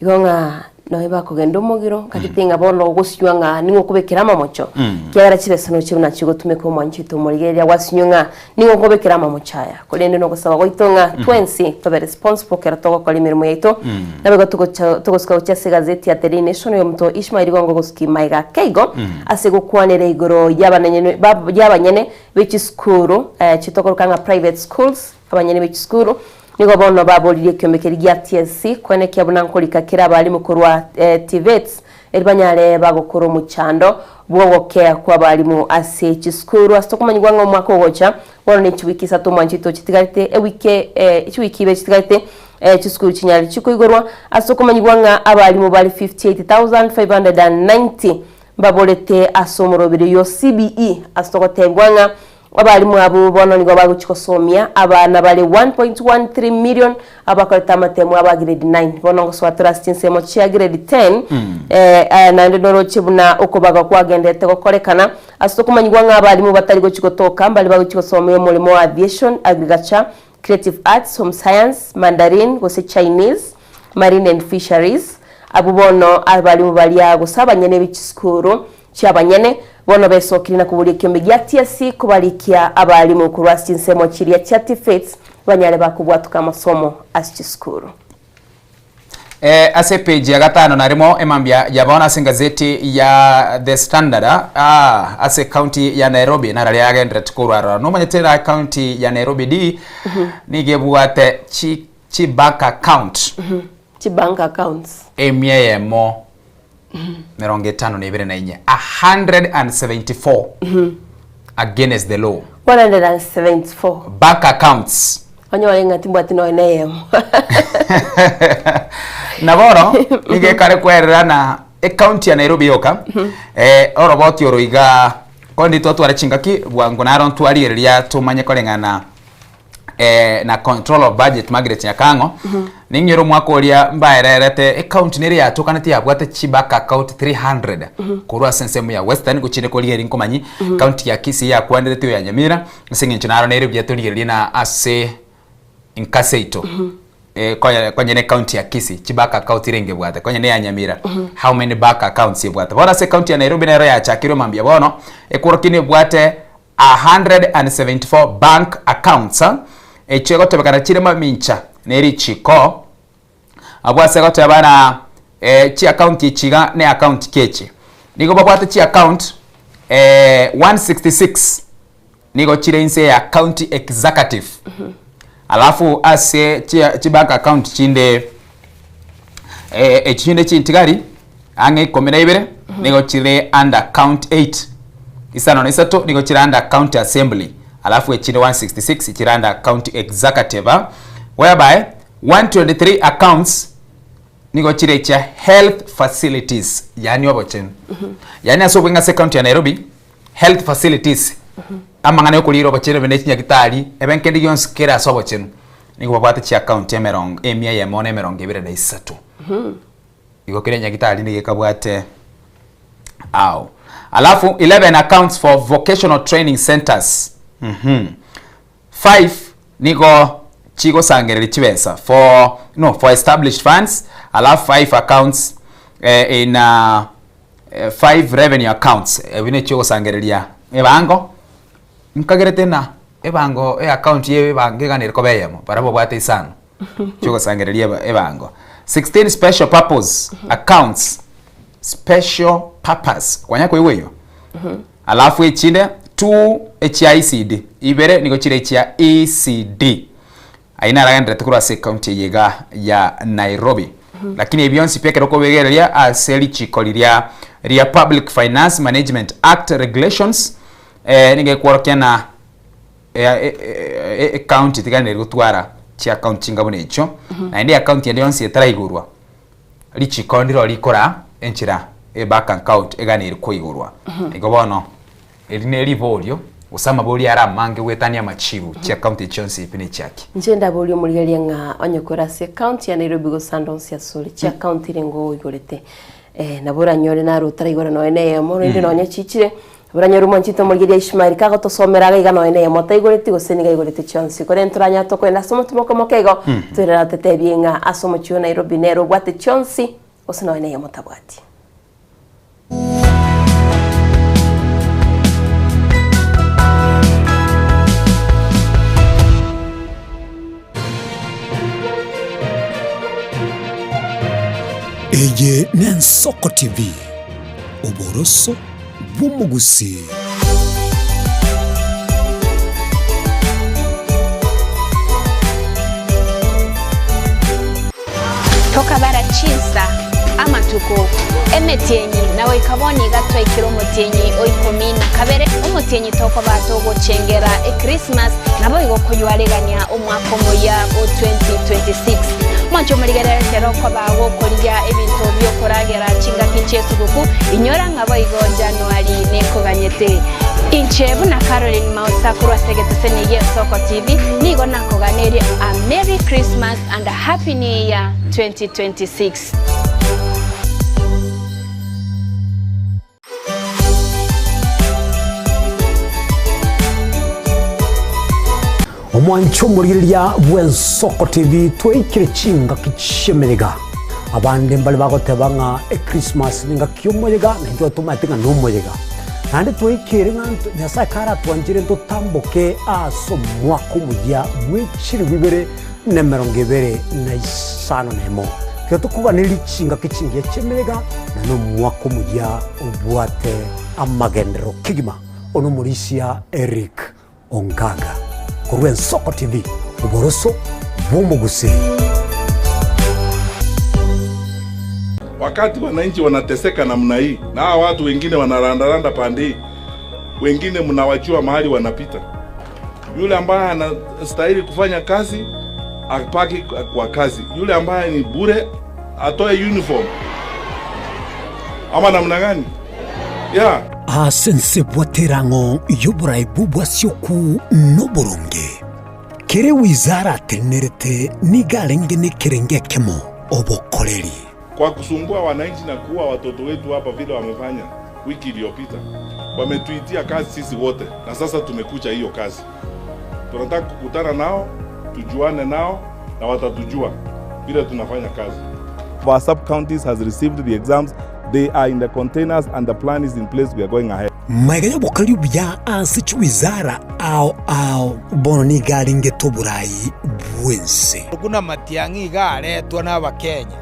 Igo ng'a nonya bakogenda omogiro, nkagete ng'a bono ogosinywa ng'a ning'o okobekera amamocho, ekiagera chibesa nochio buna chigotumeka omwancho oito omorigereria gwasinywa ng'a ning'o okobekera amamocho aya. Korende nogosaba gwaito ng'a twensi tobe responsible ekero togokora emeremo yaito, nabo igo togocha togosuka gochia ase egazeti ya The Daily Nation oyomonto Ishmael Gongo ogosukia maiga ake igo ase gokwanera igoro y'abananyene ba y'abanyene be chisukuru chitokoroka ng'a private schools, abanyene be chisukuru Nigo bono baboririe ekiombe keria gia TSC koenekia buna nkorika kera abalimu korwa TVETs eri banyare bagokora omochando bw'ogokea kw'abalimu ase chisukuru. Ase tokomanyigwa ng'a omwaka ogocha bono ne chiwiki isato omwancho oito chitigarete ewiki chiwiki ibere chitigarete chisukuru chinyare chikoigorwa. Ase tokomanyigwa ng'a abalimu bare 58,590 mbaborete ase omoroberi oyo CBE ase togotebigwa ng'a Abalimu abwo bono nigo bagochia gosomia abana bare 1.13 million abakorete amatemo abo a grade 9. Bono ngosoa tore ase chinsemo chia grade 10 eh, naende noroche buna okobaga kwagenderete gokorekana ase tokomanyigwa ng'a abalimu batari gochia gotoka mbare bagochia gosomia omoremo wa aviation, agriculture, creative arts, home science, Mandarin gose Chinese, marine and fisheries. Abwo bono abalimu baria gose abanyene be chisukuru chi'abanyene, bono besokire na koboria ekiombe gia TSC kobarikia abalimu korwa ase chinsemo chiria chia TVETs banyare bakobwatoka amasomo ase chisukuru. Ase epeji ya gatano na rimo emambia ya bono ase engazeti ya The Standard ah, ase ekaunti ya Nairobi nararia yagenderete korwa aroro. Nomanyete na ekaunti ya Nairobi di nigo ebwate chi chi bank account Chi bank accounts. Emia eyemo merongo etano na ibere na inye, 174 against the law. 174. Bank accounts. Onyore ng'a timbwati nonya na eyemo. Na bono nigo ekare kwerera na ecounty ya Nairobi yoka oroboti oro iga kondi twatware chingaki bwango naro ntwarigereria tomanye koreng'ana na control of budget Margaret Nyakang'o ning'ire omwaka oria mbaererete ecounty nere yatokanete yabwate chibank account 300 korwa ase ensemo ya Western gochire korigereria nkomanyi county ya Kisii yakwanerete oyo ya Nyamira ase eng'encho naro nere buya torigererie na ase nka seito. Eh, konya konya ne county ya Kisii chibank account ire ngebwate konya ne ya Nyamira how many bank accounts ebwate bono ase county ya Nairobi nero yachakirwe mambia bono ekworokia nebwate 174 bank accounts echio egotebekana chire mamincha ne richiko abwo ase egoteba na eh, chiaccount echi iga ne account ki echi nigo babwate chiaccount eh, 166 nigo chire inse ya county executive alafu ase chibank account chinde eh, echinde chintigari ang'e ikomi na ibere nigo chire under county 8 isano na isato nigo chire under county assembly alafu echinde 166 chire under county executive ah, whereby 123 accounts nigo chire chia health facilities yaani obochenu yaani ase obweng'e ase ecounty ya Nairobi health facilities amang'ana yokorira obochenu ebe ne chinyagitari ebe nkende gionsi kere ase obochenu nigo babwate chiaccount emerongo emia eyemo na emerongo ebere na isato igo kera enyagitari nigo ekabwate ao alafu 11 accounts for vocational training centers 5 nigo chigosangereria chibesa for no for established funds alafu 5 accounts eh, in uh, 5 revenue accounts ebi nechi ogosangereria ebango nkagerete na ebango eaccount ye ebango egana ere koba eyemo barabwo babwate isano chiogosangereria ebango 16 special purpose accounts special purpose kwanya koigwa eywo alafu echinde 2 echia ECD ibere nigo chire echia ECD Ayio naragendererete korwa ase ekaunti eye iga ya Nairobi. Lakini ebi bionsi pi ekero okobigereria ase richiko riria ria Public Finance Management Act Regulations eh, nigo ekworokia na ekaunti tiganeri gotwara chiakaunti chinga buna echio naende akaunti ende yonsi etaraigorwa richiko ndiro rikora enchera ebank account eganeri koigorwa. Igo bono Eri neriborio, gose amaborio are amange goetania amachibu, chiakaunti chionsi pi nechiaki. Inche ndaborie omorigereria ng'a onye kore ase ecounty ya Nairobi gose ande onsi asore, chiacounty ere ng'o oigorete? Eh, nabo oranyore naro otaraigora nonya na eyemo, rende nonya chichire, nabo oranyore omwanchete omorigereria Ishmael kagotosomera iga iga nonya na eyemo ataigoreti gose nigo aigorete chionsi. Korende toranyare tokoenda ase omotima okomoka igo, toirane ototebie ng'a ase omochie o Nairobi nere obwate chionsi, gose nonya na eyemo tabwati. Eye n'Ensoko TV, oboroso bw'omogusii. Tokabara chinsa, amatuko, emetienyi, na goika bono iga twaikire omotienyi o ikomi na kabere, omotienyi tokoba togochengera Ekrismasi, naboigo koywaregania omwaka omoyia o 2026. Mwanche omorigerere ekero okoba gokorigia ebinto bi'okoragera chingaki chi'esuguku, inyora ng'a boigo Januari nekoganyete. Inche buna Caroline Mausa korwa ase egeteseni gi'Esoko TV, nigo nakoganerie a Merry Christmas and a Happy New Year 2026. Omwancho omorigereria bw'Ensoko TV twaikire chingaki chi'emeyega. Abande mbare bagoteba ng'a Echristmas nengaki y'omoyega, na intwe tomaete ng'a nomoyega. Naende twaikire ng'a Nyasae karatwanchire ntotamboke ase omwaka omoyia bwe chilifu ibere na emerongo ebere na isano na emo. Tiga tokoganerie chingaki chingiya chi'emeyega na nomwaka omoyia obwate amagenderero kegima. One omorisia Eric Ongaga korwa Ensoko TV, oboroso bw'omogusii. Wakati wananchi wanateseka namna hii na hawa watu wengine wanarandaranda pande hii, wengine mnawajua mahali wanapita. Yule ambaye anastahili kufanya kazi apaki kwa kazi, yule ambaye ni bure atoe uniform ama namna gani? Yeah. Ase ense bwate erang'o y'oboraibu bw'asioku noboronge. Kera ewizara atenenerete nigo arenge nekerengo ekemo, obokoreri. Kwa kusumbua wananchi na kuua watoto wetu hapa vile wamefanya wiki iliyopita, wametuitia kazi sisi wote, na sasa tumekuja hiyo kazi. Tunataka kukutana nao, tujuane nao. na watatujua vile tunafanya kazi. Our sub counties has received the exams, they are in the containers and the plan is in place, we are going ahead. Magega y'obokaria obuya ase chiwizara ao ao bono nigo arengete oborai bw'ense. Buna matiang'i iga aretwa n'Abakenya,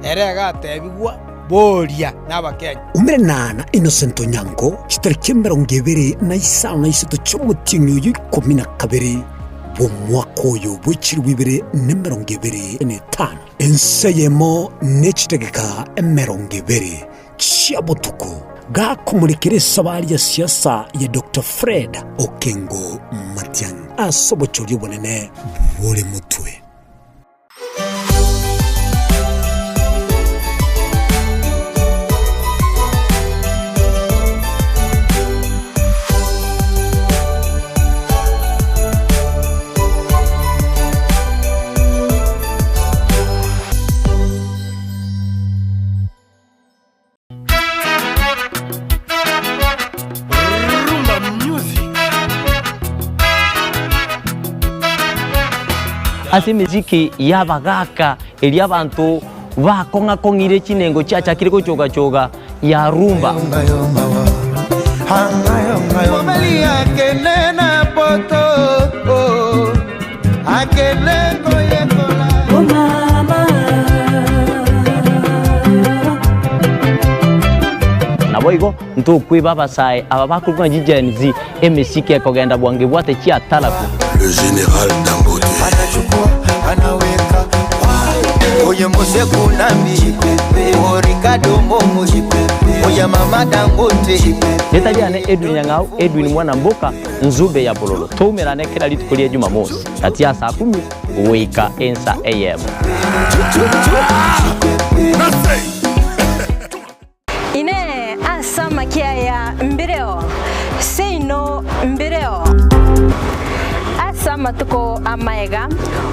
ere igatebigwa, Boria n'Abakenya. Umerana na Innocent Onyango chitariki 23 chi'omotienyi oyo 12 bw'omwaka oyo bwe chilifu 2025, ense eyemo ne chidageka 20 chia botuko, gakomorekera esabari ya siasa ya Doctor Fred Okengo Matiang'i ase obochori obonene bore motwe. Rumba music. Ase emesiki y'abagaaka eria abanto bakong'a-kong'ire chinengo chiachakire gochoga-choga ya rumba. Mobali akende na poto oh, akende koyekola oh, mama. Naboigo ntokweba abasae aba bakorokwa ng'a chiGen Z, emesiki ekogenda bwango ebwate chiataraku. Le général Dangote. Anachukua, anaweka Oye Mose Kunambi, o Ricardo Momo, oye Mama Dangote. Rieta riane Edwin Nyang'au, Edwin Mwana Mboka, Nzube ya Bololo. Toumerane kera rituko ria Jumamosi, gati ya saa kumi goika ensa eyemo. Inee! Ase amakia aya mbireo? Seino mbireo. Ase amatuko amaega,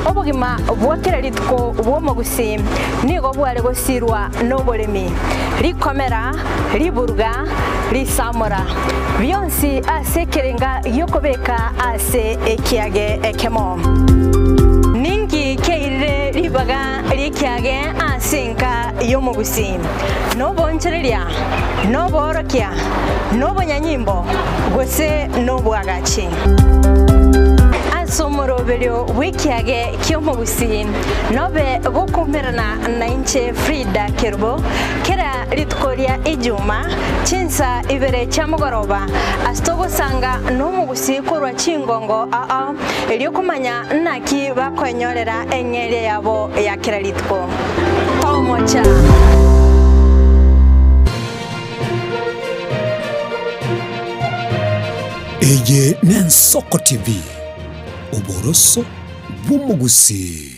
obogima bwa kera rituko bw'omogusii nigo bware gosirwa noboremi, rikomera, riburuga, risamora, bionsi ase ekerenga gi'okobeka ase ekiage ekemo. Ninki kiairire ribaga ri'ekiage ase enka y'omogusii? Noboonchoreria, noboorokia, nobonyanyimbo, gose nobwagachi? Ase omoroberio bw'ekiage ki'omogusii nobe gokoumerana nainche Frida Kerubo kera rituko ria Ijuma chinsa ibere chia mogoroba ase togosanga nomogusii korwa chingongo ao erio komanya naki bakoenyorera eng'eria yabo ya kera rituko. Tomocha. Eye n'Ensoko TV, oboroso bw'omogusii.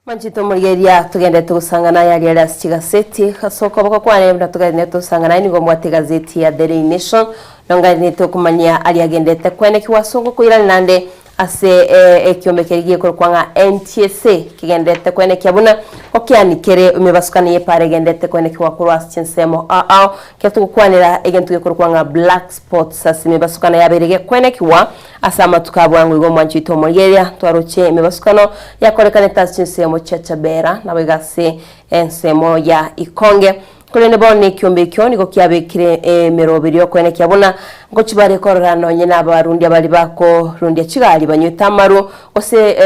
Manchete omorigereria togenderete gosangana aya aria are ase chigaseti ase okoboko kwane buna togenderete gosangana aye nigo mbwate egazeti ya The Daily Nation nonganerete okomanyia aria agenderete kwenekigwa ase ogokoirana naende ase ekiombe keria gekorokwa ng'a NTSA kegenderete kwenekia buna okiani kere emebasukano y'epaara egenderete kwenekigwa korwa ase chinsemo ao ao ekero togokwanera egento gekorokwa ng'a black spots ase emebasukano yabeire gekwenekigwa Ase amatuko a bwango igo omwanchi oito omorigereria, twaroche emebasukano yakorekanete ase chinsemo chia Chabera, naboigo ase ensemo ya Ikonge. Korende bono ekiombe ekio nigo kiabekire emeroberio y'okoenekia buna ngochia bare korora nonye nabarundia baria bakorundia chigari banywete amaru, gose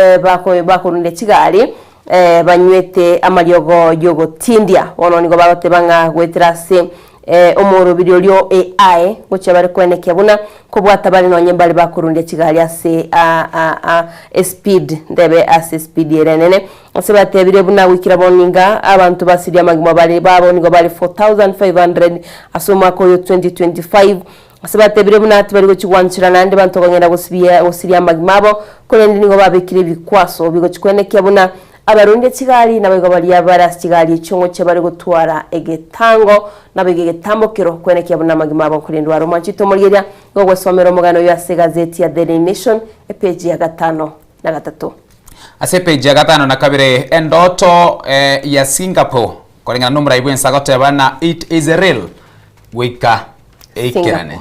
bakorundia chigari banywete amariogo y'ogotindia. Bono nigo bagoteba ng'a goetera ase omorobiri oria o AI gochia bare koenekia buna kobwata bare nonye mbare bakorundia chigari ase espeed ndebe ase espeed ere enene. Ase batebire buna goikera bono niga abanto basirie amagima bare babo nigo bare 4500 ase omwaka oyo 2025. Ase batebire buna tibari gochia gwanchera naende banto kogenda gosibia gosiria amagima abo, korende nigo babekire ebikwaso bigochia kwenekia buna abarundia chigari naboigo baria bare ase chigari echio ngochia bare gotwara egetango naboigo egetambokero kwenekia buna amagima abo nkorendwa are. Omwanchete omorigereria nigo ogwesomera omogano oyio ase egazeti ya The Daily Nation epeji ya gatano na gatato. Ase epeji ya gatano na kabere, endoto ya Singapore. Koreng'ana nomorai bwense agoteba na it is real goika eikerane.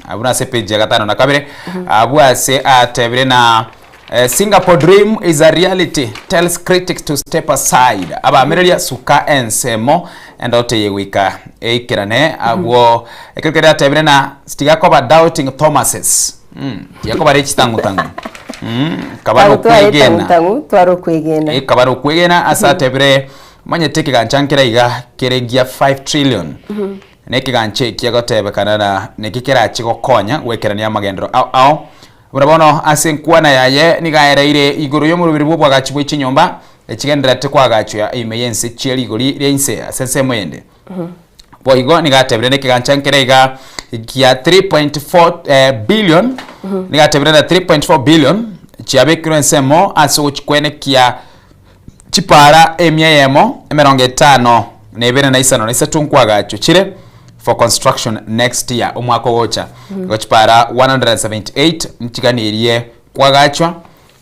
Abwo nase page ya gatano na kabere abwo ase atebire na eh, Singapore dream is a reality tells critics to step aside abamereria suka ensemo endoto eye goika eikerane abwo ekero keria atebire na tiga koba doubting Thomases mm, tiga koba re chitang'utang'u mm, kaba Tware nokwegena tang'utang'u tware okwegena Eh, kaba nokwegena ase atebire manyete ekegancha nkere iga kere gia 5 trillion Na ekegancha eki agotebekana na naki kerache gokonya goikerania amagenderero ao ao. Buna bono ase enkwana yaye nigo aereire igoro y'omoroberi bw'oboagachi bwe chinyomba echigendererete koagachwa ime y'ense chie rigori ria inse ase ensemo eyende. Boigo nigo atebire na ekegancha nkere iga gia 3.4 eh, billion nigo atebire na 3.4 billion chiabekirwe ensemo ase ogochikwenekia Chipaara emia eyemo, emerongo etano na ebere na isano na isato nkwagachwe chire for construction next year, omwaka ogocha. Igo chipaara 178 nchiganirie kwagachwa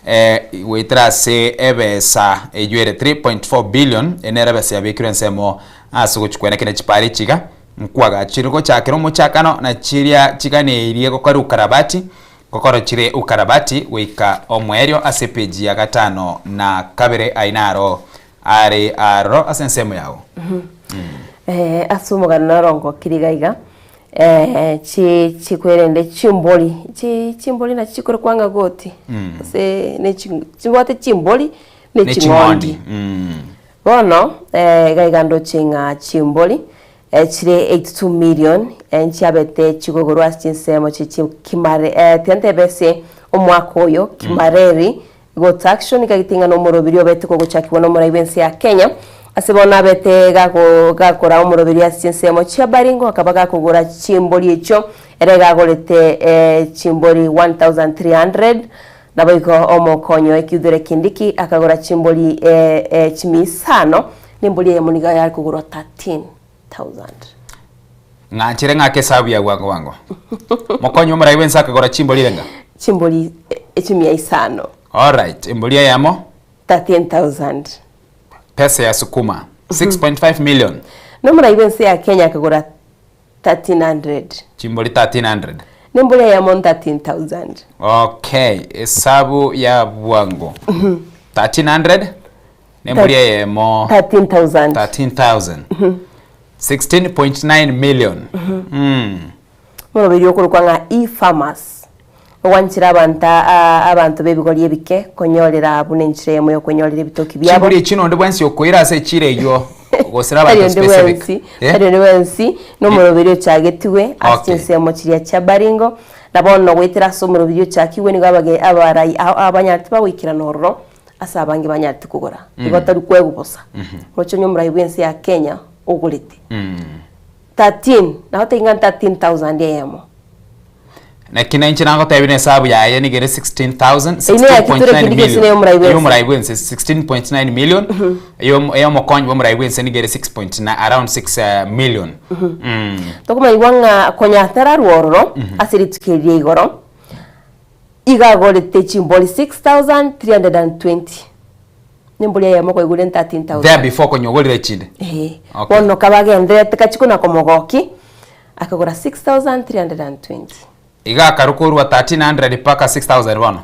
eh, goetera ase ebesa eywo ere 3.4 billion, eye nere ebesa yabekirwe ensemo ase ogochikwena kende chipaara echi iga nkwagachire gochakera omochakano na chiria chiganirie gokora ukarabati Gokorochire ukarabati goika omoerio ase epeji ya gatano na kabere aye naro are aroro ase ensemo yao. Eh, ase omogano narongokire iga iga eh, chi chikwerende chimbori chi chimbori nachi chikorokwa ng'a goti ase ne chi chibwate chimbori ne Ne ching'ondi. ching'ondi. Mm. Bono eh, iga iga ndoche ng'a chimbori Chire 82 million nchiabete chigogorwa ase chinsemo chi kimare tiga ntebe ase omwaka oyo Kimareri Goats Action iga geting'a nomoroberi obete kogochakigwa nomorai bwense ya Kenya ase bono abete gago gakora omoroberi ase chinsemo chia Baringo akaba gakogora chimbori echio ere gagorete chimbori 1300 Naboigo omokonyi oye Kithure Kindiki akagora chimbori chimia isano, na embori eyemo nigo yare kogorwa 13,000. Ng'anchere ng'ake esabu ya bwango bwango. Mokonyi omorai bwense akagora chimbori irenga? Chimbori chimia isano. Alright, embori eyemo? 13,000. Pesa ya sukuma 6.5 million. Na omorai bwense ya Kenya akagora 1300. Chimbori 1300. Nembori eyemo 13000. Okay, esabu ya bwango. 1300 nembori eyemo 13000. 13000. 16.9 million. Mm. Moroberio okorokwa ng'a e-farmers ogwanchera abanto abanto b'ebigori ebike konyorera buna enchera eyemo y'okwenyorera ebitoki biabo. Chimbori echi nonde bwensi okoira ase echiro eyio gosera Tari abanto onde specific. bwensi, Eh? tari onde bwensi, nomoroberio ochagetigwe ase Okay. chinsemo chiria chia Baringo, na bono goetera ase omoroberio ochakigwe nigo abage abarai ao abanyarete bagoikerana ororo ase abange banyarete kogora. Igo tari kwegwa bosa. Roche onye omorai bw'ense ya Kenya ogorete. 13, nabo tari ng'a 13,000 eyemo. Naki nainche nagotebia nesabu yaye nigo ere 16,000, Eyio neyaki tore 16.9 kende gionsi million. neye omorai bwense. Eyomorai bwense 16.9 million. Eyo eyomokonyi bw'omorai bwense nigo ere 6.9 around 6 eh, million. Mm. Tokomaigwa ng'a konya atararwa ororo ase rituko eri ria igoro, iga agorete chimbori 6,320. Nembori eyemo koigure 13,000. There before konya ogorire chinde. Ee. Okay. Bono kabagendererete kachiko na komogoki, akagora 6,320. Iga akarwa korwa 1300 mpaka 6000 bono.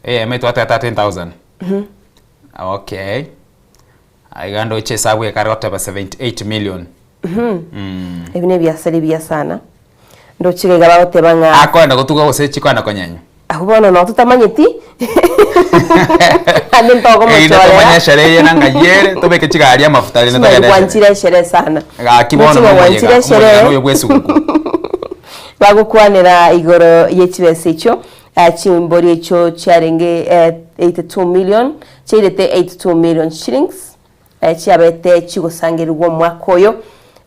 Eyemo etwate 13000. Okay. Iga ndoche esabu ekare goteba 78 million. Ebi nebiasara ebiya sana. Ndoche iga iga bagoteba ng'a Akoenda gotuga gose chikoenda konyenywa. Abwo bono noo totamanyeti ande Erinde ntogomochorera. tomanye eshere eye na ng'ai ere, tobeke chigari amafuta rende Chimanye togende eshere. gwanchire eshere sana. Gaki bono Ndoche ng'a nomoyega, gwanchire eshere. omoyega noyo bwa esuguku. Bagokwanera igoro ye chibesa echio, eh, chimbori echio chiarenge eh, 82 million, chiairete 82 million shillings, eh, chiabete chigosangerigwa omwaka oyo,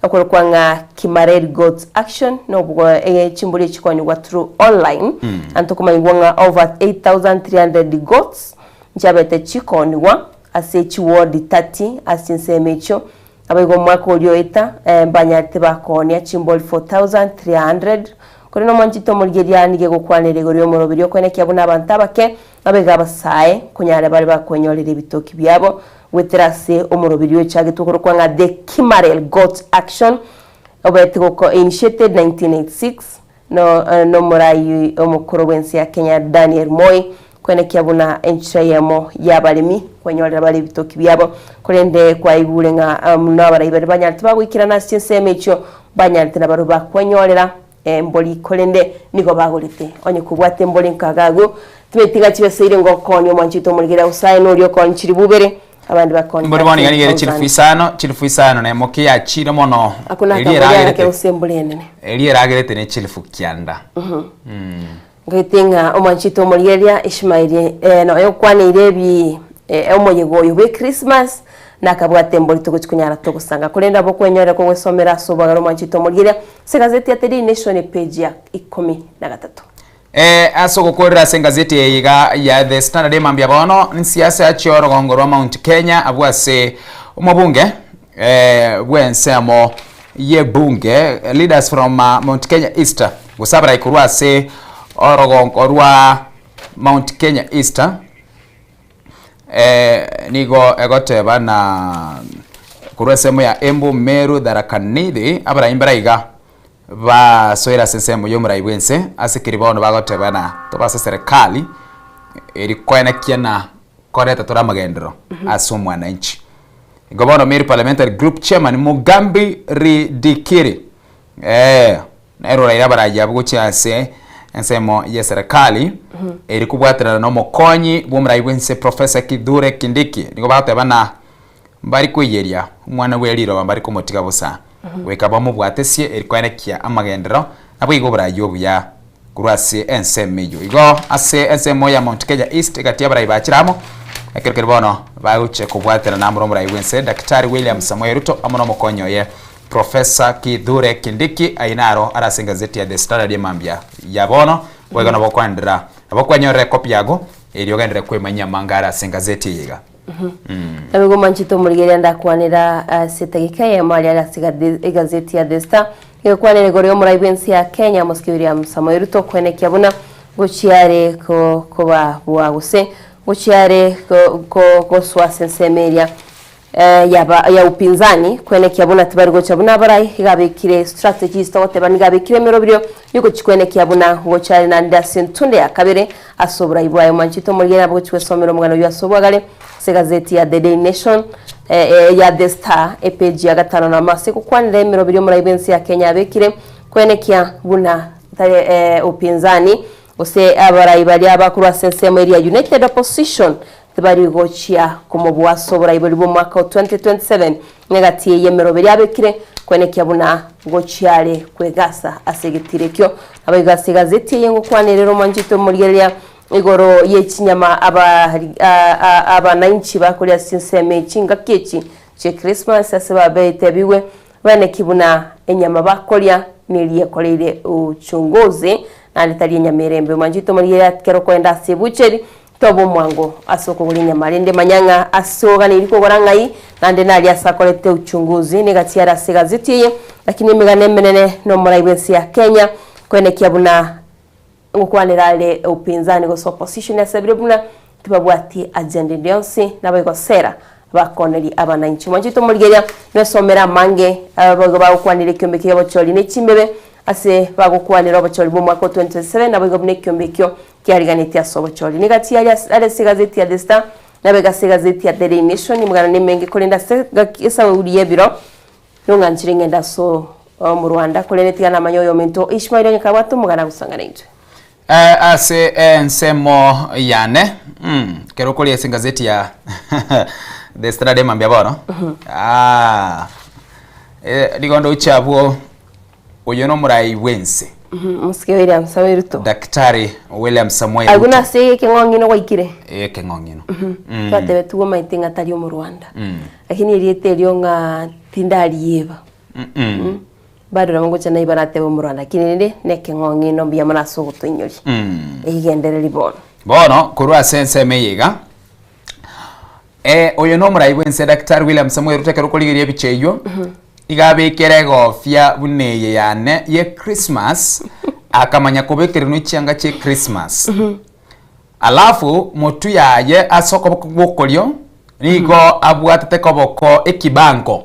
okorokwa ng'a Kimareri Goats Action, nobwo eh, chimbori echi chikonyigwa through online, and tokomanyigwa ng'a over 8300 goats nchiabete chikonigwa ase chiward 30 ase chinsemo echio, Naboigo omwaka oria oeta, mbanyarete bakoonia chimbori 4,300. Korende omwanchete omorigereria nigo egokwanera igoro y'omoroberio okoenekia buna abanto abake nabaiga abasae nkonyare bare bakwenyorera ebitoki biabo. Goetera ase omoroberi oyochagetwe okorokwa ng'a The Kimarel Goat Action, obete goko initiated 1986 no nomorai omokoro bw'ense ya Kenya Daniel Moi, koenekia buna enchera eyemo y'abaremi kwenyorera bare ebitoki biabo. Korende kwaigure ng'a buna abarai baria banyarete bagoikerana ase chinsemo echio banyarete nabarobwo bakwenyorera embori korende nigo bagorete. Onye kobwate embori nkaga agwo, timanyeti ng'a chibeseire ngokonya omwanchete omorigereria gose aye noria okonya chilifu ibere, abande bakonya Embori bono iga nigo ere 10,000. chilifu isano, chilifu isano na emo ki yachire mono. Ako Eria nakabori agake eragerete gose embori enene. eria eragerete ne chilifu kianda. Ngaete ng'a omwanchete omorigereria Ishmaeli eh, nonya okwaneire ebi eh, omoyega oyo bwe Christmas, nakabwate embori togochi konyara togosanga. Korende abo okwenyorera kogwesomera ase obwagare omwanchete omorigereria ase egazeti ya The Daily Nation epage ya ikomi na gatato. Eh, ase ogokorera ase engazeti eye iga ya The Standard emambia bono, nsiasa achie orogongo rwa Mount Kenya abwo ase omobunge eh, bw'ensemo y'ebunge leaders from Mount Kenya East gose abarai korwa ase orogongo rwa Mount Kenya East eh, nigo egoteba na korwa ensemo ya Embu, Meru, Tharaka Nithi abarai mbare iga basoire ase ensemo y'omorai bw'ense ase keri bono bagoteba na tobe ase serikali eri koenekia na koreta tore amagenderero ase omwananchi. Igo bono Meru Parliamentary Group Chairman Mugambi Ridikiri eh, nere oraire abarai abwo gochia ase ensemo ye serikali eri kobwaterana na omokonyi bw'omorai bw'ense Professor Kithure Kindiki nigo bagoteba na mbari koiyeria omwana bwe riroba mbari komotiga bosa goika bamobwatesie eri koenekia amagenderero naboigo oborai obuya Korwa ase ensemo eyio igo ase ensemo ya Mount Kenya East egati y'abarai bachire amo, ekero keria bono bagochia kobwaterana amo n'omorai bw'ense Daktari William Samoei Ruto amo n'omokonyi oye Professor Kithure Kindiki. Ayio naro are ase engazeti ya The Standard emambia ya bono. Boigo nabo okoenderera nabo okwenyorera ekopi yago erio ogenderere kwemanyia amanga are ase engazeti eye iga. Naboigo manchete omorigereria ndakwanera ase etageka eyemo aria are ase egazeti ya The Star, egekwanera igoro y'omorai bw'ense ya Kenya Mosike William Samoei Ruto koenekia buna gochia are kobabua gose gochia are gosoa ase ensemo eria yaba ya upinzani koenekia buna tibari gocha buna abarai iga abekire strategies togoteba nigo abekire emeroberio yogochia koenekia buna gocha are naende ase entunde ya kabere Ase oborai bwaye omwanchete omorigereria nabo gochia gwesomera omogano oyio ase obwagare ase egazeti ya The Daily Nation, ya The Star, epeji ya gatano na amo ase gokwanera emeroberi omorai bw'ense ya Kenya abekire koenekia buna tari upinzani gose abarai baria bakorwa ase ensemo eria United Opposition tibari gochia komobua ase oborai boria bw'omwaka o 2027 Negati y'emeroberi abekire koenekia buna ngochia are kwegasa ase egetiro ekio. Naboigo ase egazeti eye ngokwana erere omwanchete omorigereria igoro ye chinyama abanainchi bakoria ase chinsemo echi ngaki echi chie Christmas ase babetebigwe baeneki buna enyama bakoria neria ekoreire uchunguzi naende tari enyama ere embe. Omwanchete omorigereria kero okoenda ase ebucheri Tobe omwango ase okogora enyama, rende manya ng'a ase oganeiri kogora ng'ai, naende naria ase akorete uchunguzi negati are ase egazeti eye, lakini emegano emenene nomorai bw'ense ya Kenya, koenekia buna ngokwanera are upinzani gose opposition asabire buna tibabwati agenda ende yonsi naboigo sera bakonerie abananchi. Mwanchete omorigereria nwesomere amange ababoigo bagokwanera ekiombe keria obochori ne chimbebe ase bagokwanera obochori bw'omwaka o 2027 naboigo buna ekiombe ekio Kiariganetie ase obochori. Nigo atiaria are ase egazeti ya The Star, naboigo ase egazeti ya The Daily Nation, emegano nemenge, korende ase gaki esauri y'ebiro nong'anchire ng'ende ase omorwanda, korende tiga namanye oyominto Ishmaeli onye kabwate omogano agosanga naintwe. Eh, ase ensemo yane mm, kero okori ase engazeti ya The Standard emambia bono ah, eh, nigo ndoche abwo Oyo nomorai bw'ense. Mosike William Samoei Ruto. Daktari William Samoei Agwo Ruto. nase ekeng'ong'ino gwaikire. Ekeng'ong'ino. Twatebetigwe omanyete ng'a tari omorwanda. Lakini erieta erio ng'a tindarieba. Bado nabo ngocha naiba natebe omorwanda lakini rende nekeng'ong'ino mbuya mono ase ogotoinyoria. Egendereri bono. Bono korwa ase ensemo eye iga, oyo nomorai bw'ense Daktari William Samoei Ruto ekero okorigereria ebicha eywo, Iga abekere egofia buna eye yane ye Christmas, akamanya kobekererwa chianga chie Christmas. Alafu motwe yaye ase okoboko gw'okorio Nigo abwatete koboko ekibango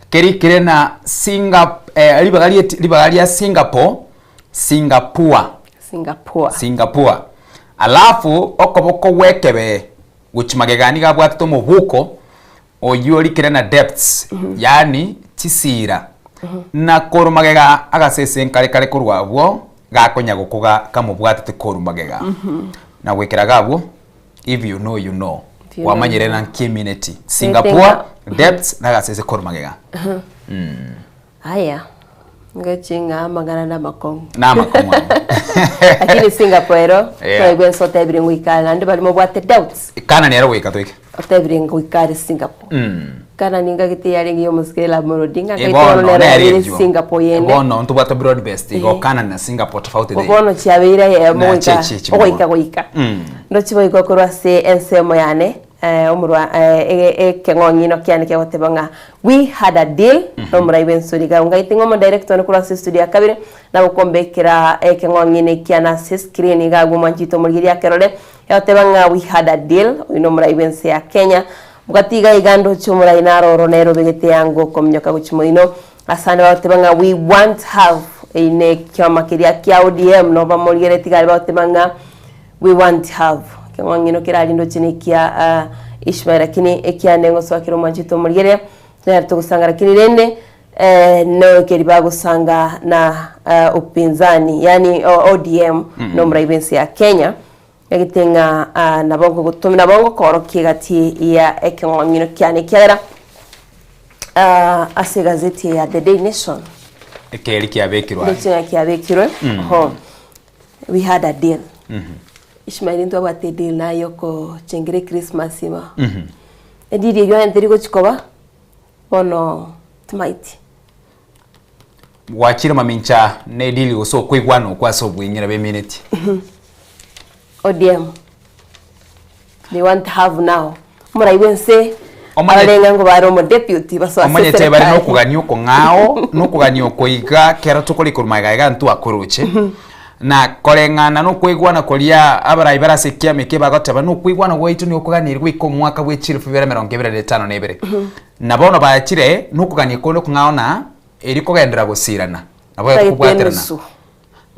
kerikire na Singa, eh, ribaga rie- ribaga ria Singapore, Singapore. Singapore. Singapore. Alafu okoboko gw'ekebee gochia magega nigo abwatete omobuko oyio orikire na debts, yaani chisira. Na korwa magega agasese nkare kare korwa abwo gakonya gokoga kamobwatete korwa magega. Na goikera iga abwo, if you know you know. If you know, Kwamanyire you know. na nki emineti. Singapore, debts, na agasese korwa magega. Aya, ngochi ng'a amang'ana na amakong'u. Na amakong'u amo. Lakini Singapore ero, Yeah. twaigwa ense otebire ngoika are naende baria mobwate doubts, Kana nero goika toike. otebire ngoika are Singapore. Kana ningagete yarenge ya omosike Raila Amolo Odinga, Eh, nkaigwa bono bono nero nere yabeire erio. Singapore yende. Bono ntobwate broad based igo Eh. Canada na Singapore tofauti Bo the bono chiabeire eyemo Na goika chi- chi- chi- ogoika goika. Ndochi boigo korwa ase ensemo yane eh, omorwa eh, ege- ekeng'ong'ino kiane kiagoteba ng'a we had a deal nomorai bw'ensuri iga ngaite ng'a omodirector one korwa ase estudio ya kabere nagokombekera ekeng'ong'ino ekiane ase escreen iga agwo mwanchete omorigereria akerore egoteba ng'a we had a deal oyio nomorai bw'ense ya Kenya Bwati iga iga ndoche omorai naro oro nere obegete eanga okominyoka gochia moino. Asande bagoteba ng'a we want have eyio ne ekioma keria kia ODM nabo bamorigereti iga aria bagoteba ng'a we want have. Ekeng'ong'ino kere aria ndoche ne ekia Ishmael lakini ekiane ngosoa kere omwanchete omorigereria tonyare togosanga lakini rende no keri bagosanga na upinzani yaani ODM nomorai bwense ya Kenya. Egete ng'a nabo ngogotoma, nabo ngokoorokia egati ya ekeng'ong'ino kiane, ekiagera ase egazeti eye ya The Daily Nation Ekeri kiabekirwe aye. ndoche ng'a kiabekirwe oho we had a deal. Ishmael ntwabwate edeal naye okochengera echristmas imaa. Edeal eywo onye teri gochi koba, bono timaeti. Gwachire mamincha ne deal gose okoigwana okwo ase obweng'ina beminetie. ODM they want to have now omorai bwense Omanye- arenge ngo bare omo deputy basoa ase Omanyete bare eserekari. nokogania okong'ao, nokogania oko iga kero tokore korwa magega iga ntwakoroche, na koreng'ana nokoigwana koria abarai bare ase ekiama eke bagoteba nokoigwana gwaito nigo koganeiri goika omwaka bwe chilifu ibere emerongo ebere na etano na ebere. Na bono bachire nokogania konde okong'ao na erio kogenderera gosirana, nabo Tagete kobwaterana enusu.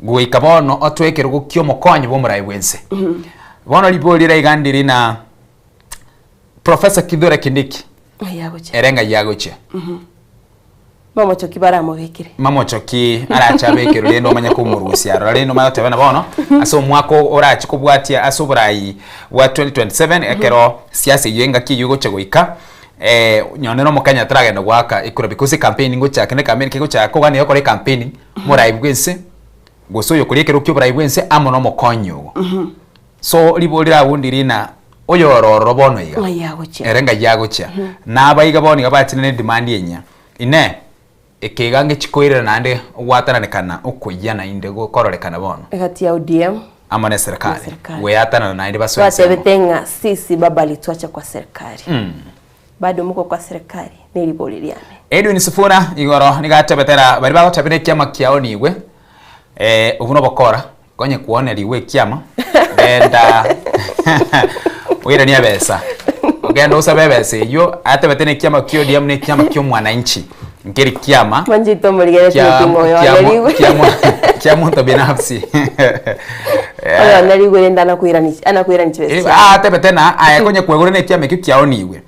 goika bono otoe ekerogo kia omokonyi bw'omorai bw'ense. Bono ribori riria iga ndiri na Professor Kithure Kindiki Ng'ai agochia? ere ng'ai agochia. Mamochoki baramobekere. Mamochoki arache abekerwe rende omanye komorusia aroro rende omanye goteba buna bono ase omwaka orache kobwatia ase oborai bwa 2027 ekero siasa eywo engaki eywo egocha goika nonye na omokenya taragenda goaka ekura because ecampaign ngochake ne ecampaign kegochaka oganie gokora ecampaign omorai bwense gose oyokoria ekerogo kia oborai bwense amo na omokonyi ogo. So ribori riria ndiri ng'a oyore ororo bono iga Ng'ai agochia. ere ng'ai agochia nabaiga bono iga bachire ne demand enyia. Inee! Ekeiga ngechi koirera naende ogwatananekana okoyia naende gokororekana bono? Egati ya ODM Amo neserikali. Neserikali. Gweatanana naende basoe ensemo. Twatebete ng'a sisi baba alituacha kwa serikali. Bado moko kwa serikali neribori riane. Edwin Sifuna igoro nigo atebete ng'a baria bagotebera ekiama kiao niigwe, obwo nobokora, konye kwonerigwe ekiama, genda oiranie ebesa, ogende osabe ebesa eywo, atebete na ekiama kia ODM na ekiama kia omwananchi, nkeri kiama Mwanchete omorigeretie kia oting'o oyo kia onerigwe. kia kia monto binafsi. Oyo onerigwe rende anakoirani anakoirani chibesa Eh, chiaye. ah, atebete na aye konye kwegure na ekiama ekio kiaonigwe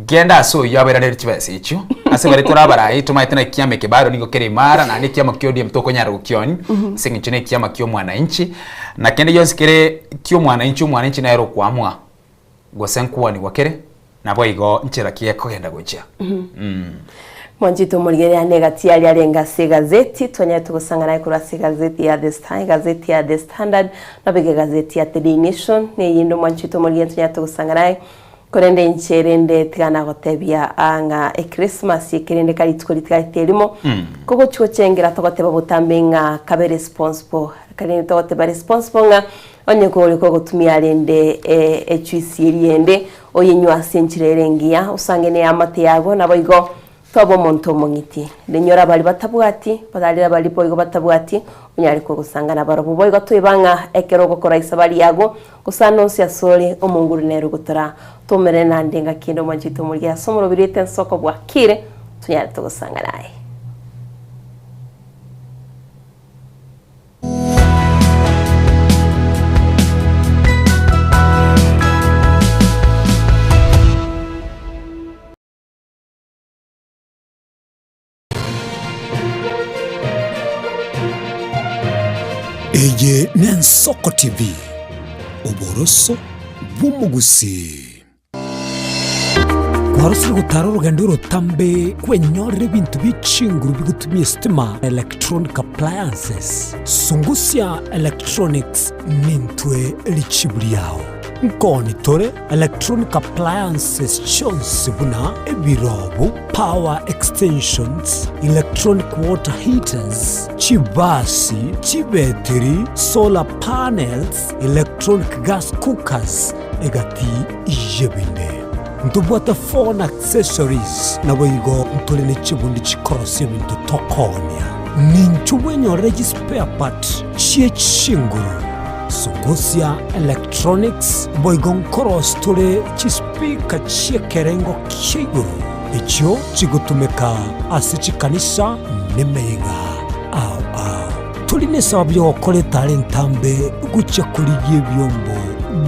Genda ase oyio abairanerie chibesa echio, ase baria tore abarai tomaete naki kiama eke bado nigo kere imara, naende ekiama kia ODM tokonyara gokionia, ase eng'encho na ekiama kia omwananchi, na kende gionsi kere kia omwananchi, omwananchi nere okoamua gose nkoanigwa kere, naboigo nchera ki gekogenda gochia. Mwanchete omorigereria ane egati aria arenge ase egazeti, twanyarete gosang'ana aye korwa ase egazeti ya The Star, egazeti ya The Standard, nabo egazeti ya The Daily Nation, na eyende omwanchete omorigereria tonyarete gosang'ana aye. Korende inche rende tiga nagotebia aa ng'a Ekrisimasi eke rende kare rituko ritigarete erimo, kogochia gochengera togoteba botambe ng'a kabe responsible. Rende togoteba responsible ng'a onye kore kogotumia rende ejuice eria ende, oyenywe ase enchera ere engiya, osange neamate yago, naboigo. Tobe omonto omong'iti, rinyore abaria batabwati, bararere abaria boigo batabwati, onyare kogosanga nabarabwo. Boigo toiba ng'a ekero ogokora isabari yago, gose ande onsi asore, omonguru nere ogotora. Toumerane naende engaki ende omwanchete omorigia ase omorobiri oito ensoko bwakire, tonyare togosanga naye. Eye n'Ensoko TV, oboroso bw'omogusii. Kwarosire gotara orogendo orotambe kwenyorera ebinto bie chinguru bigotumia estima, electronic appliances. Sungusia Electronics nintwe richibu riao. Nkoni tore electronic appliances chionsi buna ebirobu, power extensions, electronic water heaters, chibasi, chibetiri, solar panels, electronic gas cookers, egati y'ebinde. Ntobwate phone accessories, naboigo ntore ne chibundi chikorosia ebinto tokoonia. Ninchu bwenyorere chispare part chie chinguru. Sungusia Electronics boigo nkorosi tore chispeaker chi'ekerengo kia igoro, echio chigotumeka ase chikanisa nemeyega ao ao. Tori nesababu y'ogokora etara entambe gochia korigia ebiombo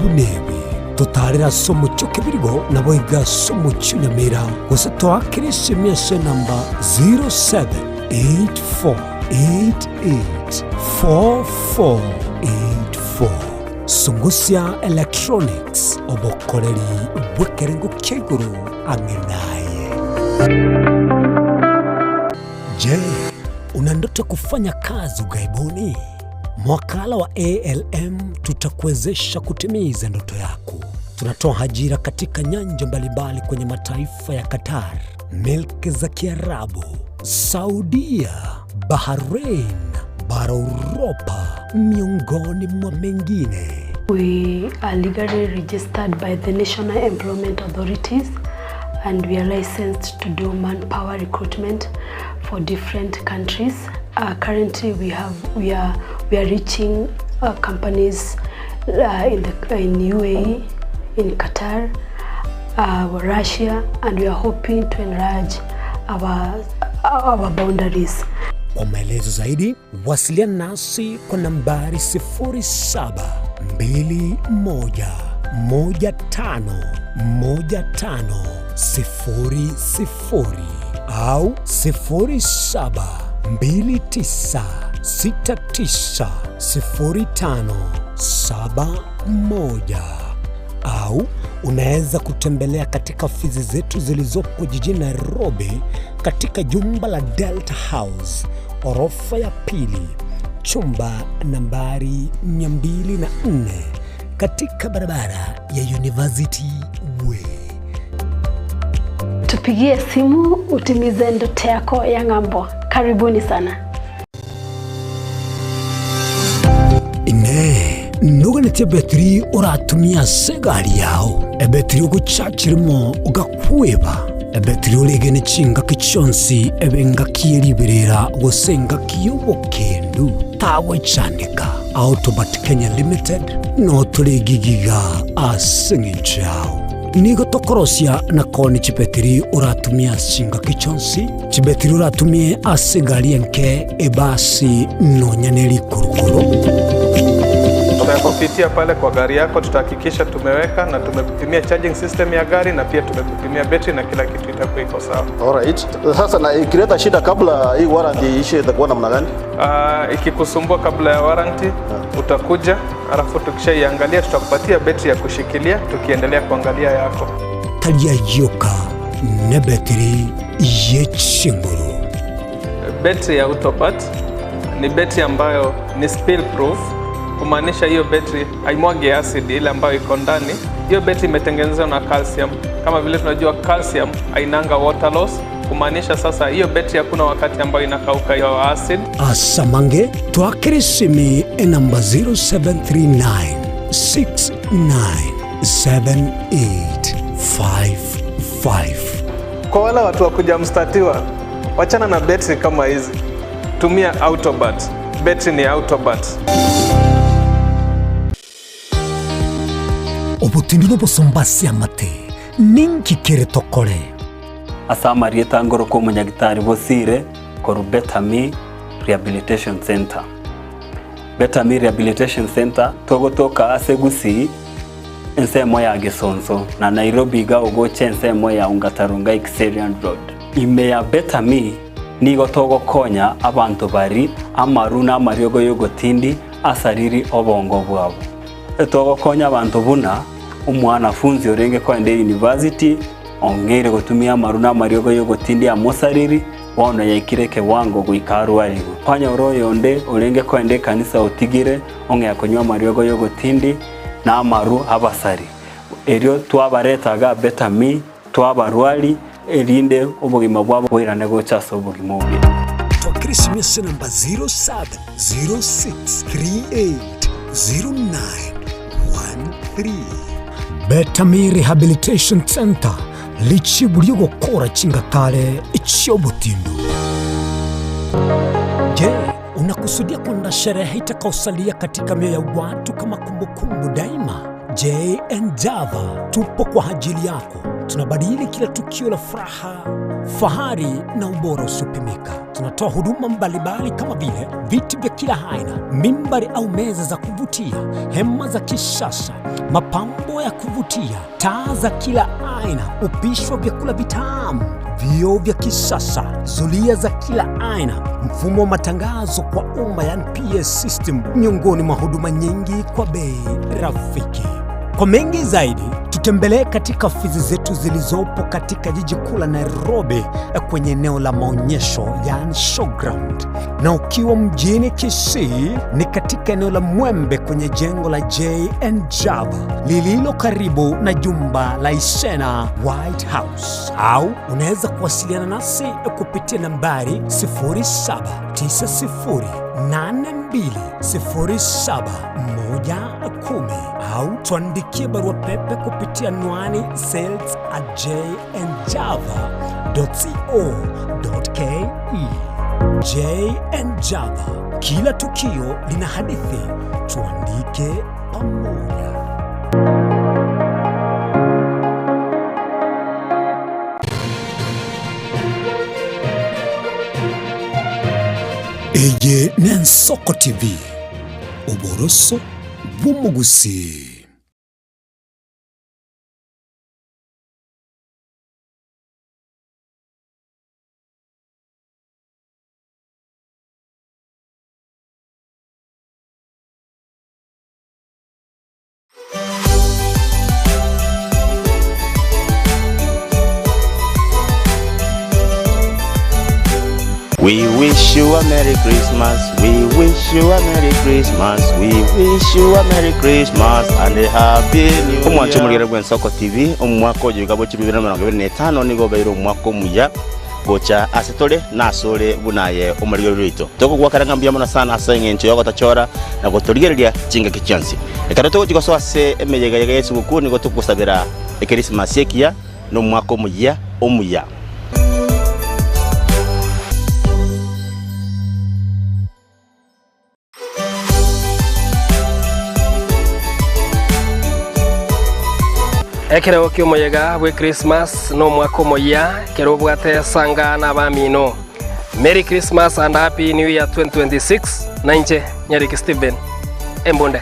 buna ebi. Totaarere ase omochie o Kebirigo, naboigo ase omochie o Nyamira, gose toakere esemi ase enamba 0784. 884484 Sungusia Electronics, obokoreri bw'ekerengo kia igoro ang'e naye. Je, una ndoto kufanya kazi ughaibuni? Mwakala wa ALM tutakuwezesha kutimiza ndoto yako. Tunatoa ajira katika nyanja mbalimbali kwenye mataifa ya Qatar, milki za Kiarabu, Saudia, Bahrain, bara Uropa, miongoni mwa mengine. We are legally registered by the National Employment Authorities and we are licensed to do manpower recruitment for different countries. Uh, currently we have we are we are reaching uh, companies uh, in the in UAE, in Qatar, uh, Russia and we are hoping to enlarge our, our boundaries. Kwa maelezo zaidi wasiliana nasi kwa nambari 0721151500 au 0729690571 au unaweza kutembelea katika ofisi zetu zilizopo jijini Nairobi katika jumba la Delta House orofa ya pili chumba nambari 204 katika barabara ya University Way. Tupigie simu utimize ndoto yako ya ng'ambo. Karibuni sana. Inee! Noganetie ebetiri oratumie ase egari yao, ebetiri ogochachirimo ogakweba, ebetiri oregene chingaki chionsi ebe engaki ye riberera gose engaki y'obokendu? Tagwechandeka. Autobat Kenya Limited notore egigiga ase eng'encho yao. Nigo tokorosia na koonia chibetiri oratumie ase chingaki chionsi, chibetiri oratumie ase egari enke, ebasi, nonya ne rikurukuru. Tutakupitia pale kwa gari yako, tutahakikisha tumeweka na tumekupimia charging system ya gari na pia tumekupimia betri na kila kitu itakuwa iko sawa. Alright. Sasa na ikileta shida kabla hii warranty iishe itakuwa namna gani? Ikikusumbua kabla ya warranty utakuja, alafu tukishaiangalia tutakupatia betri ya kushikilia tukiendelea kuangalia yako. Tari ayioka nebetiri ye chinguru. Betri ya Autopart ni betri ambayo ni spill proof, kumaanisha hiyo betri haimwagi acid ile ambayo iko ndani. Hiyo betri imetengenezwa na calcium. Kama vile tunajua calcium hainanga water loss, kumaanisha sasa hiyo betri hakuna wakati ambayo inakauka hiyo acid. Asamange twakere esimi enamba 0739 697855. Kwa wale watu wa kujamstatiwa, wachana na betri kama hizi, tumia Autobat. Betri ni Autobat. Obotindu nobosomba ase amate, ninki kere tokore? Ase amarieta ngorokwa omonyagitari Bosire korwa Better Me Rehabilitation Centre. Better Me Rehabilitation Centre togotoka ase Gusii ensemo ya Gesonso na Nairobi iga ogocha ensemo ya Ongata Rongai Kiserian Road. Ime ya Better Me nigo togokonya abanto bari amaru na amariogo yogotindi asariri obongo bwabo. Togokonya abanto buna omwanafunzi orenge koenda eyunivasiti ong'eire gotumia amaru na amariogo y'ogotindia amosariri, bono yaikire ekewango goika arwarigwe. Kwanyora oyonde orenge koenda ekanisa otigire ong'ea konywa amariogo y'ogotindi na amaru abasari. Erio twabareta iga Betami, twabarwari, erinde obogima bwabo boirane gocha ase obogima obuya. Twakera esimi ase enamba 0706380913. Betami Rehabilitation Centre, richibu ri'ogokora chingatare chi'obotindu. Je, unakusudia kwenda sherehe itakaosalia katika mioyo ya watu kama kumbukumbu daima? JN Java tupo kwa ajili yako. Tunabadili kila tukio la furaha, fahari na ubora usiopimika. Tunatoa huduma mbalimbali kama vile viti vya kila aina, mimbari au meza za kuvutia, hema za kisasa, mapambo ya kuvutia, taa za kila aina, upishi wa vyakula vitamu, vioo vya kisasa, zulia za kila aina, mfumo wa matangazo kwa umma yani PS system, miongoni mwa huduma nyingi kwa bei rafiki. Kwa mengi zaidi, tutembelee katika ofisi zetu zilizopo katika jiji kuu la Nairobi kwenye eneo la maonyesho yani showground, na ukiwa mjini Kisii ni katika eneo la Mwembe kwenye jengo la JN Java lililo karibu na jumba la Isena White House, au unaweza kuwasiliana nasi kupitia nambari 0790820710 au tuandikie barua pepe kupitia anwani sales at jnjava.co.ke. JN Java, kila tukio lina hadithi, tuandike pamoja. Eye n'Ensoko TV, oboroso bw'omogusii. We wish you a Merry Christmas. We wish you a Merry Christmas. We wish you a Merry Christmas and a Happy New Year. Omwancho omorigere bw'Ensoko TV, omwaka oyo iga bwa 2025 nigo obeire omwaka omuya gocha ase tore na asore buna aye omorigereria oito. Tokogwakera ng'a mbuya mono sana ase eng'encho y'ogotochora na gotorigereria chingaki chionsi. Ekero togochia gosoa ase emeyega yaga y'esugukuu nigo togosabera Ekerisimasi ekiya na omwaka omoyia omuya. Ekerogo ki'omoyega bw'Ekrismas n'omwaka omoyia, ekero obwate esanga n'abamino. Merry Christmas and Happy New Year 2026 nainche Nyariki Stephen Embunde.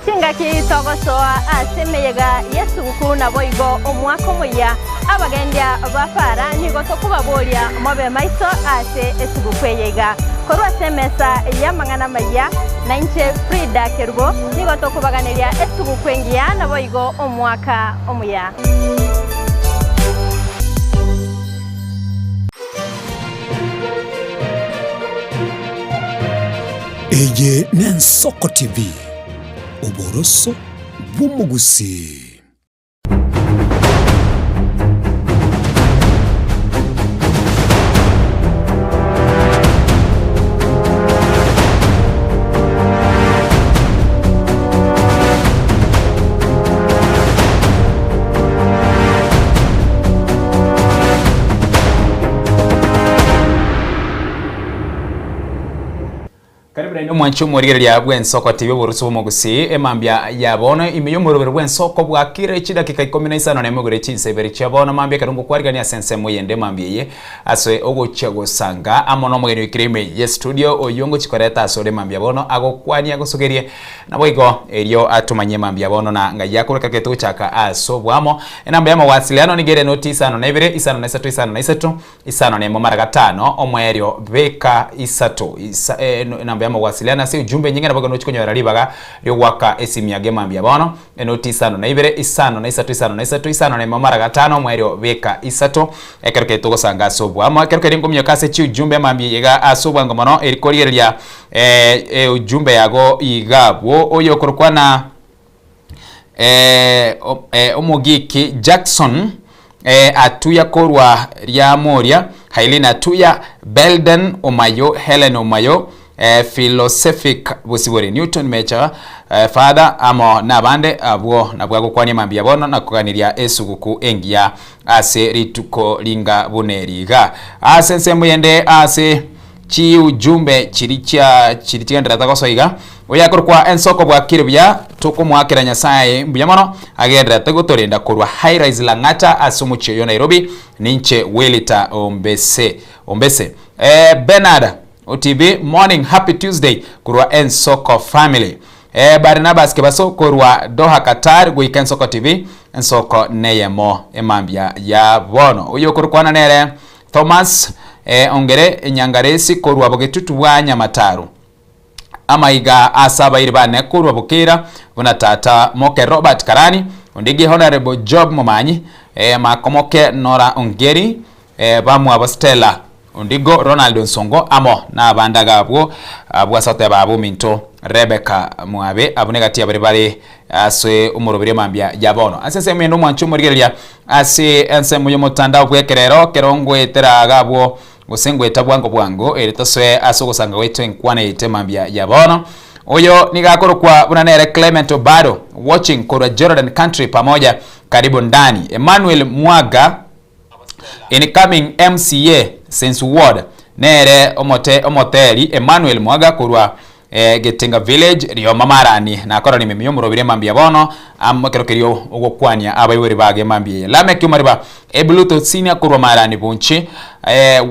Chingaki togosoa ase emeyega y'esuguku naboigo omwaka omoyia, abagendia ba para nigo tokobaboria mobe maiso ase esuguku eye iga. Korwa ase emesa y'amang'ana amayia, nainche Frida Kerubo nigo tokobaganeria esuguku engiya naboigo omwaka omuya. Eye n'Ensoko TV, oboroso. bw'omogusii. Karibu naende omwanchi omorigereria bw'ensoko TV oborusu bw'omogusii emambia ya bono ime y'omorobero bw'ensoko bwakire chidakika ikomi na isano na emo igoro chinsa ibere chia bono mambia ekero ngokwarigania ase ensemo eyende emambia eye ase ogochia gosanga amo nomogeni oikire ime ye studio oyio ngochia koreta asore mambia bono agokwanie agosugerie Naboigo erio atomanyie mambia bono na ng'ai akoreka gete gochaka ase oboamo. Enamba y'amawasiliano nigo ere enoti isano na ibere, isano na isato, isano na isato, isano na emo mara gatano, omoerio beka isato. Isa, enamba y'amawasiliano ase ujumbe enyinge naboigo nochi konyora ribaga riogoaka esimi age mambia bono, enoti isano na ibere, isano na isato, isano na isato, isano na emo mara gatano, omoerio beka isato. Ekero keri togosanga ase oboamo, ekero keri nkominyoka ase chiujumbe mambia iga ase obwango mono, eri korigereria Ujumbe yago iga abwo oyokorokwa na omogiki Jackson Atuya korwa Riamoria, Hailin Atuya, Belden Omayo, Helen Omayo, Philosephic Bosibori, Newton Mecha, Father amo nabande abwo nabwo agokwania mambia bono na koganiria esuguku engiya ase rituko ringa buna eri iga. Ase ensemo yende ase Chiujumbe chiri chia chiri chigendererete gosoa iga, Oyakorokwa ensoko bwakire buya, tokomoakera Nyasae mbuya mono, agendererete gotorenda korwa Highrise Lang'ata ase omochie oyo Nairobi, ninche Welita Ombese. Ombese. Eh, Bernard OTB, morning, happy Tuesday korwa Ensoko family. Eh, Barnabas Kebaso korwa Doha Qatar goika Ensoko TV, ensoko neyemo emambia ya bono. Oyokorokwana nere Thomas Ongere Nyangaresi korwa bogetutu bwa Nyamataro. Amaiga ase abairi bane korwa Bokera buna tata moke Robert Karani, Ondigi Honourable Job Momanyi, Makomoke Nora Ongeri, bamwabo Stella Ondigo, Ronald Onsongo amo nabande iga abwo abwo ase goteba abominto Rebecca Mwabe abwo negati ya baria bare ase omoroberio mambia ya bono. Ase ensemo ende omwancho omorigereria Ase ensemo y'omotandao bw'ekerero, ekero ngoetera iga abwo, gose ngoeta bwango bwango, ere tosoe ase ogosanga gwaito enkwana yaito emambia ya bono. Oyo nigo akorokwa buna nere Clement Obado, watching korwa Jordan country pamoja karibu ndani. Emmanuel Mwaga, incoming MCA since ward, nere omote omoteri Emmanuel Mwaga korwa Getinga village, rioma marani, nakorora ememo y'omorobiri emambia bono, amo ekero keria ogokwania abaibori bago emambia eye. Lameck Omariba, Ebluto senior korwa marani bonchi,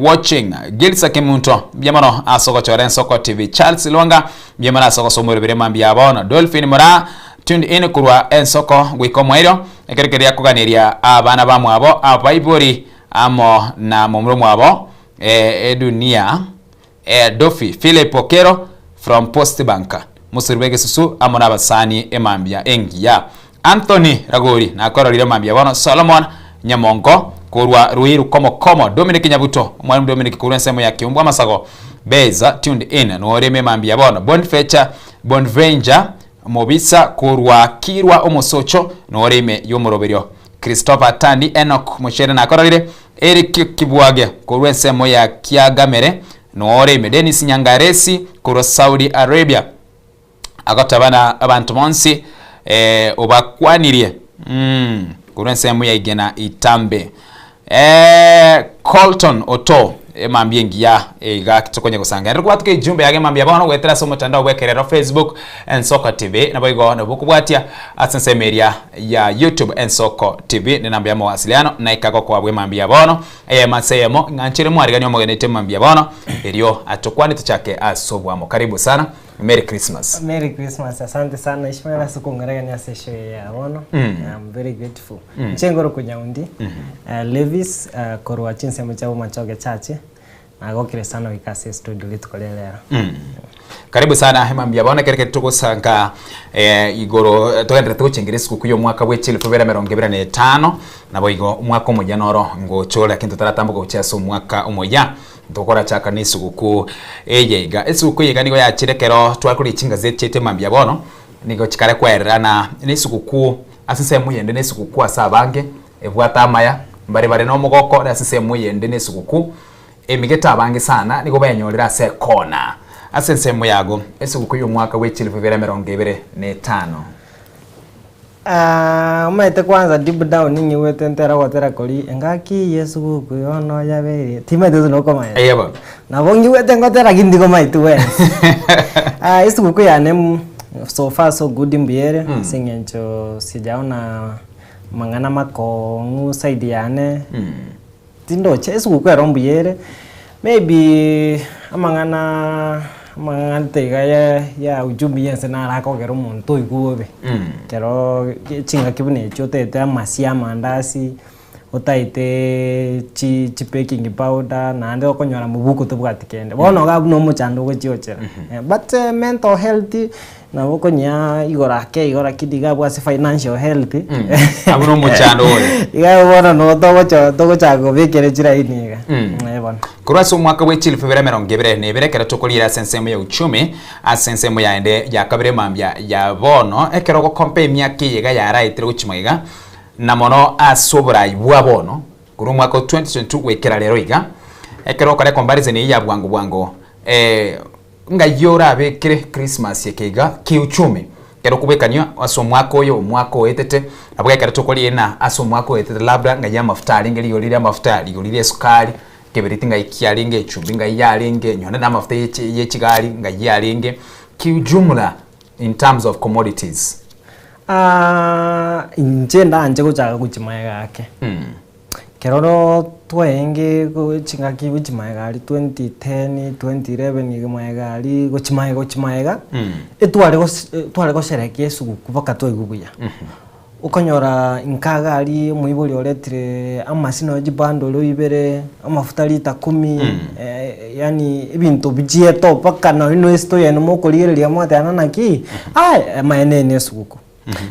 watching. Gilsa Kemunto, mbuya mono ase ogochora Ensoko TV. Charles Lwanga, mbuya mono ase ogosoa omorobiri emambia ya bono. Dolphin Moraa, tuned in korwa Ensoko goika omoerio, ekero keria akoganeria abana bamwabo, abaibori amo na momura omwabo, edunia. Dofi Philip Okero from Post Bank, mosori bw'egesusu amo nabasani emambia engiya. Anthony Ragori nakororire mambia bono. Solomon Nyamongo korwa Ruiru Komo Komo. Dominic Nyabuto omwalimu Dominic korwa ensemo ya Kiumbu Amasago Beza tuned in noreme mambia bono. Bonfecha Bonvenja Mobisa korwa Kirwa Omosocho nore ime y'omoroberio. Christopher Tandi Enock Mochere nakororire. Eric Kibwage korwa ensemo ya Kiagamere noore ime Dennis Nyangaresi korwa Saudi Arabia agoteba na abanto bonsi eh, obakwanirie mm, korwa ensemo ya Igena Itambe eh, Colton Oto emambia engiya iga tokonye gosanga ere gwatuka ejumbe yage emambia bono goetera ase omotandao bw'ekerero Facebook Ensoko TV naboigo nabo okobwatia ase ensemo eria ya YouTube Ensoko TV ne namba ya mawasiliano naika gokoa bwe mambia bono eyemo ase eyemo ng'anchere mwarigani omogenete mambia bono erio atokwane tochake ase obwamo karibu sana Merry Christmas. Merry Christmas, asante sana Ishmael ase kong'aragania ase eshow eye ya bono. I'm very grateful. Inche ngoro Nyaundi, Levis, korwa chinsemo chia Bomachoge Church. Nagokire sana goika ase estudio rituko ria rero. Karibu sana hema mbuya bono ekero ekero togosanka eh, igoro eh, togenderete gochengera esikuku ya omwaka bwe chielfu ibere emerongo ebere na etano naboigo omwaka omoyia noro ngocha ore lakini totaratamboka gochia ase omwaka omoyia ntokorachaka na esuguku eye iga. Esuguku eye iga nigo yachire ekero twakoria chingazeti chiaito mambia bono. Nigo chikare kwerera na nesugukuu ase ensemo eyende nesugukuu ase abange ebwate amaya, mbare bare nomogoko ase ensemo eyende nesugukuu emigete abange sana nigo benyorire ase ekona. Ase ensemo yago esugukuu y'omwaka bwe chilifu ibere emerongo ebere na etano. Ah, omanyete kwanza deep down ning'igwete ntere ogotera koria engaki y'esuguku yono yabeire, timanyeti gose nokomanya. Eeh bono. Nabo ng'igwete ngotera lakini ndikomanyeti bwensi. Ah, esuguku yane mm so far so good mbuya ere, ase eng'encho sijaona mang'ana makong'u side yane, tindoche esuguku ero mbuya ere, maybe amang'ana amang'ana iga ya ya uchumi ya ense naro akogera omonto oigwe bobe, ekero chingaki buna echio otaete amasie amandasi, otaete chi chibaking powder, naende okonyora mobuko tobwati kende. Bono iga abwo na omochando ogochiochera. But mental health, nabo okonyia igoro ake igo lakini iga abwo ase financial health, Abwo na omochando ore. iga abwo bono noo togocho togochaka kobekera chiraini iga. Eh bono. Korwa ase omwaka bwe chilifu ibere emerongo ebere na ebere ekero tokoriera ase ensemo ya uchumi ase ensemo yaende ya kabere mambia ya bono ekero ogocompare emiaka eye iga yaraetire gochia magega na mono ase oborai bwa bono korwa omwaka o 2022 goikera rero iga, ekero okora ecomparison eyio ya bwango bwango ng'ai orabekere Christmas eke iga kiuchumi ekero okobwekania ase omwaka oyo omwaka oetete, nabo ekero tokoriina ase omwaka oetete labda ng'ai amafuta arenge rigori ria amafuta, rigori ria esukari, ekeberiti ng'ai kiarenge, echumbi ng'ai yarenge, nonye na amafuta ye chi ye chigari ng'ai yarenge, kiujumla in terms of commodities. Inche ndanche gochaka gochia magega ake, keroro twaenge chingaki gochia magega aria 2010, 2011 iga magega aria gochia magega gochia magega, etware gos tware gosherekea esuguku mpaka twaigwa buya. Okonyora inka iga aria omoibori oretire amasi nonye chibundle oibere, amafuta lita kumi, yaani ebinto bichiete mpaka nonye na esito yenu mokorigereria mwateba naki, aye amaene eye na esuguku.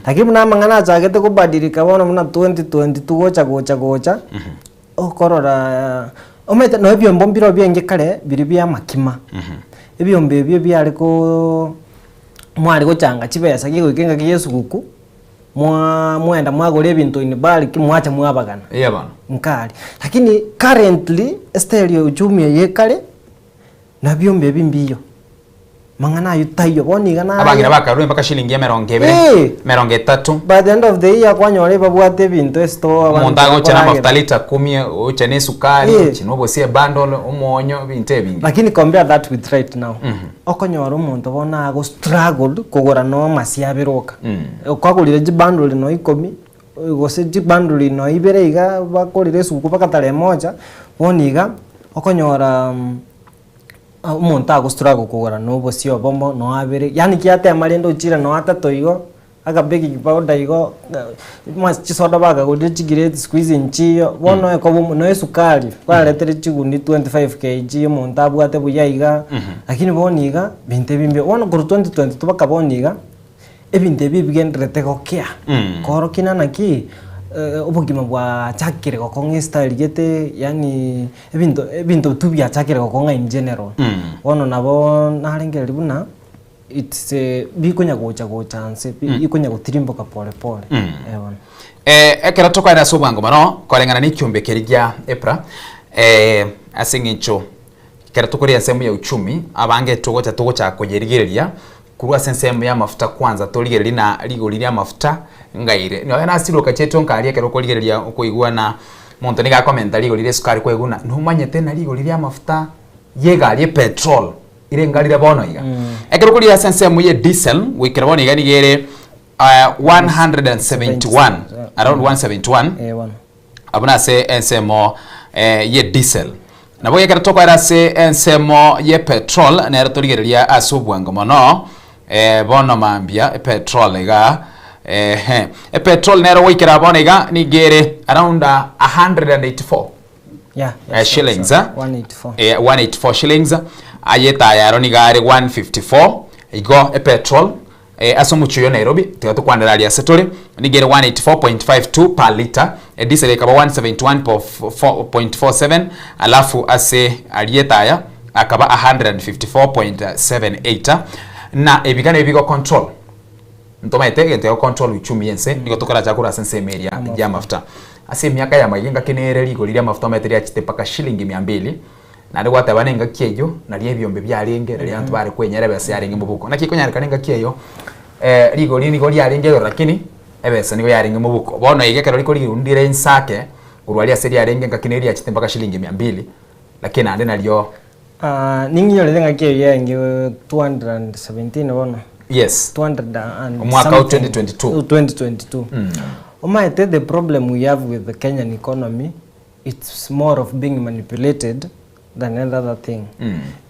Lakini buna amang'ana achagete kobadilika bono buna 2022 gocha gocha gocha, okorora omanyete nonye ebiombo mbire biaenge kare biria bia amakima, ebiombo ebio biare koo mware gochanga chibesa gegoika engaki ya esuguku. Mwa mwenda mwagora ebinto in bulk mwacha mwabagana. Eya bono. Nkari. Lakini currently estyle ya uchumi eye ekare, nabiombe ebi mbiyo. Mang'ana aywo taiyo bono iga naye. Abang'ina bakarure mpaka shilingi emerongo ebere, Eh. emerongo etato. By the end of the year kwanyora ebabwate ebinto estore abanto Omonto agocha na bakoragera. amafuta lita kumi, ocha na esukari, Eh. ocha na obosie ebundle, omonyo, ebinto ebinge. Lakini compare that with right now. Okonyora omonto bono ago struggle kogora no amasie abere oka. Okwagorire chibundle no ikomi, gose chibundle no ibere iga bakorire esuguku mpaka tarehe moja, bono iga, okonyora omonto ago struggle kogora na obosie obomo no abere, yaani kiatema rende ochire no atato igo, aka baking powder igo, chisoda bakagorire chigireti siku hizi nchiyo, bono ekoba omo no esukari, baretere chigunia 25 kg omonto abwate buya iga, lakini bono iga, binto ebi mbiya. Bono korwa 2022 mpaka bono iga, ebinto ebi ebigendererete gokea, koorokia ng'a naki, obogima bwachakire gokong'a estyle gete, yaani ebinto ebinto tu biachakire gokong'a in general. Bono nabo narengereria buna. It's a bikonya gocha gocha nse bikonya gotirimboka pole pole eh bono. Eh, ekero tokoenda ase obwango mono koreng'ana na ekiombe keria gia EPRA eh, ase eng'encho ekero tokoria ensemo ya uchumi abange togocha togochaka koyerigereria korwa ase ensemo ya amafuta kwanza torigererie na rigori ria amafuta ng'aire. Nonya na ase chiduka chiaito nkaria ekero okorigereria okoigwa na omonto nigo akomenta rigori ria esukari kwaigwa ng'a nomanyete na rigori ria amafuta ya egari epetrol Ire ngarire bono iga. Ekero koria ase ensemo ye diesel goikera bono iga nigo ere 171 around 171 Eh, bono. abwo nase ensemo eh, ye diesel. Nabo ekero tokoera ase ensemo ye petrol nero torigereria ase obwango mono eh, bono mambia epetrol iga ehe epetrol nero goikera bono iga nigo ere around 184 Yeah, eh, yes, shillings yes, eh? 184. Eh, 184 shillings aye etaya aro nigo are 154 igo epetrol eh, ase omochie oyo Nairobi tiga tokwanera aria ase tore nigo ere 184.52 per litre ediesel ekaba 171.47 alafu ase aria etaya akaba 154.78 na ebiga nabio bigo control. Ntomaete egento ya control uchumi yense nigo tokoracha korwa ase ensemo eria ya amafuta. Ase emiaka ya magega engaki nere rigori ria amafuta omanyete riachete mpaka shilingi mia mbili, naende gwateba na engaki eyio nario ebiombe biarenge nario abanto bare kwenyera ebesa yarenge mobuko. Naki ekonyarekana engaki eyio rigori nigo riarenge igoro lakini ebesa nigo yarenge mobuko. Bono iga ekero rikorigiwa ndire inse ake korwa aria ase riarenge engaki nere riachete mpaka shilingi mia mbili lakini naende nario Ning'inyorete ng'aki eyio yarenge 217 bono. Yes. 200 and Omwaka o something. 2022. 2022. Omanyete the problem we have with the Kenyan economy, it's more of being manipulated than any other thing.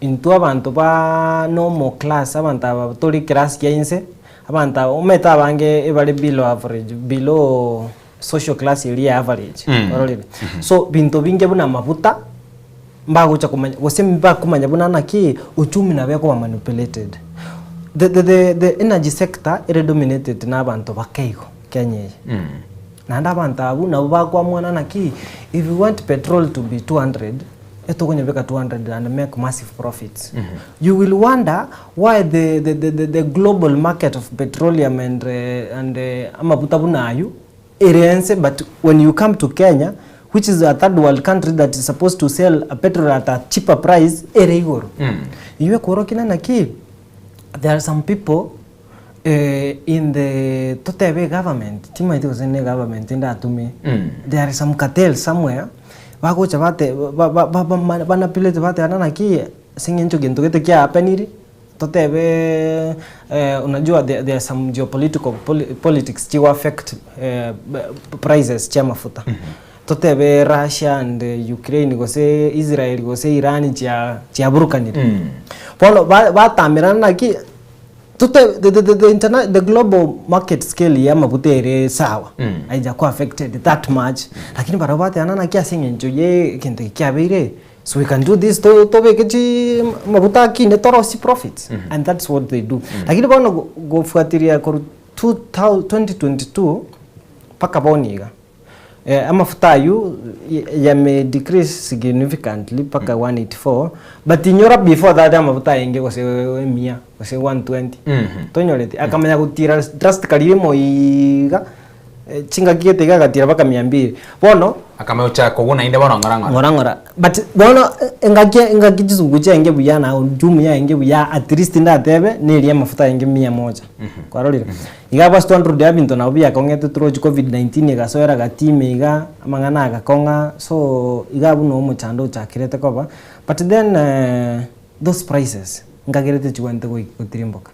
Intwe abanto ba normal class, abanto aba tore class kia inse, abanto aba omanyete abange ebare below average, below social class eria ya average, ororire? So binto binge buna amabuta, mbagocha komanya gose mbakomanya buna naki uchumi nabo ekoba manipulated. The, the, the, the energy sector ere dominated na abanto bake igo Kenya eye. Naende abanto abwo nabo bakoamua naki if we want petrol to be 200 etokonyebeka 200 and make massive profits. You will wonder why the, the, the, the, the global market of petroleum and, and amabuta buna aywo ere ense but when you come to Kenya which is a third world country that is supposed to sell a petrol at a cheaper price ere igoro. Eywo ekorokia ng'a naki there are some people in the totebe egovernment timanyeti gose ne egovernment ndatumie there are some cartels somewhere bagocha bate ba- ba- ba- ba- banapilete bateba naki ase eng'encho gento gete kia happenire. Totebe unajua there are some geopolitical politics chigo affect prices chia amafuta. Totebe Russia and Ukraine gose Israel gose Iran chia chiaburukanire. Bono batamerana naki tote the the the interna the global market scale ya amafuta ere sawa haijakuwa affected that much lakini barabwo bateana naki ase eng'encho ye egento eke kiabeire. So we can do this to tobeke chi mabuta akine torosie profits and that's what they do. Lakini bono go- gofuatilia korwa 2000 2022 mpaka bono iga eh, amafuta aywo ya- yame decrease significantly mpaka 184 but inyora before that amafuta ayenge gose emia gose 120 tonyoreti akamanya gotira drastically rimo iga Eh, chingaki gete iga agatira mpaka mia mbili. Bono Akamanya gochaka kogwa naende bono ng'ora ng'ora. ng'ora ng'ora. But bono eh, engaki engaki chisuguku chiaenge buya na uchumi yaenge buya at least ndatebe neria amafuta aenge mia moja. Kwarorire? Iga abwo ase twanrudi ebinto nabo biakong'ete torochi covid 19 egasoera gati ime iga, amang'ana agakong'a so iga abwo no omochando ochakirete koba. But then those prices nkagerete chigwenerete goi gotirimboka.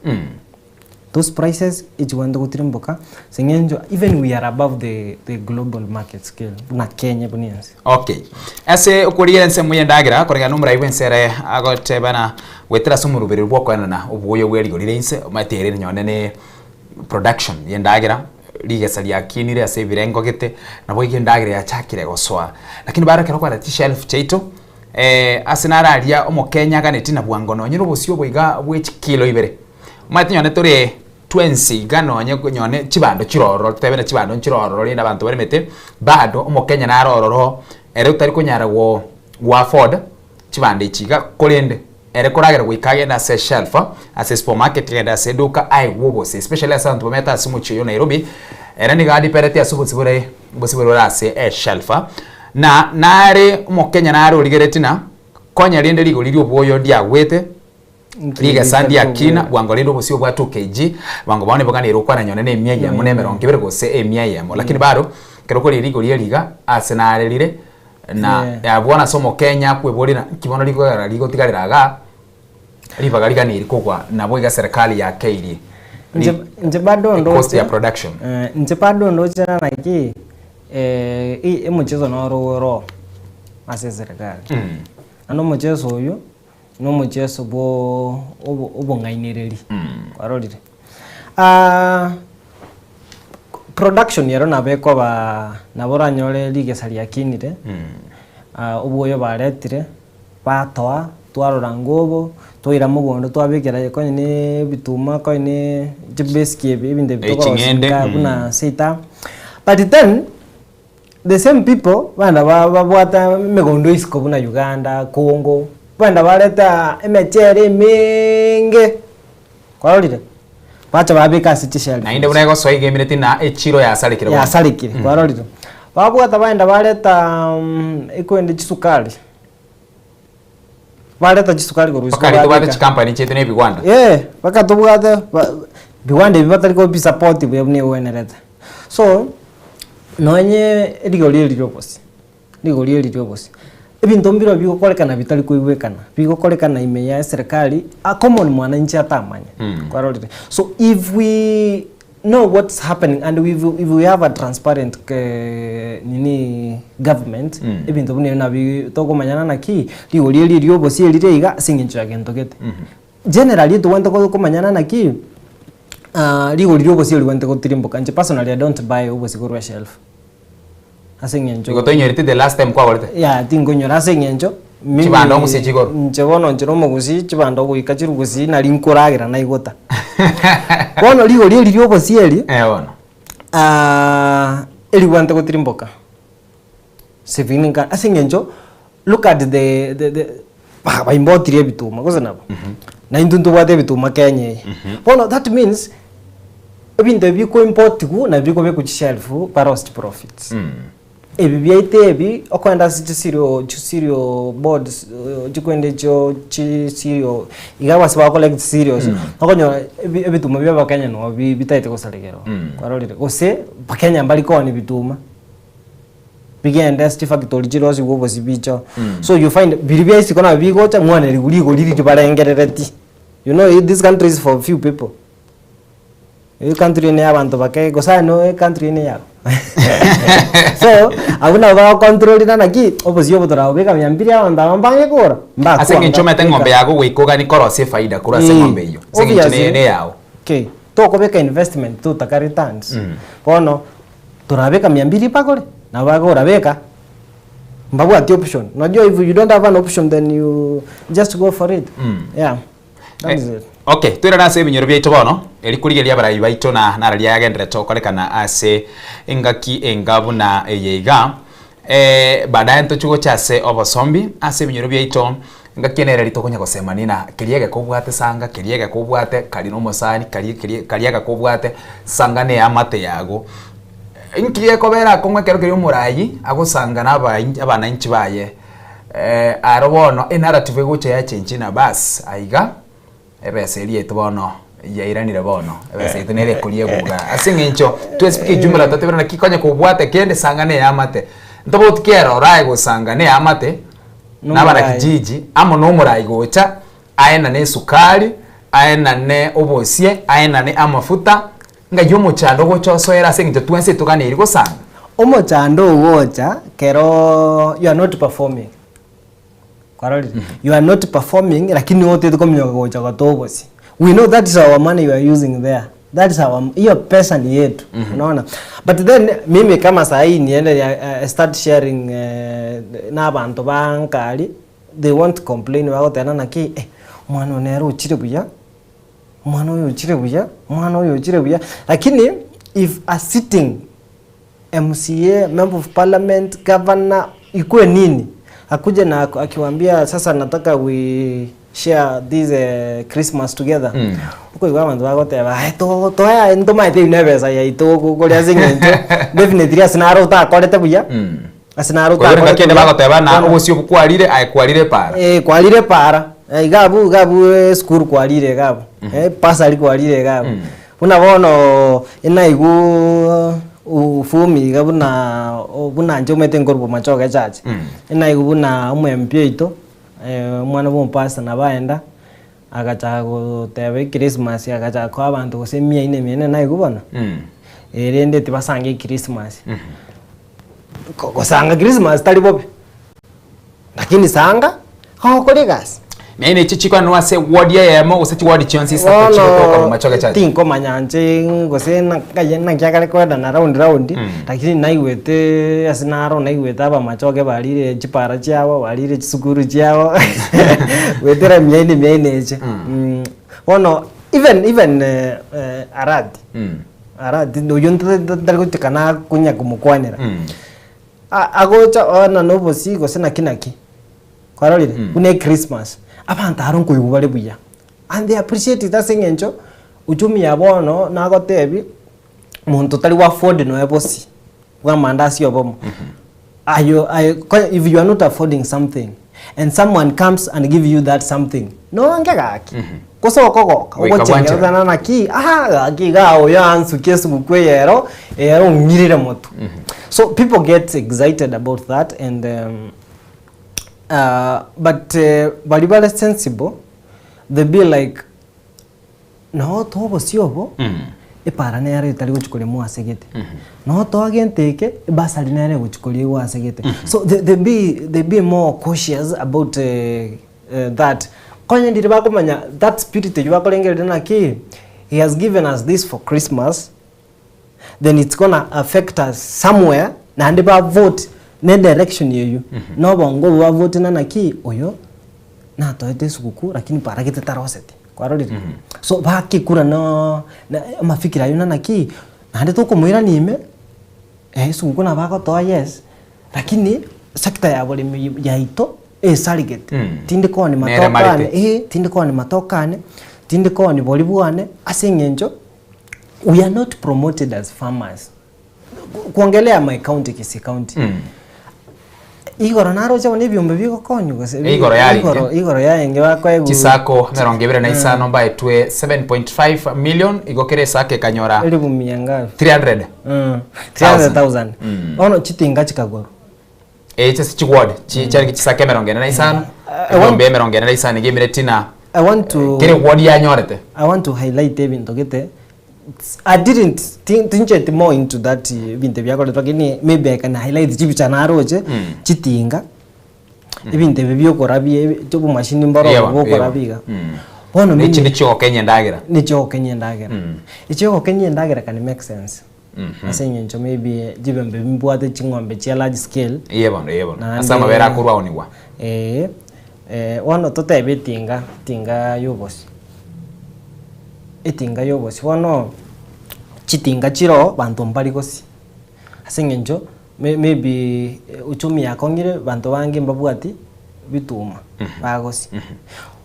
Those prices echigwenerete gotirimboka ase eng'encho even we are above the the global market scale buna Kenya buna ense. Okay. Ase okorigia ensemo y'endagera, koreng'ana nomorai bw'ense ere agotebana goetera ase omoroberio bw'okoenana oboyo bwe rigori ria inse, omanyete ere nonye ne production y'endagera, rigesa riakinire ase ebirengo gete, nabo iga endagera yachakire gosoa. Lakini baro ekero okwarora chishelf chiaito, ase naro aria omokenya aganeti na bwango nonye na obosio obo iga bwe chikilo ibere. Omanyete nonye tore twensi iga nonye nonye chibando chirororo totebe na chibando nchirororo rende abanto baremete, bado omokenya naro ororo ere otari konyara go go afford chibando echi iga korende ere koragera goika agende ase eshelf, ase esupermarket agende ase eduka aegwe obose especially ase abanto bamenyete ase omochie oyo o Nairobi, ere nigo adipereti ase obosio bore obosio bore ase eshelf. Na nare omokenya nare origeretie ng'a konya rende rigori ria obwoyo ndiagwete. Rigesa ndiakina, bwango rende obosio bwa 2 kg, bwango bono niboganire gokwana nyone ne emia eyemo na emerongo ebere gose emia eyemo. Lakini bado, ekero okoria rigori eri iga, ase nare rire, na Yeah. abwo ase omokenya akweboria ng'a nki bono rikogera rigotigarera igaa, ribaga riganeri kogwa nabo iga serikali yakeirie Inche inche bado cost ya production. inche bado ndoche naki emocheso noro oro ase eserekari. Naende omocheso oywo nomocheso bwo obong'ainereria, kwarorire? Production ero nabo ekoba nabo oranyore rigesa riakinire, obwoyo baretire, batoa, twarora ng'a obo, twaira mogondo twabekera konye na ebituma konye na chibesiki ebi ebinto ebi tokorosia Ching'ende, nka buna seita. But then. The same people bande babwate emegondo isiko buna Uganda, Congo, bande bareta emechere emenge, kwarorire? Bacha babeka ase chishelf. Naende buna egosoa iga emineti na echiro yasarekire bono. Yasarekire, kwarorire. Babwata baenda bareta ekwende chisukari. Bareta chisukari korwa isiko Bakari tobwate babeka. chikampani chiaito na ebigwanda. Eh, mpaka tobwate ba- bigwanda ebi batari kobisupport buya buna egwenerete. So, nonye rigori eri riobosie, rigori eri riobosie, ebinto mbiro bigokorekana bitari koigwekana, bigokorekana ime ya eserekari, a common mwananchi atamanya, kwarorire. So if we know what's happening and if, if we have a transparent eh, nini government Mm. ebinto buna ebio nabi tokomanyana naki rigori eri riobosie rire iga ase eng'encho ya gento gete. Generally tobwenerete ko- komanyana naki ah, rigori riobosie ribwenerete gotirimboka. Inche personally I don't buy obosie korwa eshelf ase eng'encho Igo toinyoreti the last time kwagorete? Yeah, tinkonyora ase eng'encho mimi Chibando ogusie chigoro? Inche bono inche na omogusii chibando goika chirugusii nari nkoragera naigota. Bono rigori eri riobosie eri, Eh bono. eribwate gotirimboka significant ase eng'encho look at the the the ba baimbotirie ebituma gose nabo? Na intwe ntobwate ebituma Kenya eye. Bono that means ebinto ebi bikoimpotigwa nabio bikobekwa chishelf barose chiprofits. Ebi biaito ebi, okoenda ase chisirio chisirio boards chikwenda echio chisirio iga ase bagocollect cereals, okonyora ebi ebituma bia abakenya noo bi bitaete gosarekerwa, kwarorire. Gose bakenya mbari koonia bituma, bigende ase chifactory chirosiwe obosie bichoo. So you find biria bia isiko nabio bigocha mwane rigori riria barengereretie. You know this country is for few people. Ecountry eye abanto bake gose aye no ecountry eye neyabo so abwo nabo bagocontrolera naki obosio obo torabobeka mia mbiri abanto aba mbange kogora Ase eng'encho mbakwanga omanyete eng'ombe beka. yago goika ogani korosia efaida korwa ase eng'ombe eyio. Ase eng'encho Obviously. neye neyao. Okay, tokobeka investment totaka returns bono torabeka mia mbiri bagore nabo bagora beka mbabwati option unajua if you don't have an option then you just go for it yeah. That is it. Okay, toirane ase ebinyoro biaito bono, eri korigereria abarai baito na nararia yagenderete gokorekana ase engaki enga buna eye iga. Eh, baadaye ntochie gocha ase obosombi ase ebinyoro biaito, engaki ene ere tokonya gosemania na keria egekobwate sanga, keria egekobwate kari na omosani, kari keria karia egekobwate sanga na eamate yago. Inki gekobera akong'u ekero keria omorai agosanga na abain abananchi baye. Aro bono enarrative egocha yachenchia na baas aiga ebesa eria yaito bono yairanire bono ebesa yaito nere ekoria ebuga ase eng'encho twesipika ejumla totebire naki konya kobwate kende sanga na eamate ntoboti kero orae gosanga na eamate na abanakijiji amo na omorai gocha aenane esukari aenane obosie aenane amafuta Ng'ai omochando ogocha osoere ase eng'encho twensi etoganeiri gosanga? Omochando ogocha kero you are not performing kwarorire you are not performing lakini otete kominyoka gocha gotoa obosie we know that is our money you are using there that is our hiyo pesa ni yetu unaona but then mimi kama sahii niende I start sharing na abanto ba nkari they won't complain bagoteba naki eh omwana oyo nere ochire buya. Omwana oyo ochire buya, omwana oyo ochire buya, lakini if a sitting MCA, member of parliament, governor, ikuwe nini, akuje na akiwaambia sasa nataka we share this Christmas together, okoigwa abanto bagoteba aye to toa ntomaete eywo na ebesa yaito koria ase eng'encho definitely ase naro otakorete buya, ase naro Koigwa otakorete ngaki ende buya, bagoteba na bono obosio obwo kwarire aye kwarire epaara. Eh, kwarire epaara. Iga abwo iga abwo esukuru kwarire iga abwo, ebasari kwarire iga abwo. Buna bono enaigwa ufumi iga buna buna inche omanyete nkorwa Bomachoge echurch, enaigwa buna omo MP oito omwana bwa omopastor nabo aenda, agachaka goteba echristmas agachaka koa abanto gose emia ine emia ine naigwa bono, erinde tibasange echristmas. Gosanga christmas tari bobe. Lakini sanga gokora egasi. Naende nechi chikoenanwa ase eward eyemo gose chiward chionsi isato chigotoka Bono Bomachoge Church. tinkomanya inche gose nakaye naki akare koendana round round, lakini naigwete ase naro naigwete abamachoge barire chipara chiabo, barire chisukuru chiabo, goetera emiaini miaini eche. Bono even even Arati, Arati oywo ntari gochika konya komokwanera. Agocha ona nobosie gose naki naki, kwarorire? Buna echristmas, abanto aro nkoigwa bare buya, and they appreciate it ase eng'encho Uchumi ya bono nagotebi, monto tari go afford noe bosi bwa amandasi obomo. Ayo aye konya if you are not affording something and someone comes and give you that something, noange gaki. Gose okogoka, Goika ogochengera bwanchera. sana naki, ah gaki igaa oyo ansukia esuguku eye ero, ero ong'irire motwe. So people get excited about that and um, uh, but uh, baria bare sensible, they be like, Noo toe obosio obo, epaara nero etari gochia koremwa ase gete. Noo toe gento eke, ebasari nero egochia koriegwa ase gete. So they, they be, they be more cautious about that. Konya ndiri bakomanya that spirit eywo bakorengereria naki, he has given us this for Christmas, then it's gonna affect us somewhere, naende ba vote ne direction eywo, na obongo obo ba vote na naki, oyo natoete esuguku lakini paragete taroseti. Kwarorire? So bakekura no na amafikira aywo na naki, naende tokomoirania ime, esuguku nabo agotoa yes, lakini sector ya boremi yaito esarigete. Tindi koonia Nere matoke marete. ane, eh, tindi koonia matoke ane, tindi koonia bori bwane, ase eng'encho we are not promoted as farmers. Kuongelea my county Kisii county. Igoro naroche bono ebiombe bigokonywa gose Eh, igoro yarenge. igoro igoro yarenge bakoegwa Chisako emerongo ebere na isano mbaetwe 7.5 million igo kera esako ekanyora Elifu mia ngapi? 300. 300,000. Mm. Bono chitinga chikagorwa. Eh, chase chiward chi chiarenge chisako emerongo ene na isano I want- ebiombe emerongo ene na isano iga emire tina I want to kere ward yanyorete I want to highlight ebinto gete I didn't tincheti more into that ebinto ebiakoretwe lakini maybe I can highlight chibicha naroche chitinga ebinto ebi biokorabia ebi obomashini mboro Ewa, bokorabia ewa. iga. Bono Nechi mimi nichiogokenya endagera. Nichiogokenya endagera. Echiogokenya endagera can make sense. Ase eng'encho maybe chibembe mbwate ching'ombe chia large scale. Eye bono, eye bono. Naende Ase amabere akorwa aonigwa. Eh, bono totebe etinga, etinga yobosie. Etinga yobosie bono, chitinga chiroo banto mbari gosia, ase eng'encho may maybe uchumi yakong'ire banto bange mbabwati bituma bagosia.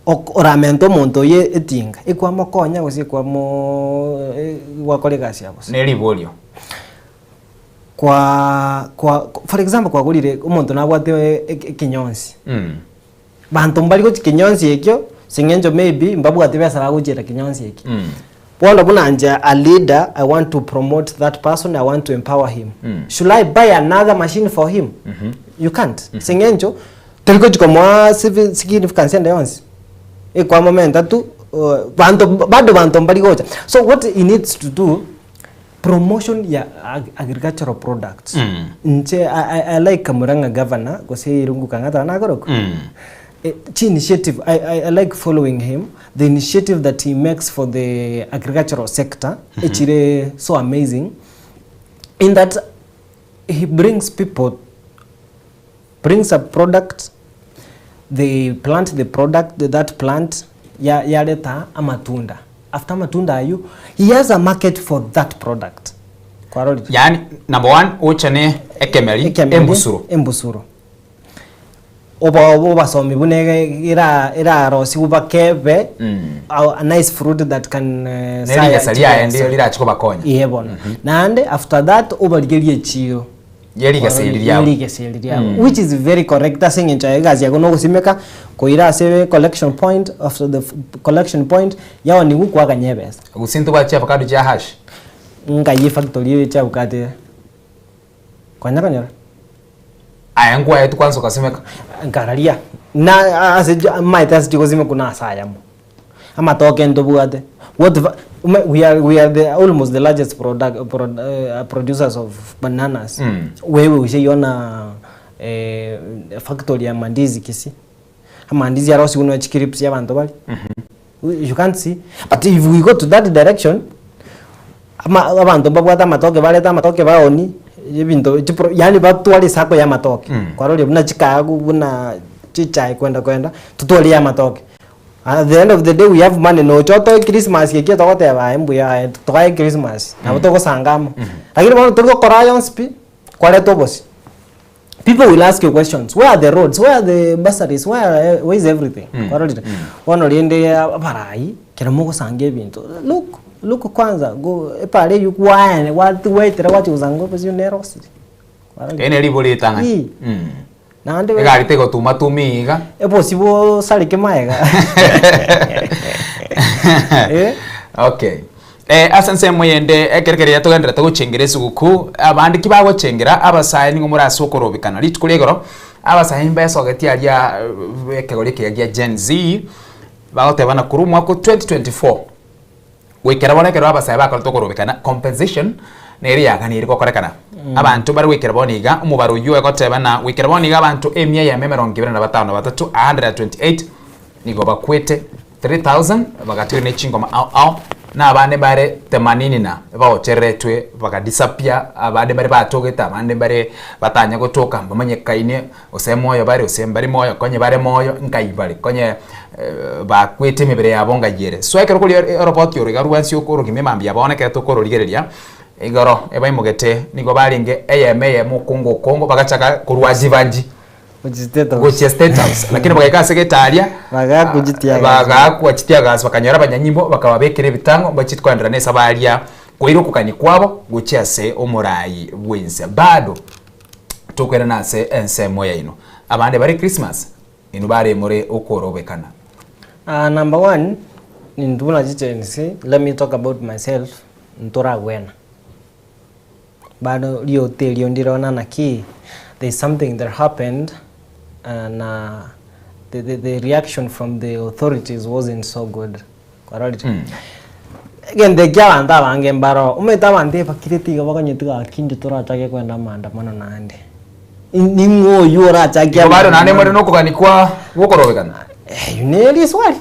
Ok oramente omonto oyio etinga, ekwamokonya gose ekwamooo gwakora egasi ya bosa. Ne riborio. Kwa kwa for example kwagorire omonto nabwate ekenyonsi. Banto mbari gochia kenyonsi ekio, ase eng'encho maybe mbabwati besa bagochiera kenyonsi ekio. Bono buna inche a leader, I want to promote that person, I want to empower him. Should I buy another machine for him? You can't. Ase eng'encho, tori gochia komoa significance ende yonsi. Ekwamomenta tu, banto bado banto mbari gocha. So what he needs to do, promotion ya agricultural products. Inche I, I, I like Murang'a governor, gose Irungu Kang'ata nakorokwa. Chi initiative, I, I, I like following him, the initiative that he makes for the agricultural sector, echire so amazing, in that he brings people, brings a product, they plant the product, that plant, ya, yareta amatunda. After amatunda aywo, he has a market for that product. Kwarorire? Yaani number one ochane ekemeri Ekemeri, embusuro. Embusuro. Obo obasomi buna ege- era erarosigwe bakebe a nice fruit that can Ne rigesa riaye ndio rirache kobakonya. Eeh bono. Naende after that obarigerie echiro. Ye rigesa eri riabo. Ye rigesa eri riabo. Which is very correct ase eng'encho yaye egasi yago nogosimeka, koira ase collection point, after the collection point, yaonigwa kwaganya ebesa. Gose intobwate chiavocado chia hash? Nkai efactory eye chiavocado ere? Kwanya konyora? Aye nkwaetwe kwanza ogasimeka? Nkararia, na ase amaete ase chigosimekwa na ase ayamo. Amatoke ntobwate, what va we are, we are the almost the largest product, pro, producers of bananas. Wewe ushaiona eh, factory ya mandizi Kisii? Amandizi arosigwe nonya chiclips abanto baria. You can't see. But if we go to that direction, ama abanto mbabwate amatoke barete amatoke baoni, ebinto chipro yaani batware esako ya amatoke. Kwarorire buna chikagu buna chichae kwenda kwenda, totware ya amatoke. At the end of the day we have money nocha otoe Christmas eki togoteba aye mbuya aye tokae Christmas, nabo togosanga amo. Lakini bono tori gokora aya onsi pi, kwareta obosie. People will ask you questions, where are the roads, where are the bursaries, where, where is everything? Kwarorire? Bono rende abarai, kero mogosanga ebinto, look. Look kwanza go epara eywo kwaene gwati gwaetera gwachia gosanga obosio nere osire. Eri neri ribori ritang'ani. Ii. Naende Egari tegotuma tumi iga. Ebosi bosareke maega. Okay. Eh, ase ensemo eyende ekero keria togenderete gochengera esugukuu, abande ki bagochengera abasae nigo more ase okorobekana. Rituko ria igoro, abasae mbesogetie aria eh, ekegori ekiya gia Gen Z, bagoteba ng'a korwa omwaka o 2024 goikera bono ekero abasae bakorete okorobekana, compensation nere yaganire gokorekana. Abanto bare goikera bono iga, omobaro oyio egoteba ng'a goikera bono iga abanto emia eyemo emerongo ebere na batano na batato, 128, nigo bakwete 3000 bagatigwa ne chingoma ao ao, na abande mbare themanini na baochereretwe bagadisappear, abande mbare batogete, abande mbare batanya gotoka mbamanyekaine gose moyo bare gose mbari moyo, konye bare moyo nkai bare, konye bakwete emebere yabo ngai ere. So ekero koria oroboti oro iga rwensi okorogima emambia bono ekero tokororigereria, igoro ebaimogete nigo barenge eyemo eyemo okongo okongo bagachaka korwa jivanji. Gochia State House lakini bagaika ase gete aria bagaakwa chitiagasi bakanyora abanyanyimbo bakababekera ebitango mbachie koenderera na esabari ya koira okogania kwabo gochia ase omorai bwense bado tokoirana ase ensemo yaino abande bare Christmas inwe bare more okorobekana. Number one, intwe buna chigency, let me talk about myself, ntoragwena. Bado riote erio ndirona naki there is something that happened na the, the, the reaction from the authorities wasn't so good kwarorire egento ekio abanto abange mbaroo omanyete abanto ebakirete iga bakonyeti gaki intwe torachake kwenda amaandamano naende ning'o oywo orachakie Igo bado naende more nokogania kwa gwokorobekana. Eywo nere riswali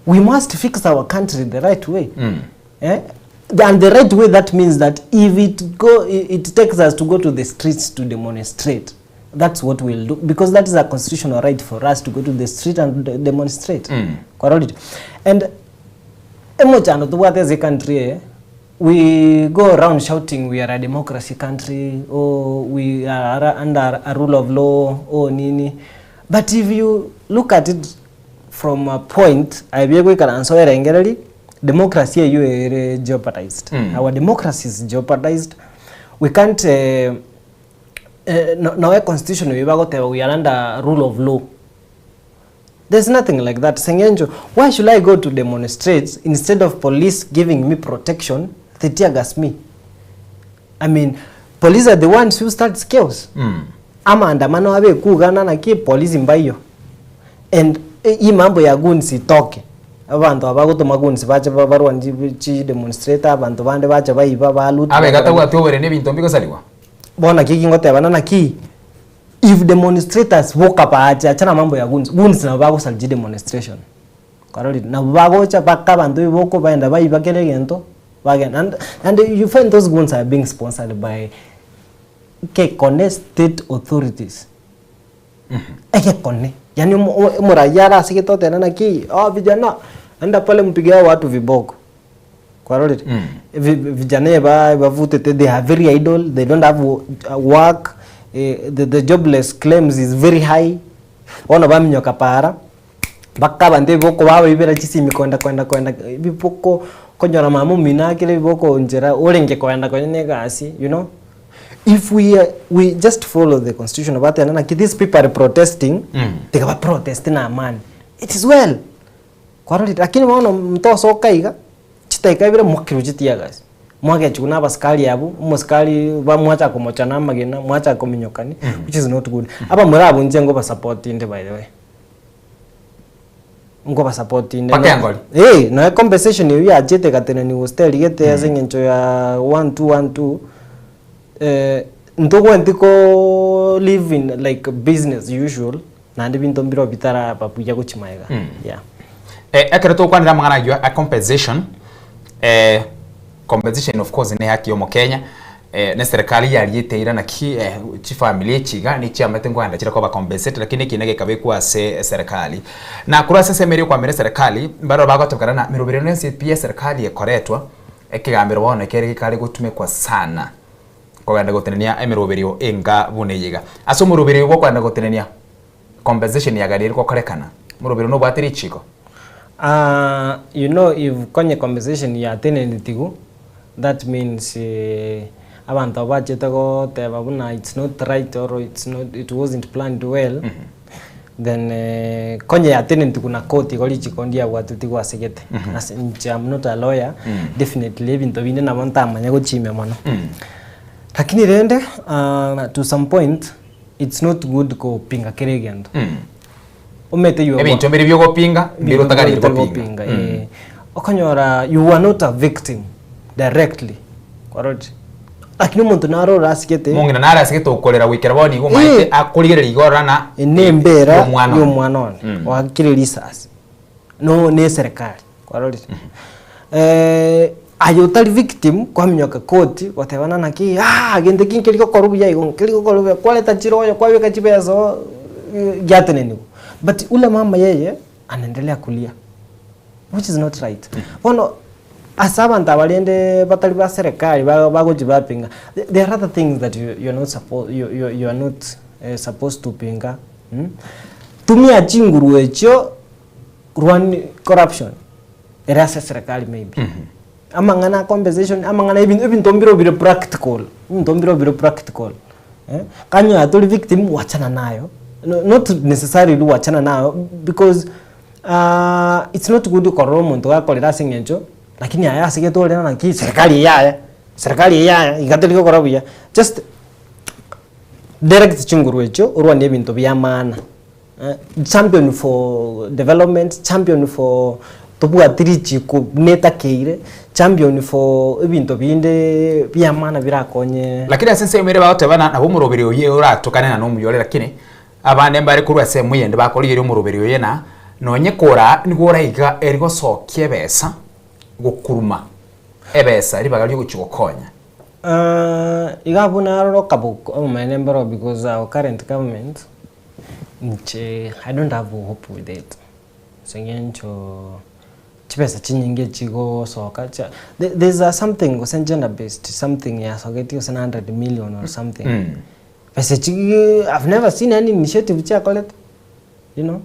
we must fix our country the right way Eh? And the right way that means that if it go it takes us to go to the streets to demonstrate that's what we'll do because that is a constitutional right for us to go to the street and de demonstrate. Kwarorire? And emochando tobwate ase ecountry eye we go around shouting we are a democracy country oh we are under a rule of law oh nini but if you look at it from a point aye biegoikaransa oerengererie Democracy eyio ere jeopardized. Our democracy is jeopardized. We can't eh, eh, no, noe constitution eyio bagoteba we are under rule of law. There's nothing like that. Seng'encho, why should I go to demonstrate instead of police giving me protection, they tear gas me. I mean, police are the ones who start chaos. Amaandamano abe kugana naki polisi mbaiyo. And hii mambo ya goons itoke. Abanto aba bagotoma goons bache barwane chi chi demonstrator abanto bande bache baiba ba loot. Abe gatabwati oborene ebinto mbigosarigwa. Bono naki eki ngotebana naki if demonstrators boka bache achana mambo ya goons, goons nabo bagosaria chi demonstration. Kwarorire? Nabo bagocha baka abanto ebiboko baenda baiba kera egento bagenda and and you find those goons are being sponsored by kekone state authorities. Egekone, yaani omo o omoraia are ase gete oteba naki, oh vijana, enda pale mpige hao watu viboko. Kwarorire? Vi vijana eba ebavutete they are very idle, they don't have work, the the jobless claims is very high, bono baminyoka para, mpaka abanto ebiboko babaibera chisimi koenda koenda koenda ebiboko, okonyora mama omino akire ebiboko nchera orenge koenda konya na egasi you know. If we are, we just follow the constitution bateba naki these people are protesting tiga ba protest na amani it is well kwarorire lakini bono ntosoka iga chidakika ibere mwakirwe chiteargas mwagechigwa na abasikari abwo omosikari ba mwachaka komocha na amagena mwachaka kominyokani which is not good. Abamura abwo inche nkobasupport inde by the way. Nkobasupport inde Mpaka engori. Eh, nonya compensation eywo yachete egateneniwa hosteli gete ase eng'encho ya one two one two, eh, ntogwenereti ko live in like business usual, naende ebinto mbirobio bitaraba buya gochia magega, yeah. Eh, ekero togokwanera amang'ana ayio a compensation, eh, compensation of course ne haki ya omokenya, eh, ne serikali yariete eira naki eh, chifamiri echi iga nichiamate nkoenda chire koba compensated lakini ekina gekabekwa ase eserikali. Na korwa ase ensemo eria okwamera eserikali, mbarabwo bagotebekana na meroberi ende yonsi pi eserikali ekoretwa, ekegambero bono kere gekare gotumekwa sana kogenda gotenenia emeroberio enga buna eye iga. Ase omoroberio bwa okogenda gotenenia compensation yaganeire gokorekana, omoroberio nobwate richiko? Ah, you know if konye compensation yatenenetigwe that means abanto abo bachete goteba buna it's not right or it's not it wasn't planned well then konye yatenenetigwe na court igo richiko ndiabwatetigwe ase gete. Ase inche am not a lawyer definitely ebinto binde nabo ntamanya gochimia mono. Lakini rende to some point it's not good kopinga kera egento. Omanyete you are Ebinto mbire biogopinga, mbire Ebinto otagareiri mbire gopinga. otari gopinga, eh. Okonyora you are not a victim directly, kwarorire? Lakini omonto naro orasigete. Omong'ina nare asigete okorera goikera bono igo omanyete Eh. akorigereria igo orora ng'a Ene embera y'omwana one. y'omwana one oakire risasi no ne eserekari kwarorire? Aye otari victim kwaminyoka koti gotebana naki aah gento eki nkeri gokorwa buya igo nkeri gokorwa buya kwareta chiroyo kwabeka chibesa oo giateneniwa. But ule mama yeye anaendelea kulia which is not right. Bono ase abanto aba rende batari ba serikali ba bagochi bapinga there are other things that you you are not suppo you you you are not supposed to pinga Tumia chinguru echio rwani corruption. Ere ase eserekari maybe. Amang'ana a compensation, amang'ana ebinto ebinto mbire bire practical, ebinto mbire bire practical eh, kanyora tori victim wachana nayo, no not necessarily wachana nayo because it's not good korora omonto gakorera ase eng'encho lakini aye asegete ore naki serikali eye yaya, serikali eye yaya iga teri gokora buya, just direct chinguru echio orwanie ebinto bia maana. Champion for development, champion for tobwati richiko buna etakeire, champion for ebinto binde bi'amana birakonye. Lakini ase ensemo ere bagoteba ng'a nabo omoroberi oye oratokane na nomuya ore lakini abande mbare korwa ase emo eyende bakorigereria omoroberi oye na nonye koraa nigo oraiga eri gosokia ebesa gokuruma ebesa ribaga riogochia gokonya. Iga abwo narora okaboko obomaene mboro because our current government Inche I don't have hope with it ase eng'encho chibesa chinyinge chigosoka chia there there's a something gose gender based something yasogetie gose na 100 million or something besa echi I've never seen any initiative chiakorete you know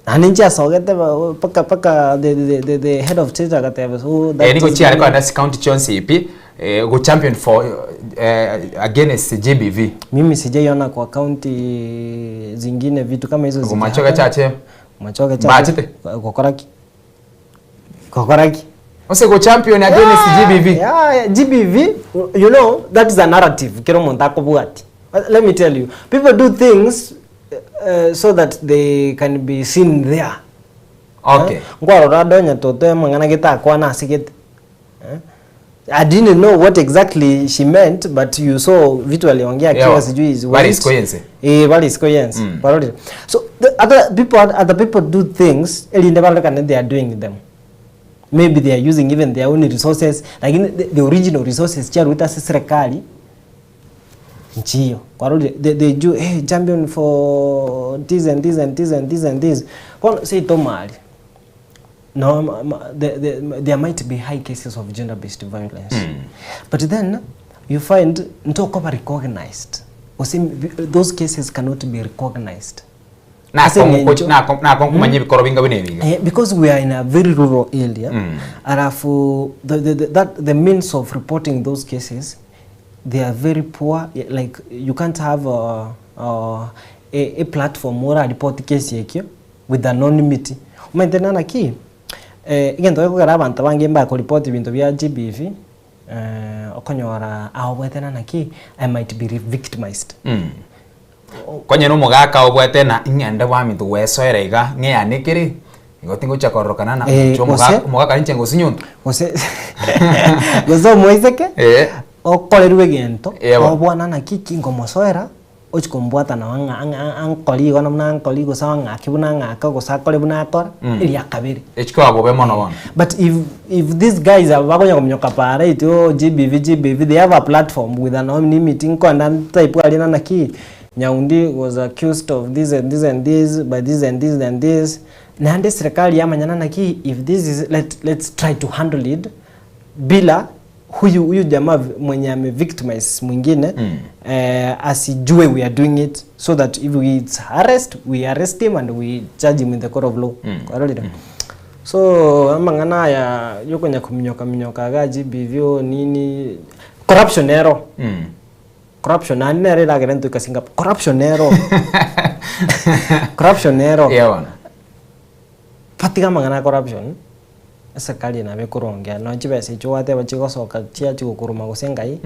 naende nchiasogete ba mpaka mpaka the the the the head of state agateba so Eh, nigo chiare kogenda ase county chionsi pi eh, go champion for eh, against GBV. Mimi sijaiona kwa county zingine vitu kama hizo Machoge chache. Machoge chache. Mbachete. Gokora ki? Gokora ki? Ose go champion against GBV. Yeah, yeah, GBV, you know, that is a narrative kero omonto akobwati. Let me tell you, people do things uh, so that they can be seen there. Okay. Eh, nkwarora ande onye toto amang'ana gete akwana ase gete. Eh? I didn't know what exactly she meant but you saw vitu aliongea akiwa Yeah. sijui is Bari white. isiko yense. Eh, bari isiko yense. Barorire. So the other people other people do things erinde barorekane they are doing them. Maybe they are using even their own resources lakini the, the original resources chiarwete ase serikali nchiyo. Kwarorire they, they do hey, champion for this and this and this and this and this. Bono seito mari. No, ma, ma, the, the, there might be high cases of gender based violence. But then you find ntokoba recognized. Gose those cases cannot be recognized. Ase eng'encho- Nakonkumanya ebikoro binga buna ebiga. Eh, because we are in a very rural area alafu the, the, the, that, the means of reporting those cases they are very poor like you can't have a, a, a, a platform ora report case ekio with anonymity. Omanyete nana ki, egento gekogera abanto abange mbakoripoti ebinto bia GBV, okonyora aobwete nana ki, I might be re-victimized. Konye nomogaka obwate na ing'ende bwaminto gwesoera iga ng'eyane kere igo tingochia kororokana na Eh, omochie omogaka gose- omogaka ninche ngosunyunta. Gose gose omoiseke, Eh. okorerwe egento, Ebo. obwana naki ki nkomosoera, Ochia kombwata nao ang'a ang'a ankore igo na buna ankore gose ang'ake buna ang'aka gose akore buna akora, eria kabere. Echi koba bobe mono bono. But if if these guys aba bakonya kominyoka paara eti oh GBV GBV they have a platform with anonymity nkoenda type aria na naki Nyaundi was accused of this and this and this by this and this and this naende serikali yamanyana naki if this is let let's try to handle it bila huyu huyu jamaa mwenye ame victimize mwingine mm. eh, asijue we are doing it so that if we it's arrest we arrest him and we charge him in the court of law mm. mm. So amang'ana aya yokonya kominyoka minyoka iga GBV oo nini, corruption nero. Corruption naende nere eragere ntoika Singapore, corruption nero. Corruption nero. Yeah bono. Batiga amang'ana a corruption, eserikari eye nabo ekorongea nonye chibesa echio gwateba chigosoka chiachia gokoruma gose ngai,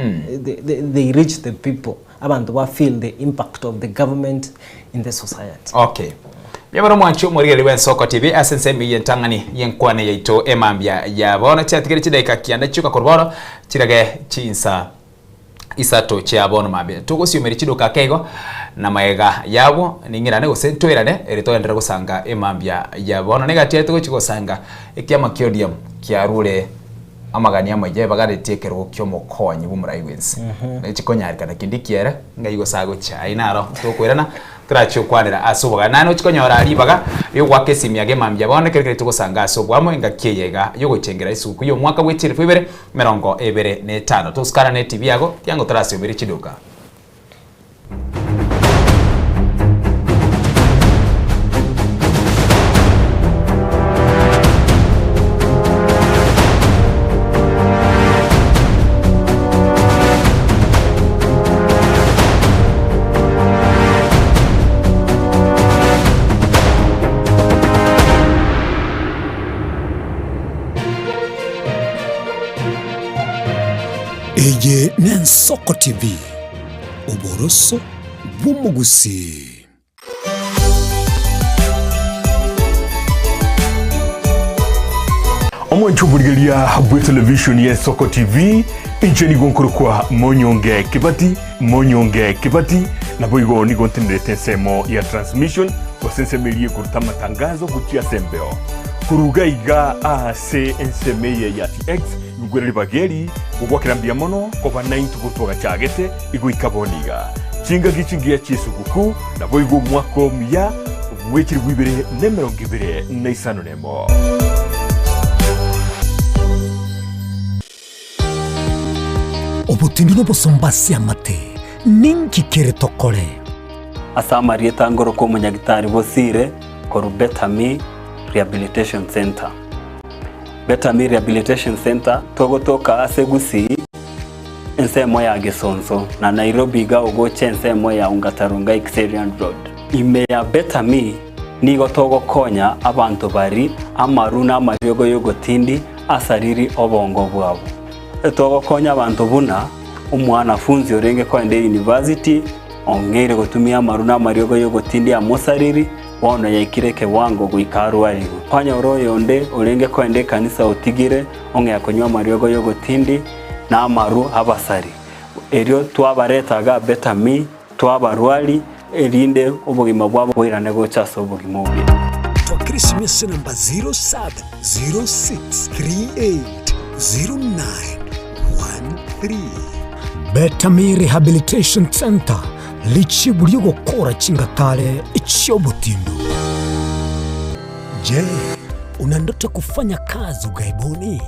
they they they reach the people, abanto ba feel the impact of the government in the society. Okay. Mbuya mwanche omorigereria bw'Ensoko TV ase ensemo eyio entang'ani y'enkwana yaito emambia ya bono chiatigire chidaika kianda chioka korwa bono chirage chinsa isato chia bono mambia. Togosiomeria chiduka ake igo na magega yabo ning'irane gose ntoirane ere togenderere gosanga emambia ya bono. Negati yaye togochia gosanga ekiama kia ODM kiarure amagani amaya ebagaretie ekerogo ki'omokonyi bw'omorai bw'ense. Nechikonyarekana kende kiere ng'ai gose agochia ayio naro tokoirana Torachie gokwanera ase obogani, naende ochie konyora ribaga ri'ogoaka esimi age mambia bono ekero keria togosanga ase oboamo engaki eye iga y'ogochengera esuguku y'omwaka bwe chilifu ibere 25. Tosukana ne TV yago tiango torasiomerie chiduka. Eye n'Ensoko TV, oboroso bw'omogusii. Omwancho omorigereria bw'etelevishoni y'Esoko TV, inche nigo nkorokwa Monyonge Kibati, Monyonge Kibati, naboigo nigo ntenerete ensemo ya transmission gose ensemo eria ekoruta amatangazo gochia ase embeo. Koruga iga ase ensemo eye ya TX, igwera ribaga eri, gogwakera mbuya mono koba naintwe gotwagachagete igoika bono iga. Chingaki chingiya chi'esuguku, naboigo omwaka omuya bwe chilifu ibere na emerongo ebere na isano nemo. Obotindu nobosomba ase amate, ninki kere tokore? Ase amarieta ngoroka omonyagitari Bosire korwa Betami Rehabilitation Centre. Betami Rehabilitation Centre togotoka ase Gusii ensemo ya Gesonso na Nairobi iga ogocha ensemo ya Ongata-Rongai Kiserian Road. Ime ya Betami nigo togokonya abanto bari amaru na amariogo y'ogotindi asariri obongo bwabo. Togokonya abanto buna omwanafunzi orenge koenda eyunivasiti ong'eire gotumia amaru na amariogo y'ogotindi amosariri bono yaikire ekewango goika arwarigwe. Kwanyora oyonde orenge koenda ekanisa otigire ong'ea konywa amariogo y'ogotindi na amaru abasari. Erio twabareta iga Betami, twabarwari, erinde obogima bwabo boirane gocha ase obogima obuya. Twakera esimi ase enamba 0706380913. Betami Rehabilitation Centre, richibu ri'ogokora chingatare chi'obotindu. Je, una ndoto ya kufanya kazi ughaibuni?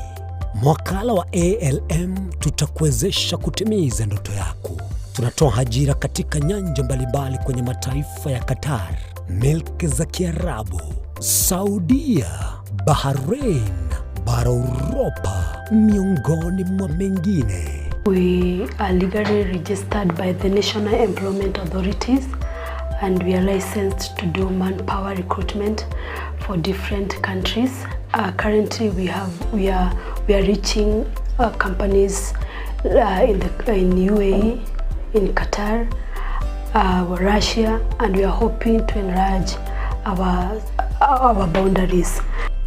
Mwakala wa ALM tutakuwezesha kutimiza ndoto yako. Tunatoa ajira katika nyanja mbalimbali kwenye mataifa ya Qatar, milki za Kiarabu, Saudia, Bahrain, bara Uropa, miongoni mwa mengine. We are legally registered by the National Employment Authorities and we are licensed to do manpower recruitment for different countries. Uh, currently we have we are we are reaching uh, companies uh, in the in UAE, in Qatar, uh, Russia and we are hoping to enlarge our our boundaries.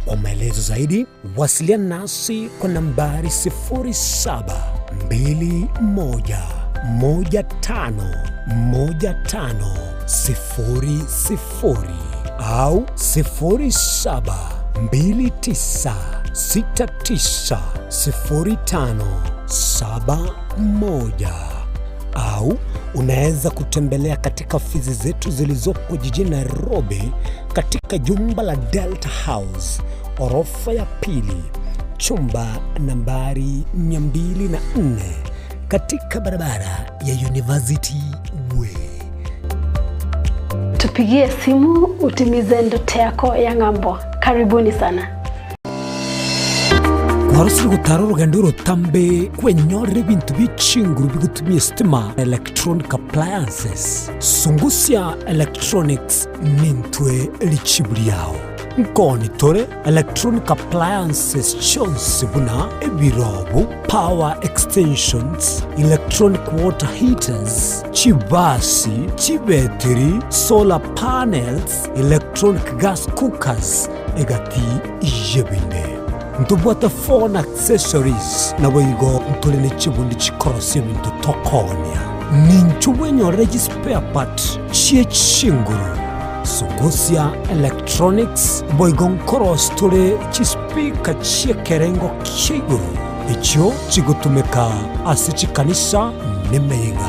Kwa maelezo zaidi wasiliana nasi kwa nambari 0721151500 au 0729690571 au unaweza kutembelea katika ofisi zetu zilizopo jijini Nairobi katika jumba la Delta House orofa ya pili chumba nambari 204 katika barabara ya University Way. Tupigie simu utimize ndoto yako ya ng'ambo. Karibuni sana. Mwarosire gotara orogendo orotambe kwenyorera ebinto bie chinguru bigotumia esitima, electronic appliances. Sungusia Electronics nintwe richibu riao. Nkoni tore electronic appliances chionsi buna ebirobu, power extensions, electronic water heaters, chibasi, chibetiri, solar panels, electronic gas cookers, egati y'ebinde. Ntobwate phone accessories, naboigo ntore ne chibundi chikorosia ebinto tokoonia. Ninchu bwenyorere chispare part chie chinguru, Sungusia Electronics, boigo nkorosia tore chispeaker chi'ekerengo kia igoro echio chigotumeka ase chikanisa nemeyega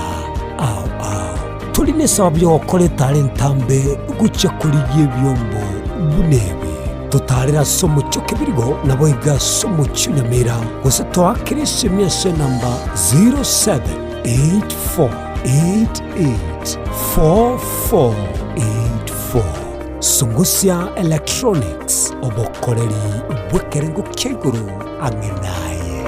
ao ao. Tori nesababu y'ogokora etara entambe gochia korigia ebiombo buna ebi. Totaarere ase omochie o Kebirigo, naboigo ase omochie o Nyamira, gose toakere esemi ase enamba 0784884484. Sungusia Electronics, obokoreri bw'ekerengo kia igoro ang'e naye.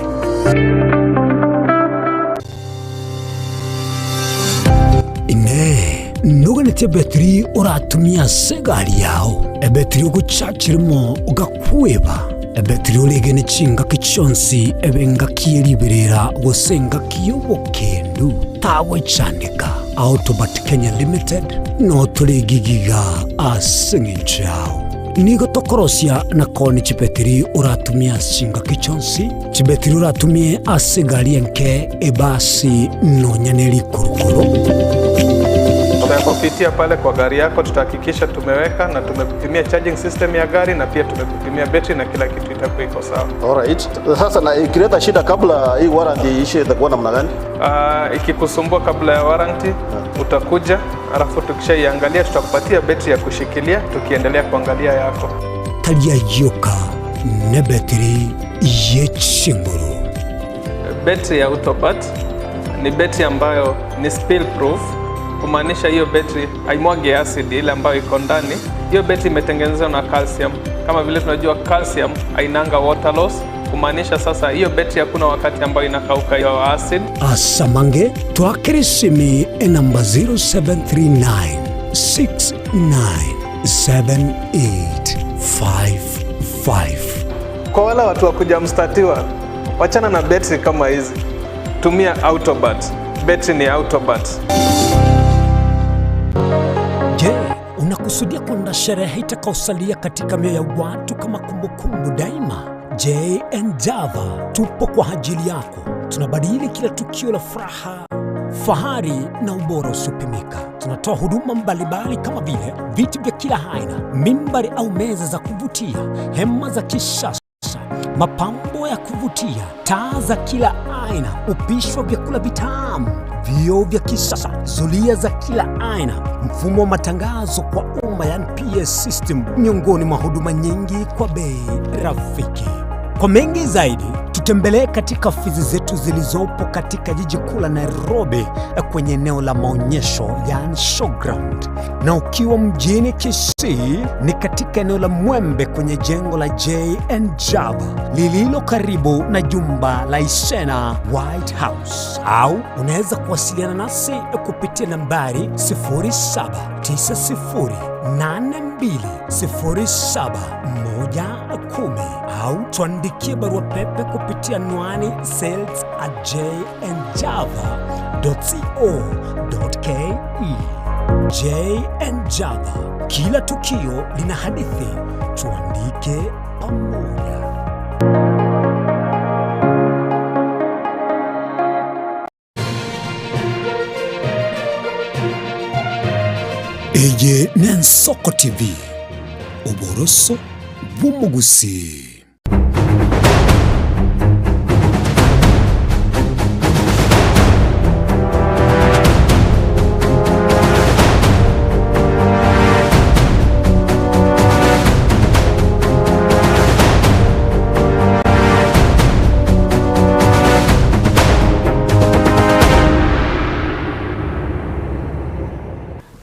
Inee! Noganetie ebetiri oratumie ase egari yao, ebetiri ogochachirimo ogakweba, ebetiri oregene chingaki chionsi ebe engaki ye riberera gose engaki y'obokendu? Tagwechandeka. Autobat Kenya Limited notore egigiga ase eng'encho yao. Nigo tokorosia na koonia chibetiri oratumie ase chingaki chionsi, chibetiri oratumie ase egari enke, ebasi, nonya ne rikurukuru. Tutakupitia pale kwa gari yako, tutahakikisha tumeweka na tumekupimia charging system ya gari na pia tumekupimia betri na kila kitu itakuwa iko sawa. Alright. Sasa na ikileta shida kabla hii warranty iishe itakuwa namna gani? Ikikusumbua kabla ya warranty utakuja, alafu tukishaiangalia tutakupatia betri ya kushikilia tukiendelea kuangalia yako. Tari ayioka nebetiri ye chinguru. Betri ya Autopat ni betri ambayo ni spill proof, kumaanisha hiyo betri haimwagi acid ile ambayo iko ndani. Hiyo betri imetengenezwa na calcium. Kama vile tunajua calcium hainanga water loss, kumaanisha sasa hiyo betri hakuna wakati ambayo inakauka hiyo acid. Asamange twakere esimi enamba 0739 697855. Kwa wale watu wa kuja mstatiwa, wachana na betri kama hizi, tumia Autobat. Betri ni Autobat. Je, unakusudia kwenda sherehe itakaosalia katika mioyo ya watu kama kumbukumbu daima? JN Java tupo kwa ajili yako. Tunabadili kila tukio la furaha, fahari na ubora usiopimika. Tunatoa huduma mbalimbali kama vile viti vya kila aina, mimbari au meza za kuvutia, hema za kisasa, mapambo ya kuvutia, taa za kila aina, upishi wa vyakula vitamu, vioo vya kisasa, zulia za kila aina, mfumo wa matangazo kwa umma yani PS system, miongoni mwa huduma nyingi kwa bei rafiki. Kwa mengi zaidi, tutembelee katika ofisi zetu zilizopo katika jiji kuu la Nairobi kwenye eneo la maonyesho yani showground, na ukiwa mjini Kisii ni katika eneo la Mwembe kwenye jengo la JN Java lililo karibu na jumba la Isena White House, au unaweza kuwasiliana nasi kupitia nambari 0790820710 au tuandikie barua pepe kupitia anwani sales at jnjava.co.ke. JN Java, kila tukio lina hadithi, tuandike pamoja. Eye n'Ensoko TV, oboroso bw'omogusii.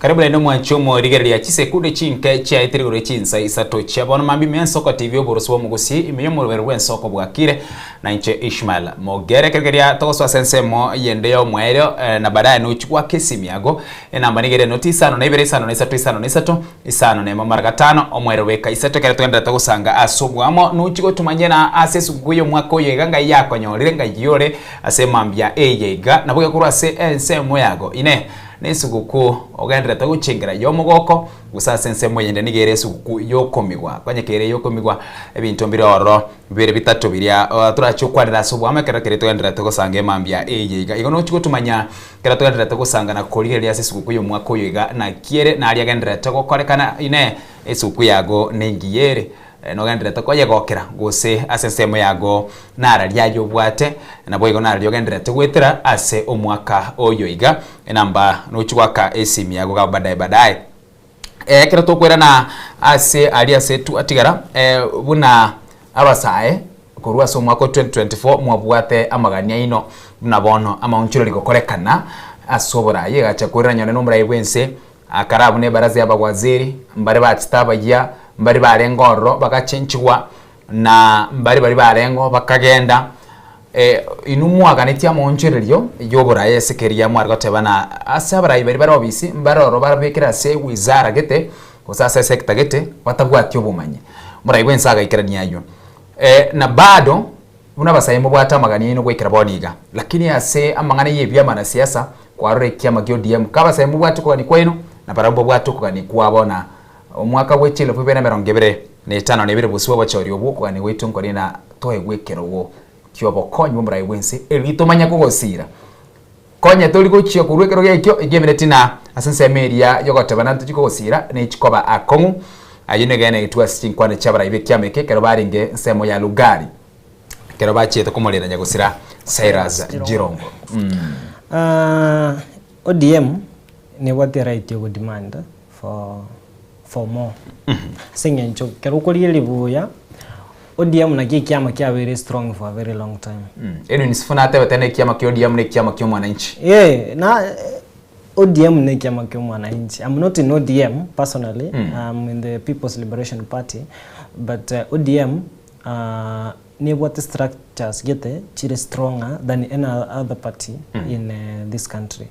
Karibu naende omwanchi omorigereria chisekunde chinke chiaetire igoro chinsa isato chia bono mambia ime ensoko TV oborosi bw'omogusi ime y'omorobero bw'ensoko bwakire na inche Ishmael Mogere kerekeria togosoa ase ensemo yende y'omoerio eh, na baadaye nochi gwaka esimi yago enamba nigo ere noti isano na ibere isano na isato isano na isato isano na emo mara gatano omoerio beka isato ekero togenderete gosanga ase obwamo nochi gotumanyia na ase esuguku y'omwaka oyo iga ngai yakonyorire ngai ore ase mambia eye iga nabo gekorwa ase ensemo yago ine Nesuguku ogenderete gochengera y'omogoko, gose ase ensemo eyende nigo ere esuguku y'okomigwa. Konya kere ey'okomigwa, ebinto mbire ororo bibere bitato biria torache gokwanera ase oboamo ekero keria togendererete gosanga emambia eye iga. Igo nochie gotomanya ekero togendererete gosanga na korigereria ase esuguku y'omwaka oyo iga naki ere naria agendererete gokorekana inee esuguku yago nengiya ere. Nogendererete koyegokera, gose ase ensemo yago nararia aye obwate, naboigo nararia ogendererete goetera ase omwaka oyo iga. Enamba nochia goaka esimi yago iga baadaye baadaye. Ekero tokoirana ase aria ase twatigara, buna abasae korwa ase omwaka o 2024 mwabwate amagani aino buna bono amaonchoreri gokorekana ase oborayi, egacha koirana nyore na omorayi bwense Akare buna ebaraza y'abawaziri, mbare bachete abayia, mbare barenge ororo bagachenchigwa, na mbare baria barengeo bakagenda. Inwe mwaganetie amaonchorerio y'oboraai ase keria mware goteba na ase abarai baria bare obisi mbare ororo barabekere ase ewizara gete gose ase esector gete batabwati obomanyi. Omorai bwense agaikerania ayio. Na bado buna abasae mobwate amagani aino goikera bono iga, lakini ase amang'ana y'ebiama na siasa Kwarora ekiama kia ODM kabasae mobwate okogania kwaino na barabwo babwate okogania kwabo na omwaka bwe chielfu ibere na emerongo ebere na etano na ebere bosio bw'obochori obwo okogania gwaito nkoria na toegwe ekerogo ki'obokonyi bw'omorai bw'ense erio tomanye kogosira konya tori gochia korwa ekerogo ekio ekiabereti na ase ensemo eria yogotebana ntochie kogosira nechikoba akong'u ayio negenegetwe ase chinkwana chi'abarai b'ekiama eke ekero barenge ensemo ya Lugari. Ekero bachiete komorera nyagosira Cyrus Jirongo. Ah, ODM nebwate right yo demand for for more. Ase eng'encho kero okorigereria buya, ODM naki ekiama kiabeire strong for a very long time. Edwin Sifuna atebete na ekiama kia ODM na ekiama kia omwananchi. Eh, na ODM ne ekiama kia omwananchi. I'm not in ODM personally, I'm in the People's Liberation Party, but ODM Nebwate structures gete chire stronger than any other party in this country.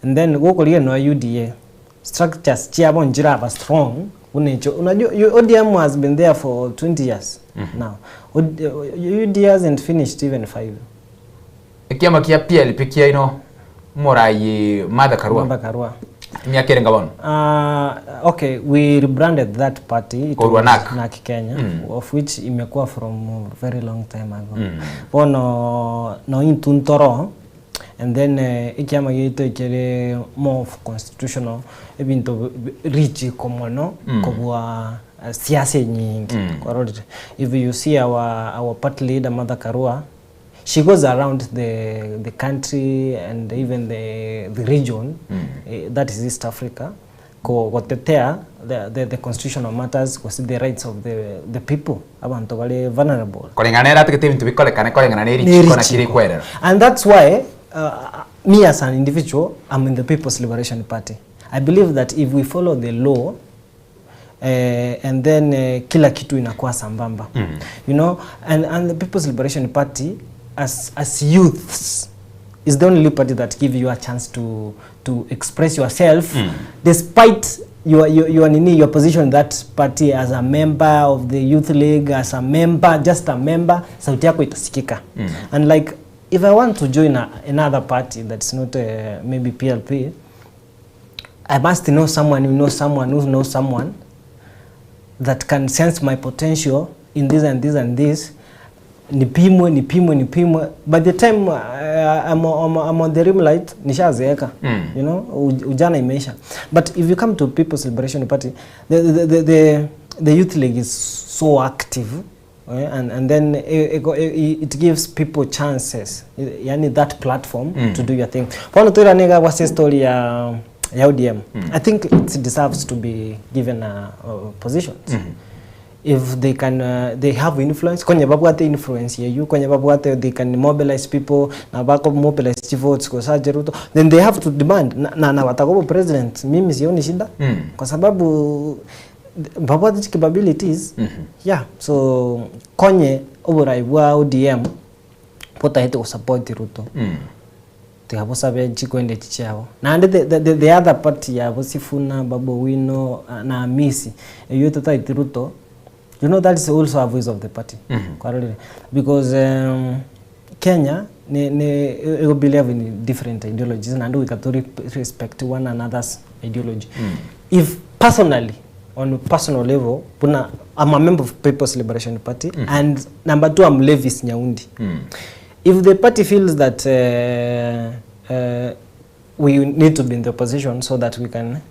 And then gokorigia nonya UDA, structures chiabo nchiraba strong buna echio unajua ODM has been there for 20 years now. UDA hasn't finished even five. Ekiama kia PLP kiaino omorayi Martha Karua. Martha Karua. Emiaka ere bono? Okay, we rebranded that party. It Korwa was NARC. NARC Kenya, of which imekuwa from a very long time ago. Bono no intwe ntoro and then ekiama giaito ekere more of constitutional ebinto richiko mono kobua siasa enyinge. Kwarorire? If you see our party leader Martha Karua, She goes around the, the country and even the, the region, that is East Africa, ko gotetea the, the, the constitutional matters gose the rights of the, the people, abanto bare vulnerable. Koreng'ana nere atagete ebinto bikorekane koreng'ana ne richiko naki rikwerera. And that's why me as an individual, I'm in the People's Liberation Party. I believe that if we follow the law, and then kila kitu inakuwa sambamba. You know, and the People's Liberation Party as youths is the only party that give you a chance to express yourself despite your nini, your position in that party as a member of the youth league, as a member, just a member, sauti yako itasikika. And like if I want to join another party that's not maybe PLP, I must know someone who knows someone who knows someone that can sense my potential in this and this and this. Nipimwe, nipimwe, nipimwe. By the time I'm on the limelight, nishazeeka. You know, ujana imeisha. But if you come to People's Liberation Party, the youth league is so active. And then it gives people chances, yani that platform to do your thing. Bono twiraniga gwase story ya ODM. I think it deserves to be given a positions. If they can they have influence, konye babwate influence eywo, konye babwate they can mobilize people, na bako mobilize chivotes gose ache Ruto, then they have to demand na na na bataka obo president, mimi sioni shida Mm. kwa sababu mbabwate chi capabilities Mhm. yeah so konye oborai bwa ODM botagete gosupport Ruto Mm. Tiga bosabe chikwende echi chiabo. Naende the, the, the, the other party yabo Sifuna, Babu Owino na Amisi eywo etotageti Ruto, you know that is also a voice of the party. Mhm. Kwarorire? Because um, Kenya ne, ne ego believe in different ideologies naende goika to respect one another's ideology. Mm. If personally on a personal level buna I'm a member of People's Liberation Party Mm. and number two I'm Levis Nyaundi. Mm. If the party feels that uh, uh, we need to be in the opposition so that we can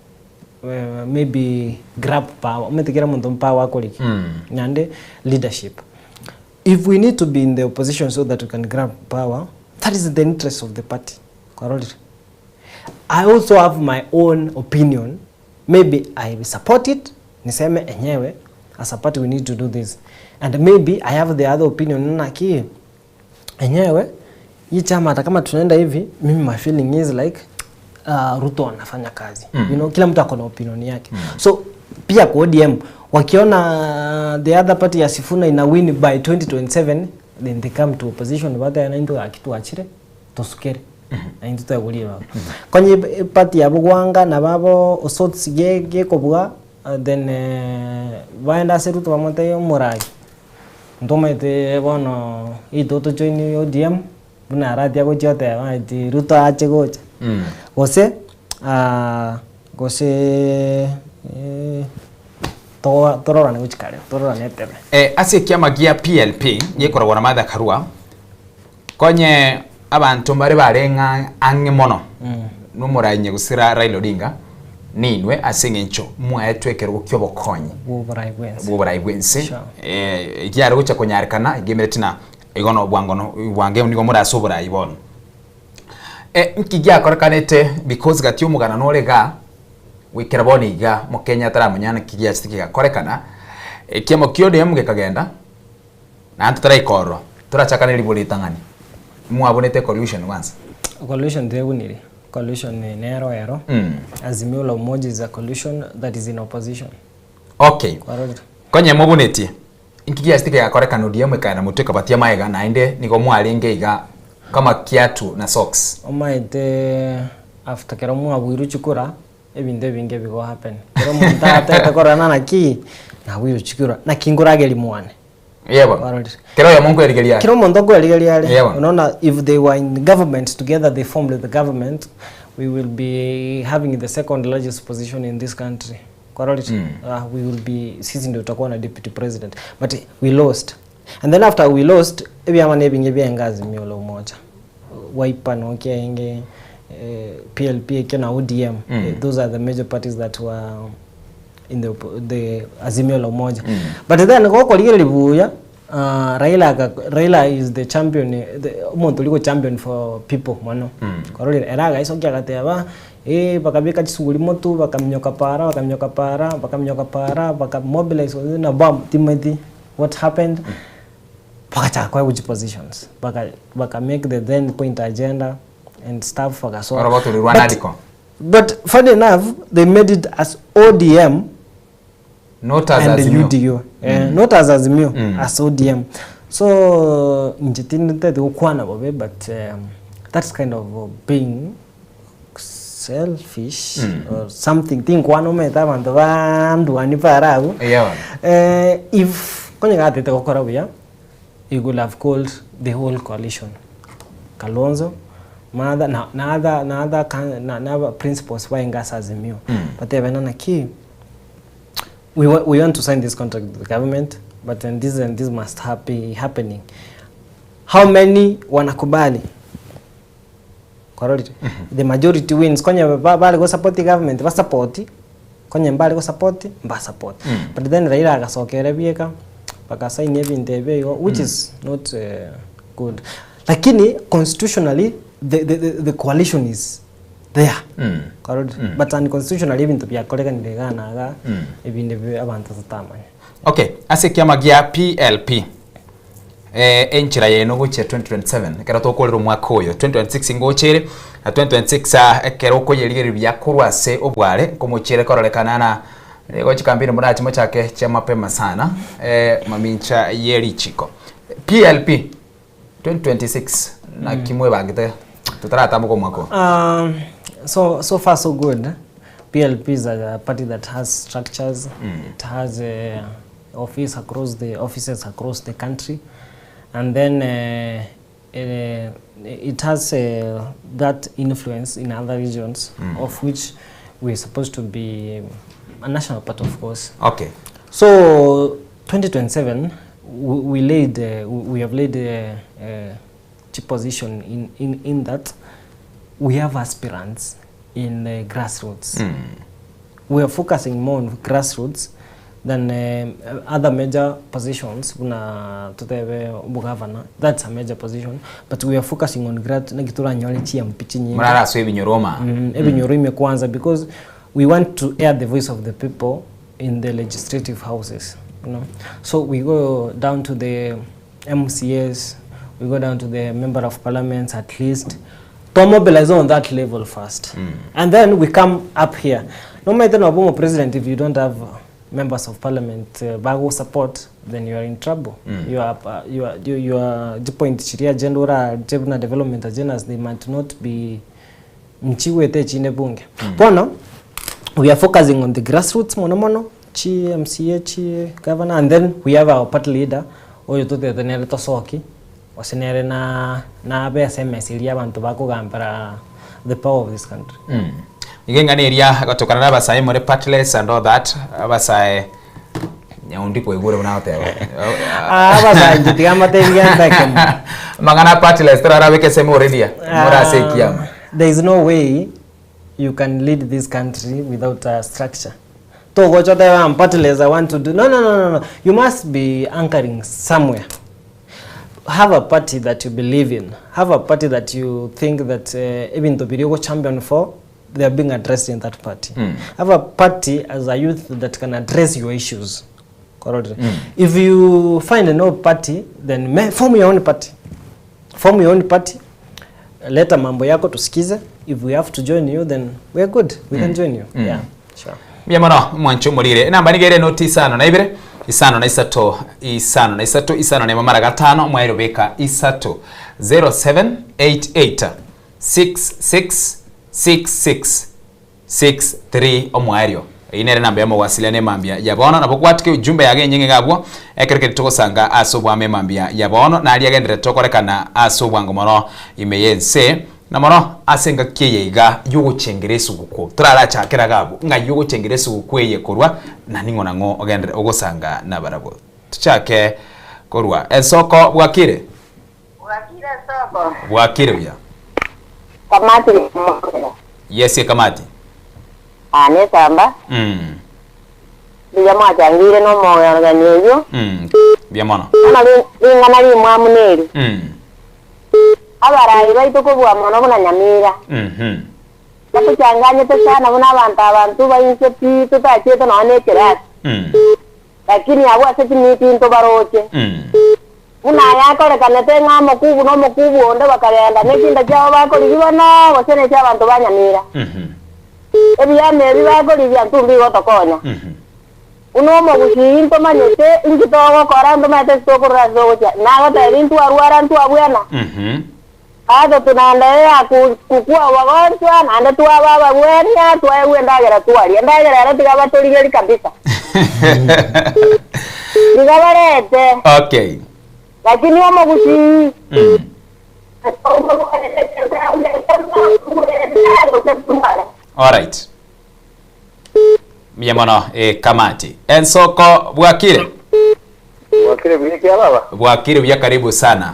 uh, maybe grab power omanyete kera omonto power akoriki Mm. naende leadership if we need to be in the opposition so that we can grab power that is the interest of the party kwarorire I also have my own opinion maybe I support it niseme enyewe as a party we need to do this and maybe I have the other opinion naki enyewe hii chama hata kama tunaenda hivi mimi my feeling is like uh, Ruto anafanya kazi Mm. you know, kila mtu ako na opinion yake mm. so pia kwa ODM wakiona the other party ya Sifuna ina win by 2027 then they come to opposition baada ya naindu akituachire tosukere naindu twegurie babo konye party ya Bugwanga na babo osotsi ge gekobua uh, then eh, baenda ase Ruto bamotebie omoragi Ntomaete bono intwe tojoini ODM buna Arati agochia goteba ati Ruto ache gocha. Gose gose toa tororane gochia kare tororane etebe. Eh, ase ekiama gia PLP gekoragwa na Martha Karua, konye abanto mbare bare ng'a ang'e mono nomorayi gose Raila Odinga, Ninwe ase eng'encho mwaetwe ekerogo ki'obokonyi Bw'oborai bw'ense. bw'oborai bw'ense, Sure. eh, ekiare gocha konyarekana egemereti na igo nobwango no bwango nigo more ase oborai bono. Eh, nki giakorekanete because gati omogano nore igaa, goikera bono iga mokenya ataramanya naki giachete kegakorekana, ekiamo kia ODM gekagenda, naende totaraika ororo, torachakane ribori ritang'ani, mwabunete collusion kwanza? Collusion tebuniri. Coalition nero ero. Mm. Azimio la Umoja is a coalition that is in opposition. Okay. Kwarorire. Konye mobunetie, inki giasete kegakorekana ODM ekaenda motwe ekabatia magega naende nigo mwarenge iga kama kiatu na socks. Omaete after kero mwabuirwe chikura ebinto ebinge bigo happen. Kero omonto atete korora naki nabuirwe chikura naki nkorageria mwane. Yebo. Kwarorire. Kera oyomo nkwerigeria are. Kera omonto nkwerigeria are. Yebo. Unaona if they were in government together they formed the government we will be having the second largest position in this country. Kwarorire. Mm. Uh, we will be sisi ndio tutakuwa na deputy president but we lost and then after we lost ebiama nebinge biaenga Azimio la Umoja Wiper nokia enge eh, PLP ekio na ODM Mm. eh, those are the major parties that were in the, the Azimio la Umoja Mm. but then gokorigereria buya uh, Raila aka, Raila is the champion eh, the, omonto oria go champion for people mono Mm. kwarorire ere agaisokia agateba eh bakabeka chisuguri motu bakaminyoka para bakaminyoka para bakaminyoka para baka mobilize na bam Timothy what happened mm. Bagachaka koegwa chipositions baka baka make the then point agenda and stuff bagasoa Orogoto rwa But- Nadco. but funny enough they made it as ODM Not as and Azimio. UDU eh, Mm. not as Azimio Mm. as ODM so inche tindeteti gokwana bobe but um, that's kind of uh, being selfish Mm. or something tinkwana omanyete abanto bandwani para abwo Yeah. Eh, if konye gatete gokora buya he could have called the whole coalition Kalonzo Martha na na other na other can, na, na other principals bainga ase Azimio Mm. batebe naki we, wa, we want to sign this contract with the government but then this and this must happy, happening how many wanakubali kwarorire the majority wins konye ba- bari go support the government ba support konye mbari go support mba support Mm. but then Raila agasokera bieka bakasaini ebinto ebio igo which Mm. is not uh, good lakini constitutionally the, the, the, the coalition is there Mm. Kwarorire Mm. but unconstitutionally ebinto biakorekanire iga na iga Mm. ebinde bi abanto totamanya. Okay, ase ekiama gia PLP eh, enchera yaino gochia 2027 ekero tokorera omwaka oyo 2026 ngocha ere na 2026 ah, ekero okoyerigereria buya korwa ase obware nkomochiere kororekana na nigo chikampeni morache mochake chia mapema sana eh, mamincha ye richiko PLP 2026 naki mwebangete totaratamboka omwaka oyo So so far so good. PLP is a party that has structures. It has a office across the offices across the country, and then it has that influence in other regions, of which we are supposed to be a national party, of course. So 2027, we laid we have laid a position in that we have aspirants in the grassroots. We are focusing more on grassroots than other major positions. Kuna tutebe governor, that's a major position, but we are focusing on grad nakitura nyole chi mpichi nyingi. Muraraswa ebinyoroma. Ebinyoro ime kwanza because we want to air the voice of the people in the legislative houses. So we go down to the MCAs, we go down to the member of parliaments, at least to mobilize on that level first. And then we come up here. No matter no president, if you don't have members of parliament bago support, then you are in trouble. You are the point chiria agenda ora jebna development agendas, they might not be mchiwete chine bunge. Bono we are focusing on the grassroots mono mono chi MCA, chi governor, and then we have our party leader oyo tutetenere tosoki osenere na besa emesiria abantu bakugambira the power of this country. Iga ng'ana eria gotokana na abasae more partyless and all that, abasae Nyaundi kwaigure buna goteba. Ah, abasae inche tiga mbatebi gento. Mang'ana partyless torarabeke ase moredia more ase ekiama. There is no way you can lead this country without a structure. Togocha otebe I'm partyless, I want to do. No, no, no, no, no. You must be anchoring somewhere. Have a party that you believe in. Have a party that you think that ebinto biri ogo champion for, they are being addressed in that party. Have a party as a youth that can address your issues. Correct. If you find no party, then form your own party. Form your own party. Leta mambo yako tusikize. If we have to join you, then we are good. We can join you. Yeah, sure. Mbuya mono mwancho morire enamba niga ere noti isano na ibere isano na isato isano na isato isano na emo mara gatano mwairo beka isato 0788 66 66 63 omwaerio. Eyio nere namba yomogwasilia na emambia ya bono nabo gwatike ujumbe yage enyinge iga abwo ekero keri togosanga ase obwamo emambia ya bono naria agenderete tokorekana ase obwango mono ime y'ense na mono ase engaki eye iga yogochengera esuguku torarachakere iga abwo ng'ai yogochengera esuguku eye korwa na ning'o na ng'o ogenderere ogosanga nabarabwo tochake korwa ensoko bwakire. Bwakire ensoko. Bwakire buya. Kamati omogera. Yes ekamati. Aa nesamba. Mbuya mwachangeire nomogani oyio. Mbuya mono. Bono ring'ana rimwamu neri. Abarai baito kobua mono buna Nyamira. Batochanganyete sana buna abanto abanto bainse pi totachiete nonya na ekerasi. Lakini abwo ase chimiti ntobaroche. Buna aya akorekanete ng'a omokubu na omokubu onde bakagenda ne chinda chiabo bakorigia bono gose ne chi'abanto ba Nyamira. Ebiama ebi bakorigia ntumbi igotokonya. Buna omogusii ntomanyete inki togokora ntomanyete ase tokorora ase togochia. Nagotebia ntwarwara ntwabwena. Bado tunaendelea kukua wagonjwa naende twaba abagwenia twaegwa endagera twaria. Endagera ero tiga batorigerie kabisa. Tiga barete. Lakini omogusii Alright. Mbuya mono eh, kamati. Ensoko bwakire. Bwakire buya kia baba. Bwakire buya karibu sana.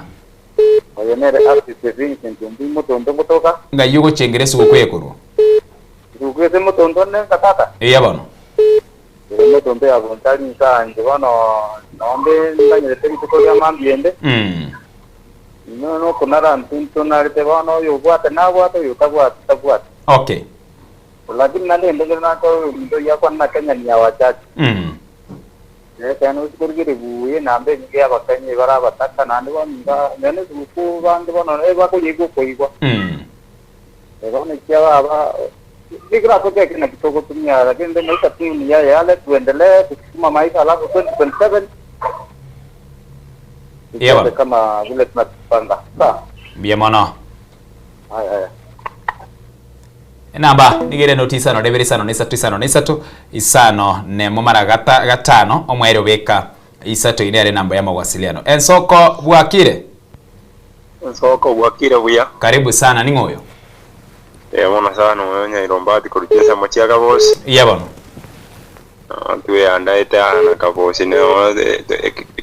Oyo nere Artist Vincent Ombui Motondo ngotoka. Ng'ai ogochengera esuguku eye korwa? Esuguku ase Motondo ne nka tata. Eya bono. Ere Motondo ya Bonchari nsa inche bono nombe ntanyerete rituko ria mambia ende. Inwe nokonara ntunto narete bono oyo obwate nabwate oyo otabwati tabwati. Lakini naende ende ekero nakora omonto oyio akwane na Kenya ni ya wachache. Ekero ochikorigere buya enamba enyinge y'Abakenya ebare abataka naende bono iga nonya esugukuu bande bono ebakoyigwa okoigwa. Bono ekia baba nigo toteke naki togotumia lakini rende maisha tu ni yale yale tuendelee kusukuma maisha alafu 2027 Yeba. tucheze kama vile tunapanga. Sawa. Mbuya mono. Haya haya. Enamba nigo ere noti isano na ibere isano na isato isano na isato isano nemo mara gata gatano omwere obeka isato eye nere enamba ya mawasiliano. Ensoko bwakire? Ensoko bwakire buya. Karibu sana ning'o oyo? Ee mono sana oyo Nyairombati korwa chinsemo chia Kabosi. Iya bono. Tweandaete aa na Kabosi noo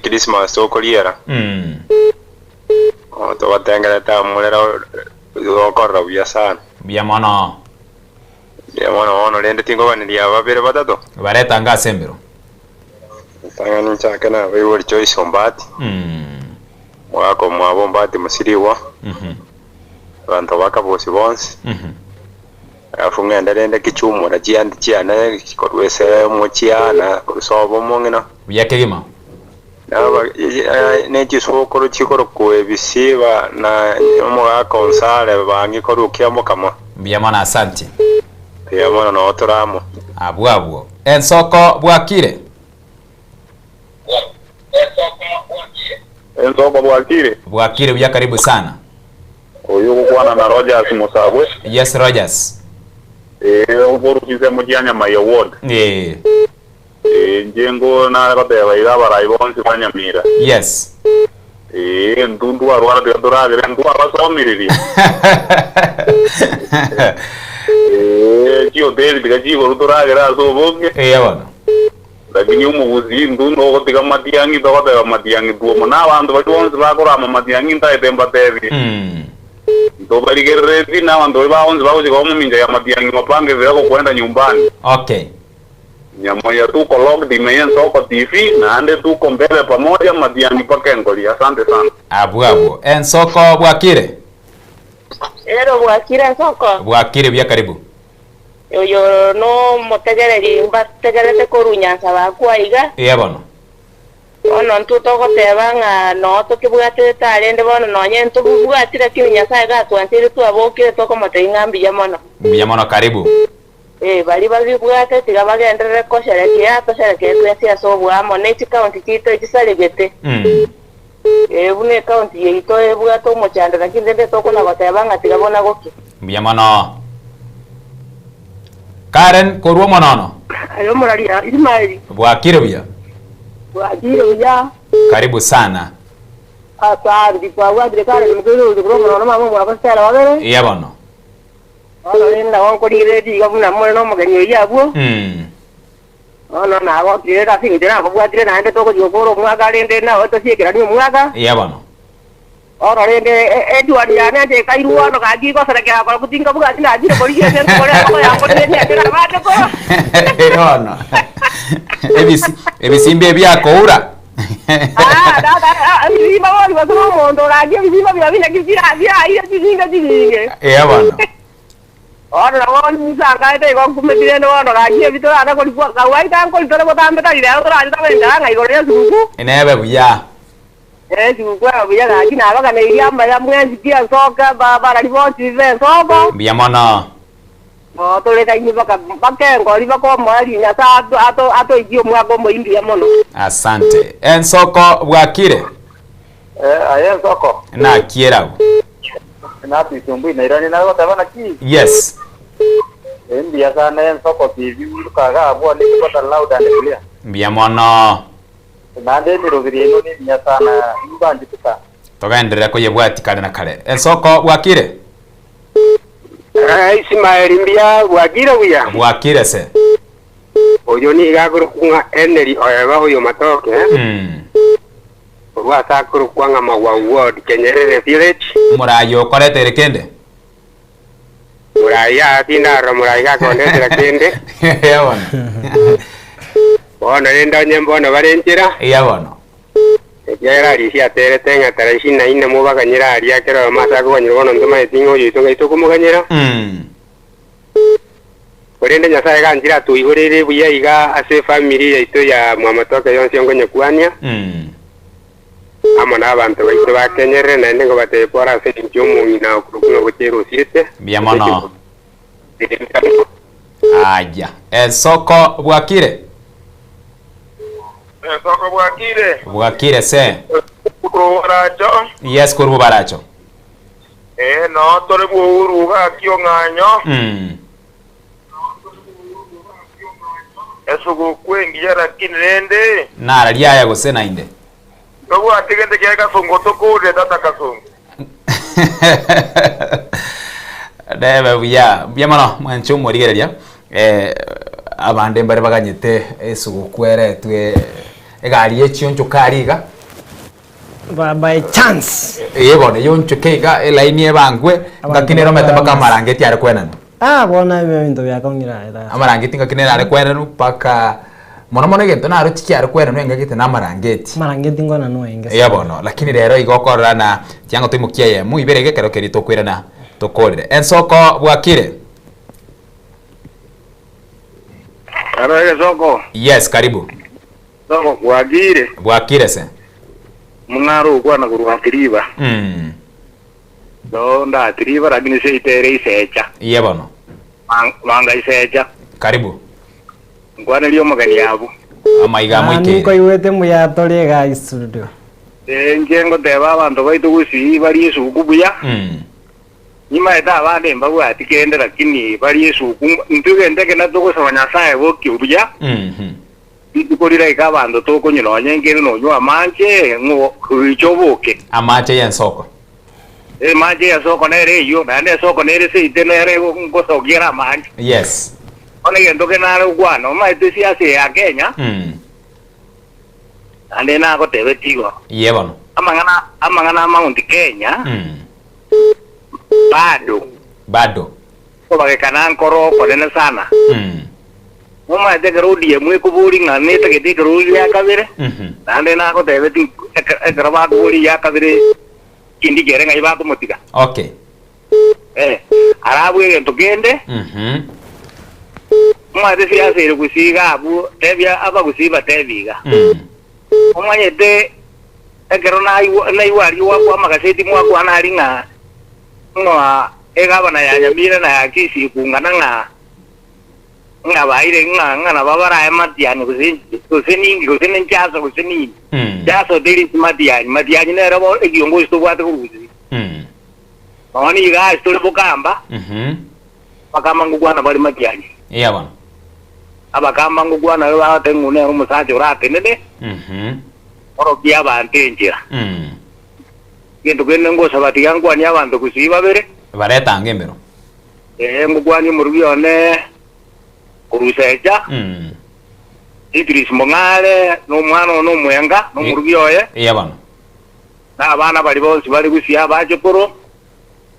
Christmas tokoriera. Tobatengerete amo rero gokorora buya sana. Mbuya mono. Mbuya mono bono rende tinkobaneria babere batato. Baretange ase embero. Ritang'ani nchake nabaibori Joyce Ombati, omogaka omwabo Ombati Musirigwa, abanto ba Kabosi bonsi, alafu ng'ende rende Kichumura chianti chiane korwa ase omochie aa na korwa sobo omong'ina. Buya kegima. Ne chisokoro chikorokwa ebisiba na omogaka Onsare bang'e korwa Kiamokama. Mbuya mono asanti. Mbuya mono noo tore amo. Abwo abwo. Ensoko bwakire. Ensoko bwakire. Bwakire buya karibu sana. Oyio ogokwana na Rogers Mosabwe. Yes Rogers. Ee, okorwa chinsemo chia Nyamaiya ward. Ee. Ee, inche nko nare goteba iga abarai bonsi ba Nyamira. Yes. Ee, intwe ntwarwara tiga toragere ntwabasomireria. Ee, chihoteli tiga chikorwa toragere ase obonge. Eya bono. Lakini omogusii intwe ntogotiga matiang'i togoteba matiang'i tuomo na abanto baria bonsi bakorama matiang'i ntaete mbatebie. Ntobarigerereti na abanto baria bonsi bagochika omomincha ya matiang'i bapange buya gokwenda nyumbani. Okay. Nyamoya tuko locked ime y'ensoko TV naende tuko mbele pamoja matiang'i paka engori. Asante sana. Abwo abwo. Ensoko bwakire? Ero bwakire ensoko? Bwakire buya karibu. Oyo nomotegereri mbategerete korwa Nyansa bakwa iga. Eeh bono. Bono intwe togoteba ng'a noo tokebwatete arende bono nonye ntobobwati lakini Nyasaye gatwancheire twabokire tokomotebia ng'a mbuya mono. Mbuya mono karibu. Ee, baria babibwate tiga bagenderere kosherekea, tosherekee twensi ase oboamo, ne chikaunti chiaito echisaregete. Ee, buna ekaunti yaito ebwate omochando, lakini rende tokona goteba ng'a tiga bona gokia. Mbuya mono. Karen korwa omonono. Aye omoraria Ismaeli. Bwakire buya. Bwakire buya. Karibu sana. Asante kwabwatire Karen mokeire ogocha korwa omonono mama omwabo Stella babere. Eya bono. Bono rende nabo nkorigereretie iga buna more nomogeni oyio abwo. Bono nagokire rende ase engencho nakobwatire naende togochia gokora omwaka rende nabo tosiekeranie omwaka. Eya bono. Bono rende echuani yane enche ekairwa bono gaki igoserekera korokwo tinkabwati nachire korigia ase nkogora engoko yankorire niache nabande korwa. Eeh bono. Ebisi ebisimba ebi akoura. Ah, tata, ah, ebisimba bono gose na omonto orachie ebisimba biria naki biraire chinyinge chinyinge. Eeh bono. Bono nabo nisangaete igo nkumeti rende bono gaki ebi torana korikwa kawaida nkori tore botambe tari rero torache tobe enchara ng'a igoro y'esuguku. Nebe buya. Esuguku ebe buya gaki nabaganeirie amaya mwensi ki ensoko abarari bonsi b'ensoko. Mbuya mono. Noo torekaine mpaka mpaka engori mpaka omoerio Nyasae ato ato atoikie omwaka omoyia mbuya mono. Asante. Ensoko bwakire? Eh, aye ensoko. Naki ere abwo? Nati isumbui nairanie naye goteba naki? Yes. Eh, mbuya sana ensoko TV kaga abwo nikupata loud and clear. Mbuya mono. Naende emeroberi yaino nemiya sana imbanchete sana. Togenderere koyebwatia kare na kare. Ensoko bwakire? Eh, Isimaeli mbuya bwakire buya. Bwakire se. Oyo nigo akorokwa ng'a Henry Oeba oyo Matoke, korwa ase akorokwa ng'a Magwau Ward, Kenyerere Village. Morayi okoretere kende? Morayi aa tindarora morayi gakondetera kende. Eya bono. Bono rende onye mbono bare nchera. Eya bono. Ekiagera Arisi aterete ng'a tarehe ishirini na ine mobaganyere aria ekero oyomo ase akoganyerwa bono ntomaeti ng'a oyoito ng'ai tokomoganyera. Korende Nyasae ganchire atoigoreire buya iga ase efamiri yaito ya Mwamatoke yonsi ongonyekwania, amo nabanto baito ba Kenyerere, naende ngobatebie pore ase engencho y'omong'ina okorokwa ng'a gochia erosiete. Mbuya mono. Aya. Esoko bwakire? Esoko bwakire? Bwakire se. Korwa Baracho. Yes, korwa Baracho. Ee, noo tore bw'Ohuru gaki ong'anyo. Esuguku engiya lakini rende. Nara riaya gose nainde. Tobwati gento kiaye Kasongo tokourire tata Kasongo. Nebe buya mbuya mono mwanche omorigereria eh, abande mbare baganyete esuguku eretwe egari yechionchoka aria iga. Ba- by chance. Eye bono yonchoke iga elaini ebangwe ngaki nere omanyete mpaka amarangeti are kwenanwa. Ah bono ebio ebinto biakong'ire aye tata. Amarangeti ngaki nere are kwenanwa mpaka mono mono egento naroche kiare kwenanwa engaki gete na amarangeti. Amarangeti nkwenanwa aenge Eya bono lakini rero igo okorora na tiango toimokie eyemo ibere iga ekero keria tokoirana tokorire. Ensoko bwakire? Aro egesoko. Yes karibu. Soko bwakire. Bwakire se. Mung'are ogokwana korwa Atiriba. No nda Atiriba lakini seito ere isecha. Iye bono. Manga isecha. Karibu. Nkwanerie omogeni abwo. Amaiga amoikeire. Ninkoigwete mbuya tore igaa studio. Eh, inche ngoteba abanto baito gusii barie esuguku buya. Nimaete abande mbabwati kende lakini barie esuguku. Intwe egento eke natogosaba Nyasaye bokie buya. Rituko riraike abanto tokonywa nonya enkeri nonywe amache, ng'o goicha oboke. Amache y'ensoko. Amache y'ensoko nere eyio, naende ensoko nere seito nere ngosokia ere amache. Yes. Bono egento kende nare gokwana, omanyete esiasa eye ya Kenya, naende nagotebetie igo, Ye bono. amang'ana amang'ana a Mount Kenya, bado. Bado. Okobagekana nkoro okonene sana. Momanyete ekero ODM ekoboria ng'a netagete ekerogo gia kabere, naende nagotebetie ekero bakoboria egia kabere kindi kere ng'ai bakomotiga. Okay. Eh, arabue egento kende, omanyete siasa ere gusii iga abwo, tebia abagusii batebie iga. Omanyete ekero naigwa naigwa aria gwakwa amagaseti mwakwana aria ng'a ng'a egavana ya Nyamira na ya Kisii kung'ana ng'a ng'a baire ng'a ng'a nabo barae Matiang'i gose gose ninki gose ne Njaso gose nini. Njaso teri ase Matiang'i, Matiang'i nere bo ekiongozi tobwate korwa Gusii. Nonya nigo ase tore bokamba, abakamba ngokwana bare Matiang'i. Eya bono. Abakamba ngokwana bare bagoteba ng'a nere omosacha oratenene, orokie abanto enchera. Egento kende ngosaba tiga nkwanie abanto gusii babere. Baretange embero. Ee, ngokwanie omorugi one korwa Secha, Idris Mong'are, na omwana one omwenga, na omorugi oye, Eya bono. na abana baria bonsi bare gusii abachokoro,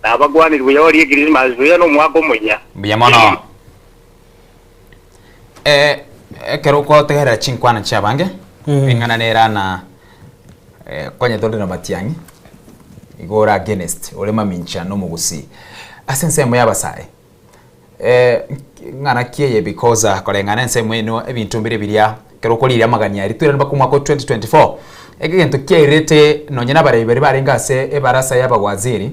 nabakwaniri buya barie Ekrisimasi buya na omwaka omoyia. Mbuya mono. Eh, ekero ogotegerera chinkwana chiabange, eng'ana nere ana eh, konya tore na matiang'i, igo ore against, ore mamincha na omogusii. Ase ensemo ya abasae, eh, ng'ana ki eye because ah, koreng'ana ensemo eno ebinto mbire biria ekero okoriria amagani aria twirane mpaka omwaka o 2024, egento kiairete nonye na abarai baria barenge ase ebarasa ya abawaziri,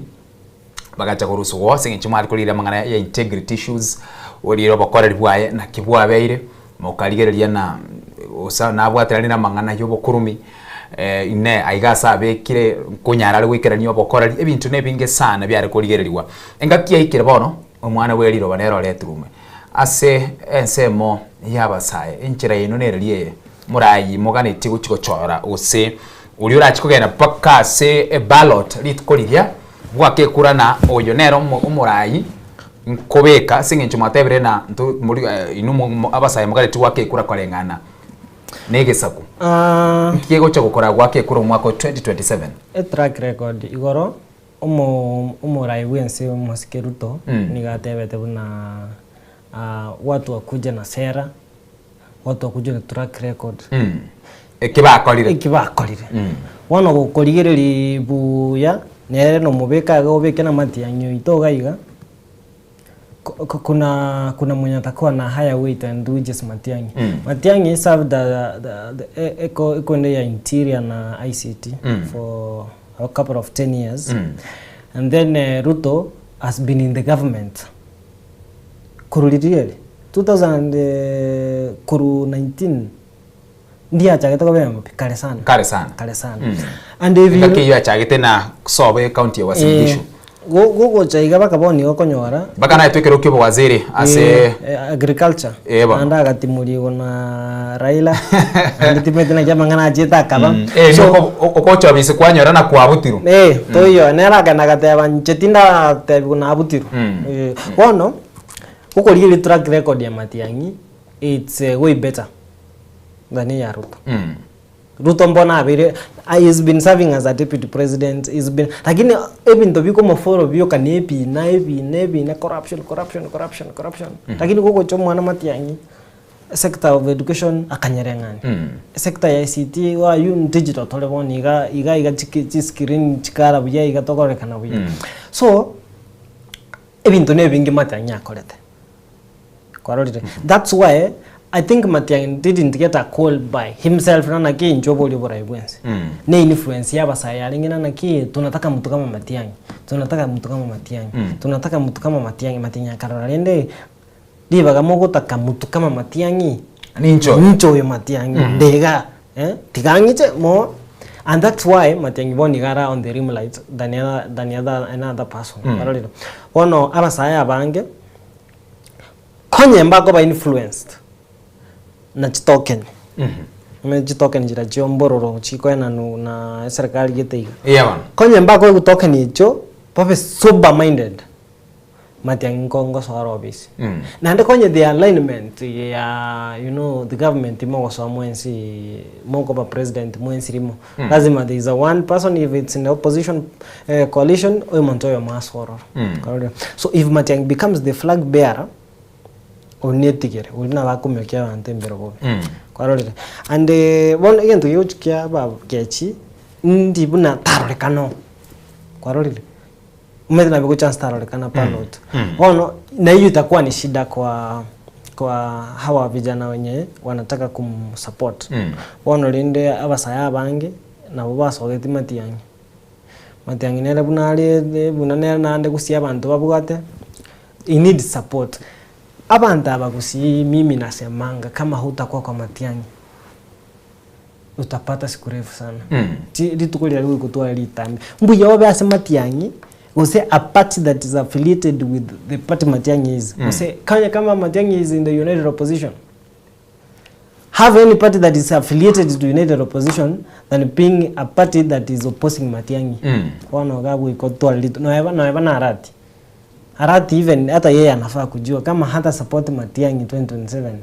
Bagacha korusugwa ase eng'encho mware korigereria amang'ana ya integrity issues, orire obokoreri bwaye naki bwabeire, mokarigereria na gose nabwateranie na amang'ana ya obokurumi, inee aiga ase abekire nkonyara are goikerania obokoreri, ebinto na ebinge sana biare korigereriwa. Engaki yaikire bono, omwana bwe riroba nere oretirwe ime ase ensemo ya abasae, enchera yaino nereri eye morayie moganetie gochia gochora gose oria orachie kogenda mpaka ase eballot rituko riria. Bwake ekura na oyo nere omoraai nkobeka ase eng'encho mwatebire na nto mori inwe mo abasae mogaretie goaka ekura koreng'ana na egesaku. Nki kegocha gokora goaka ekura omwaka o 2027? Etrack record igoro omo omorai bwense omosike Ruto nigo atebete buna watu wakuje na sera, watu wakuje na track record. Eki bakorire. Eki bakorire. Bono gokorigereria buya, nere nomobeke iga obeke na amatiang'i oito iga iga, Kuna kuna mwenye atakuwa na higher weight and which is Matiang'i. Matiang'i served the eko eko ya interior na ICT for a couple of 10 years. And then Ruto has been in the government. Kururirie 2000 kuru 19 ndiye achagete kobe MP kare sana. Kare sana. Kare sana. And if you Engaki eyio achagete na sobo ecounty ya Uasin Gishu. Gogocha iga bakaboni gokonyora Mpaka naetwe ekero kia obowaziri ase agriculture. Eh, bono. Naende agatimurigwa na Raila naende timanyeti naki amang'ana achete akaba. Eh, So noko okocha obisi kwanyora na kwabutirwe. Eh, toiyo nere akagenda agateba inche tindatebiwa nabutirwe. Eh, bono gokorigereria track record ya Matiang'i it's way better than eya Ruto. Ruto mbono abeire he's been serving as a deputy president, he's been lakini ebinto bikomoforo bioka na ebina ebina ebina corruption corruption corruption corruption. Lakini gogocha omwana Matiang'i sector of education akanyereng'ania. Sector ya ICT wa you digital tore bono iga iga iga chiscreen chikara buya iga tokorekana buya. So ebinto na ebinge Matiang'i akorete. Kwarorire. That's why I think Matiang'i didn't get a call by himself na naki inche oborie oborai bwensi. Ne influence ya abasae yarenge na naki tunataka mtu kama Matiang'i. Tunataka mtu kama Matiang'i. Tunataka mtu kama Matiang'i. Matiang'i akarora rende ribaga mogotaka mtu kama Matiang'i. Nincho. Nincho oyo Matiang'i. Ndega. Eh? Tigang'iche mo and that's why Matiang'i bono iga ara on the limelight than other, than other, another person. Kwarorire. Bono abasae abange konye mbakoba influenced na chitoken. Ime chitoken chira chiombororo chikoenanu na serikali gete iga. Yeah, bono. Konye mbako token icho babe sober minded. Matiang'i nkongo soara office. Naende konye the alignment ya the government mogosoa mwensi mokoba president mwensi rimo. Lazima there is a one person if it's in the opposition coalition oyo muntu oyo masororo. Karore. So if Matiang'i becomes the flag bearer onetigere ori nabakumiokia abanto embere bobe. Kwarorire. And bono egento giochikia ba kechi ndi buna tarorekano. Kwarorire. Umeze na biko chance tarorekana pilot. Bono na hiyo itakuwa ni shida kwa hawa vijana wenye wanataka kumsupport. Bono rinde abasaya abange nabo basogeti Matiang'i. Matiang'i nere buna ari buna nere nande gusia abantu babwate. He needs support. Abantu abagusi mimi nasemanga kama hutakuwa kwa Matiang'i utapata siku refu sana. Rituko ria rigukutoa ritambe. Mbuya obe ase Matiang'i use a party that is affiliated with the party Matiang'i is. Use kanya kama Matiang'i is in the United Opposition. Have any party that is affiliated to United Opposition than being a party that is opposing Matiang'i. Bono gabu ikotoa rito. No eba no eba na arati. Arati even hata yeye anafaa kujua kama hata support Matiang'i 2027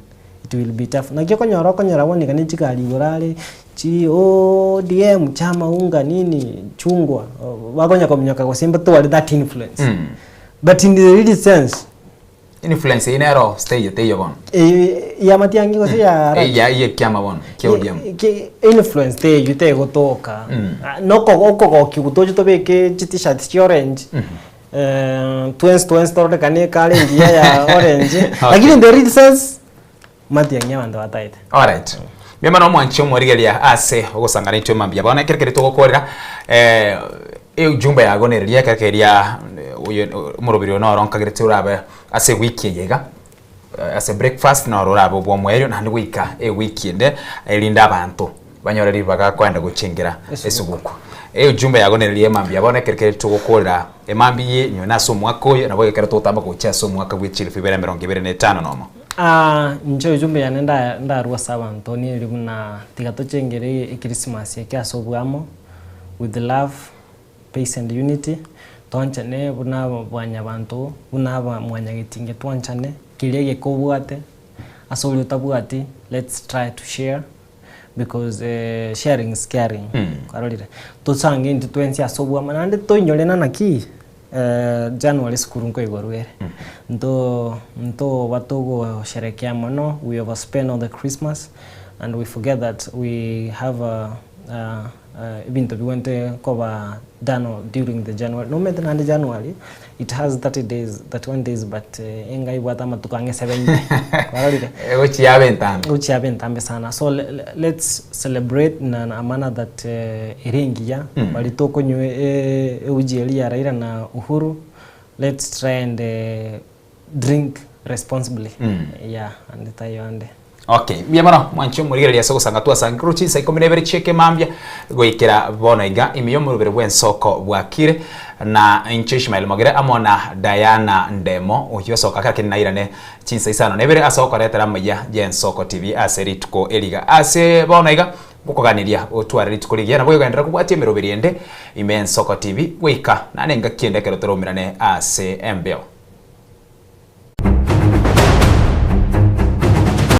it will be tough. Na kio konyora woni kani chikali gorale chi ODM chama unga nini chungwa wakonya komnyoka kwa simba to that influence. But in the real sense Influence inero stay te yo bono. Ya Matiang'i gose ya Arati. Ya ye kiama bono kia ODM. Influence te yute gotoka. Noko okoko kigutojo tobeke chi t-shirt chi orange. Twens tororekane kare ngiya ya orange. Lakini in the real sense Matiang'i abantu bataite. All right. Mema no mwanchi omworigeria ase ogosangana itwe mambia bona kerekere togokorera ujumbe yago nereria kerekeria uyo murubiri no ronkagerete urabe ase wiki yega ase breakfast no urabe obwo mwerio na goika e wiki ende erinda abantu banyoreri bagakwenda guchengera esuguku. Ujumbe yago nereria mambia bona kerekere togokorera emambi ye nyona ase omwaka oyo nabo gekere togotamba gochia ase omwaka bwa 2025 nomo. Nche ujumbe yane ndarua saba Antonio eri buna tiga tochengere e Christmas eke ase obwamo with love, peace and unity. Twanchane buna bwanyabanto buna mwanyagetinge twanchane kiria gekobwate ase oria otabwati let's try to share because sharing is caring. Kwarorire tosange intu twensi ase obwamo naende toinyorena naki January skuru nkoigorwere. Nto batogo sherekea mono we overspend on the Christmas and we forget that we have ebinto bigwente koba done during the January. Nomanyete naende January it has 30 days, 31 days but enga ebwate amatuko ang'e 70. Kwarorire? Egochia yaba entambe. Egochia yaba entambe sana. So let's celebrate in a manner that ere engiya, baria tokonywa euji eria ya Raila na Uhuru, let's try and drink responsibly. Yeah, ande taiyo ande. Okay, mbuya mono mwanche omorigereria ase ogosanga twasangire chinsa ikomi na ibere chi'ekemambia goikera bono iga ime y'omorobere bw'ensoko bwakire na inche Ishmael Mogere amo na Diana Ndemo oyio osoka kera kende nairane chinsa isano na ibere ase okoretera amaiya y'Ensoko TV ase rituko eriga ase bono iga ngokoganeria otware rituko rigiya nabo ogenderere kobwatia emeroberi ende ime y'Ensoko TV goika naende engaki ende ekero toraumerane ase embeo.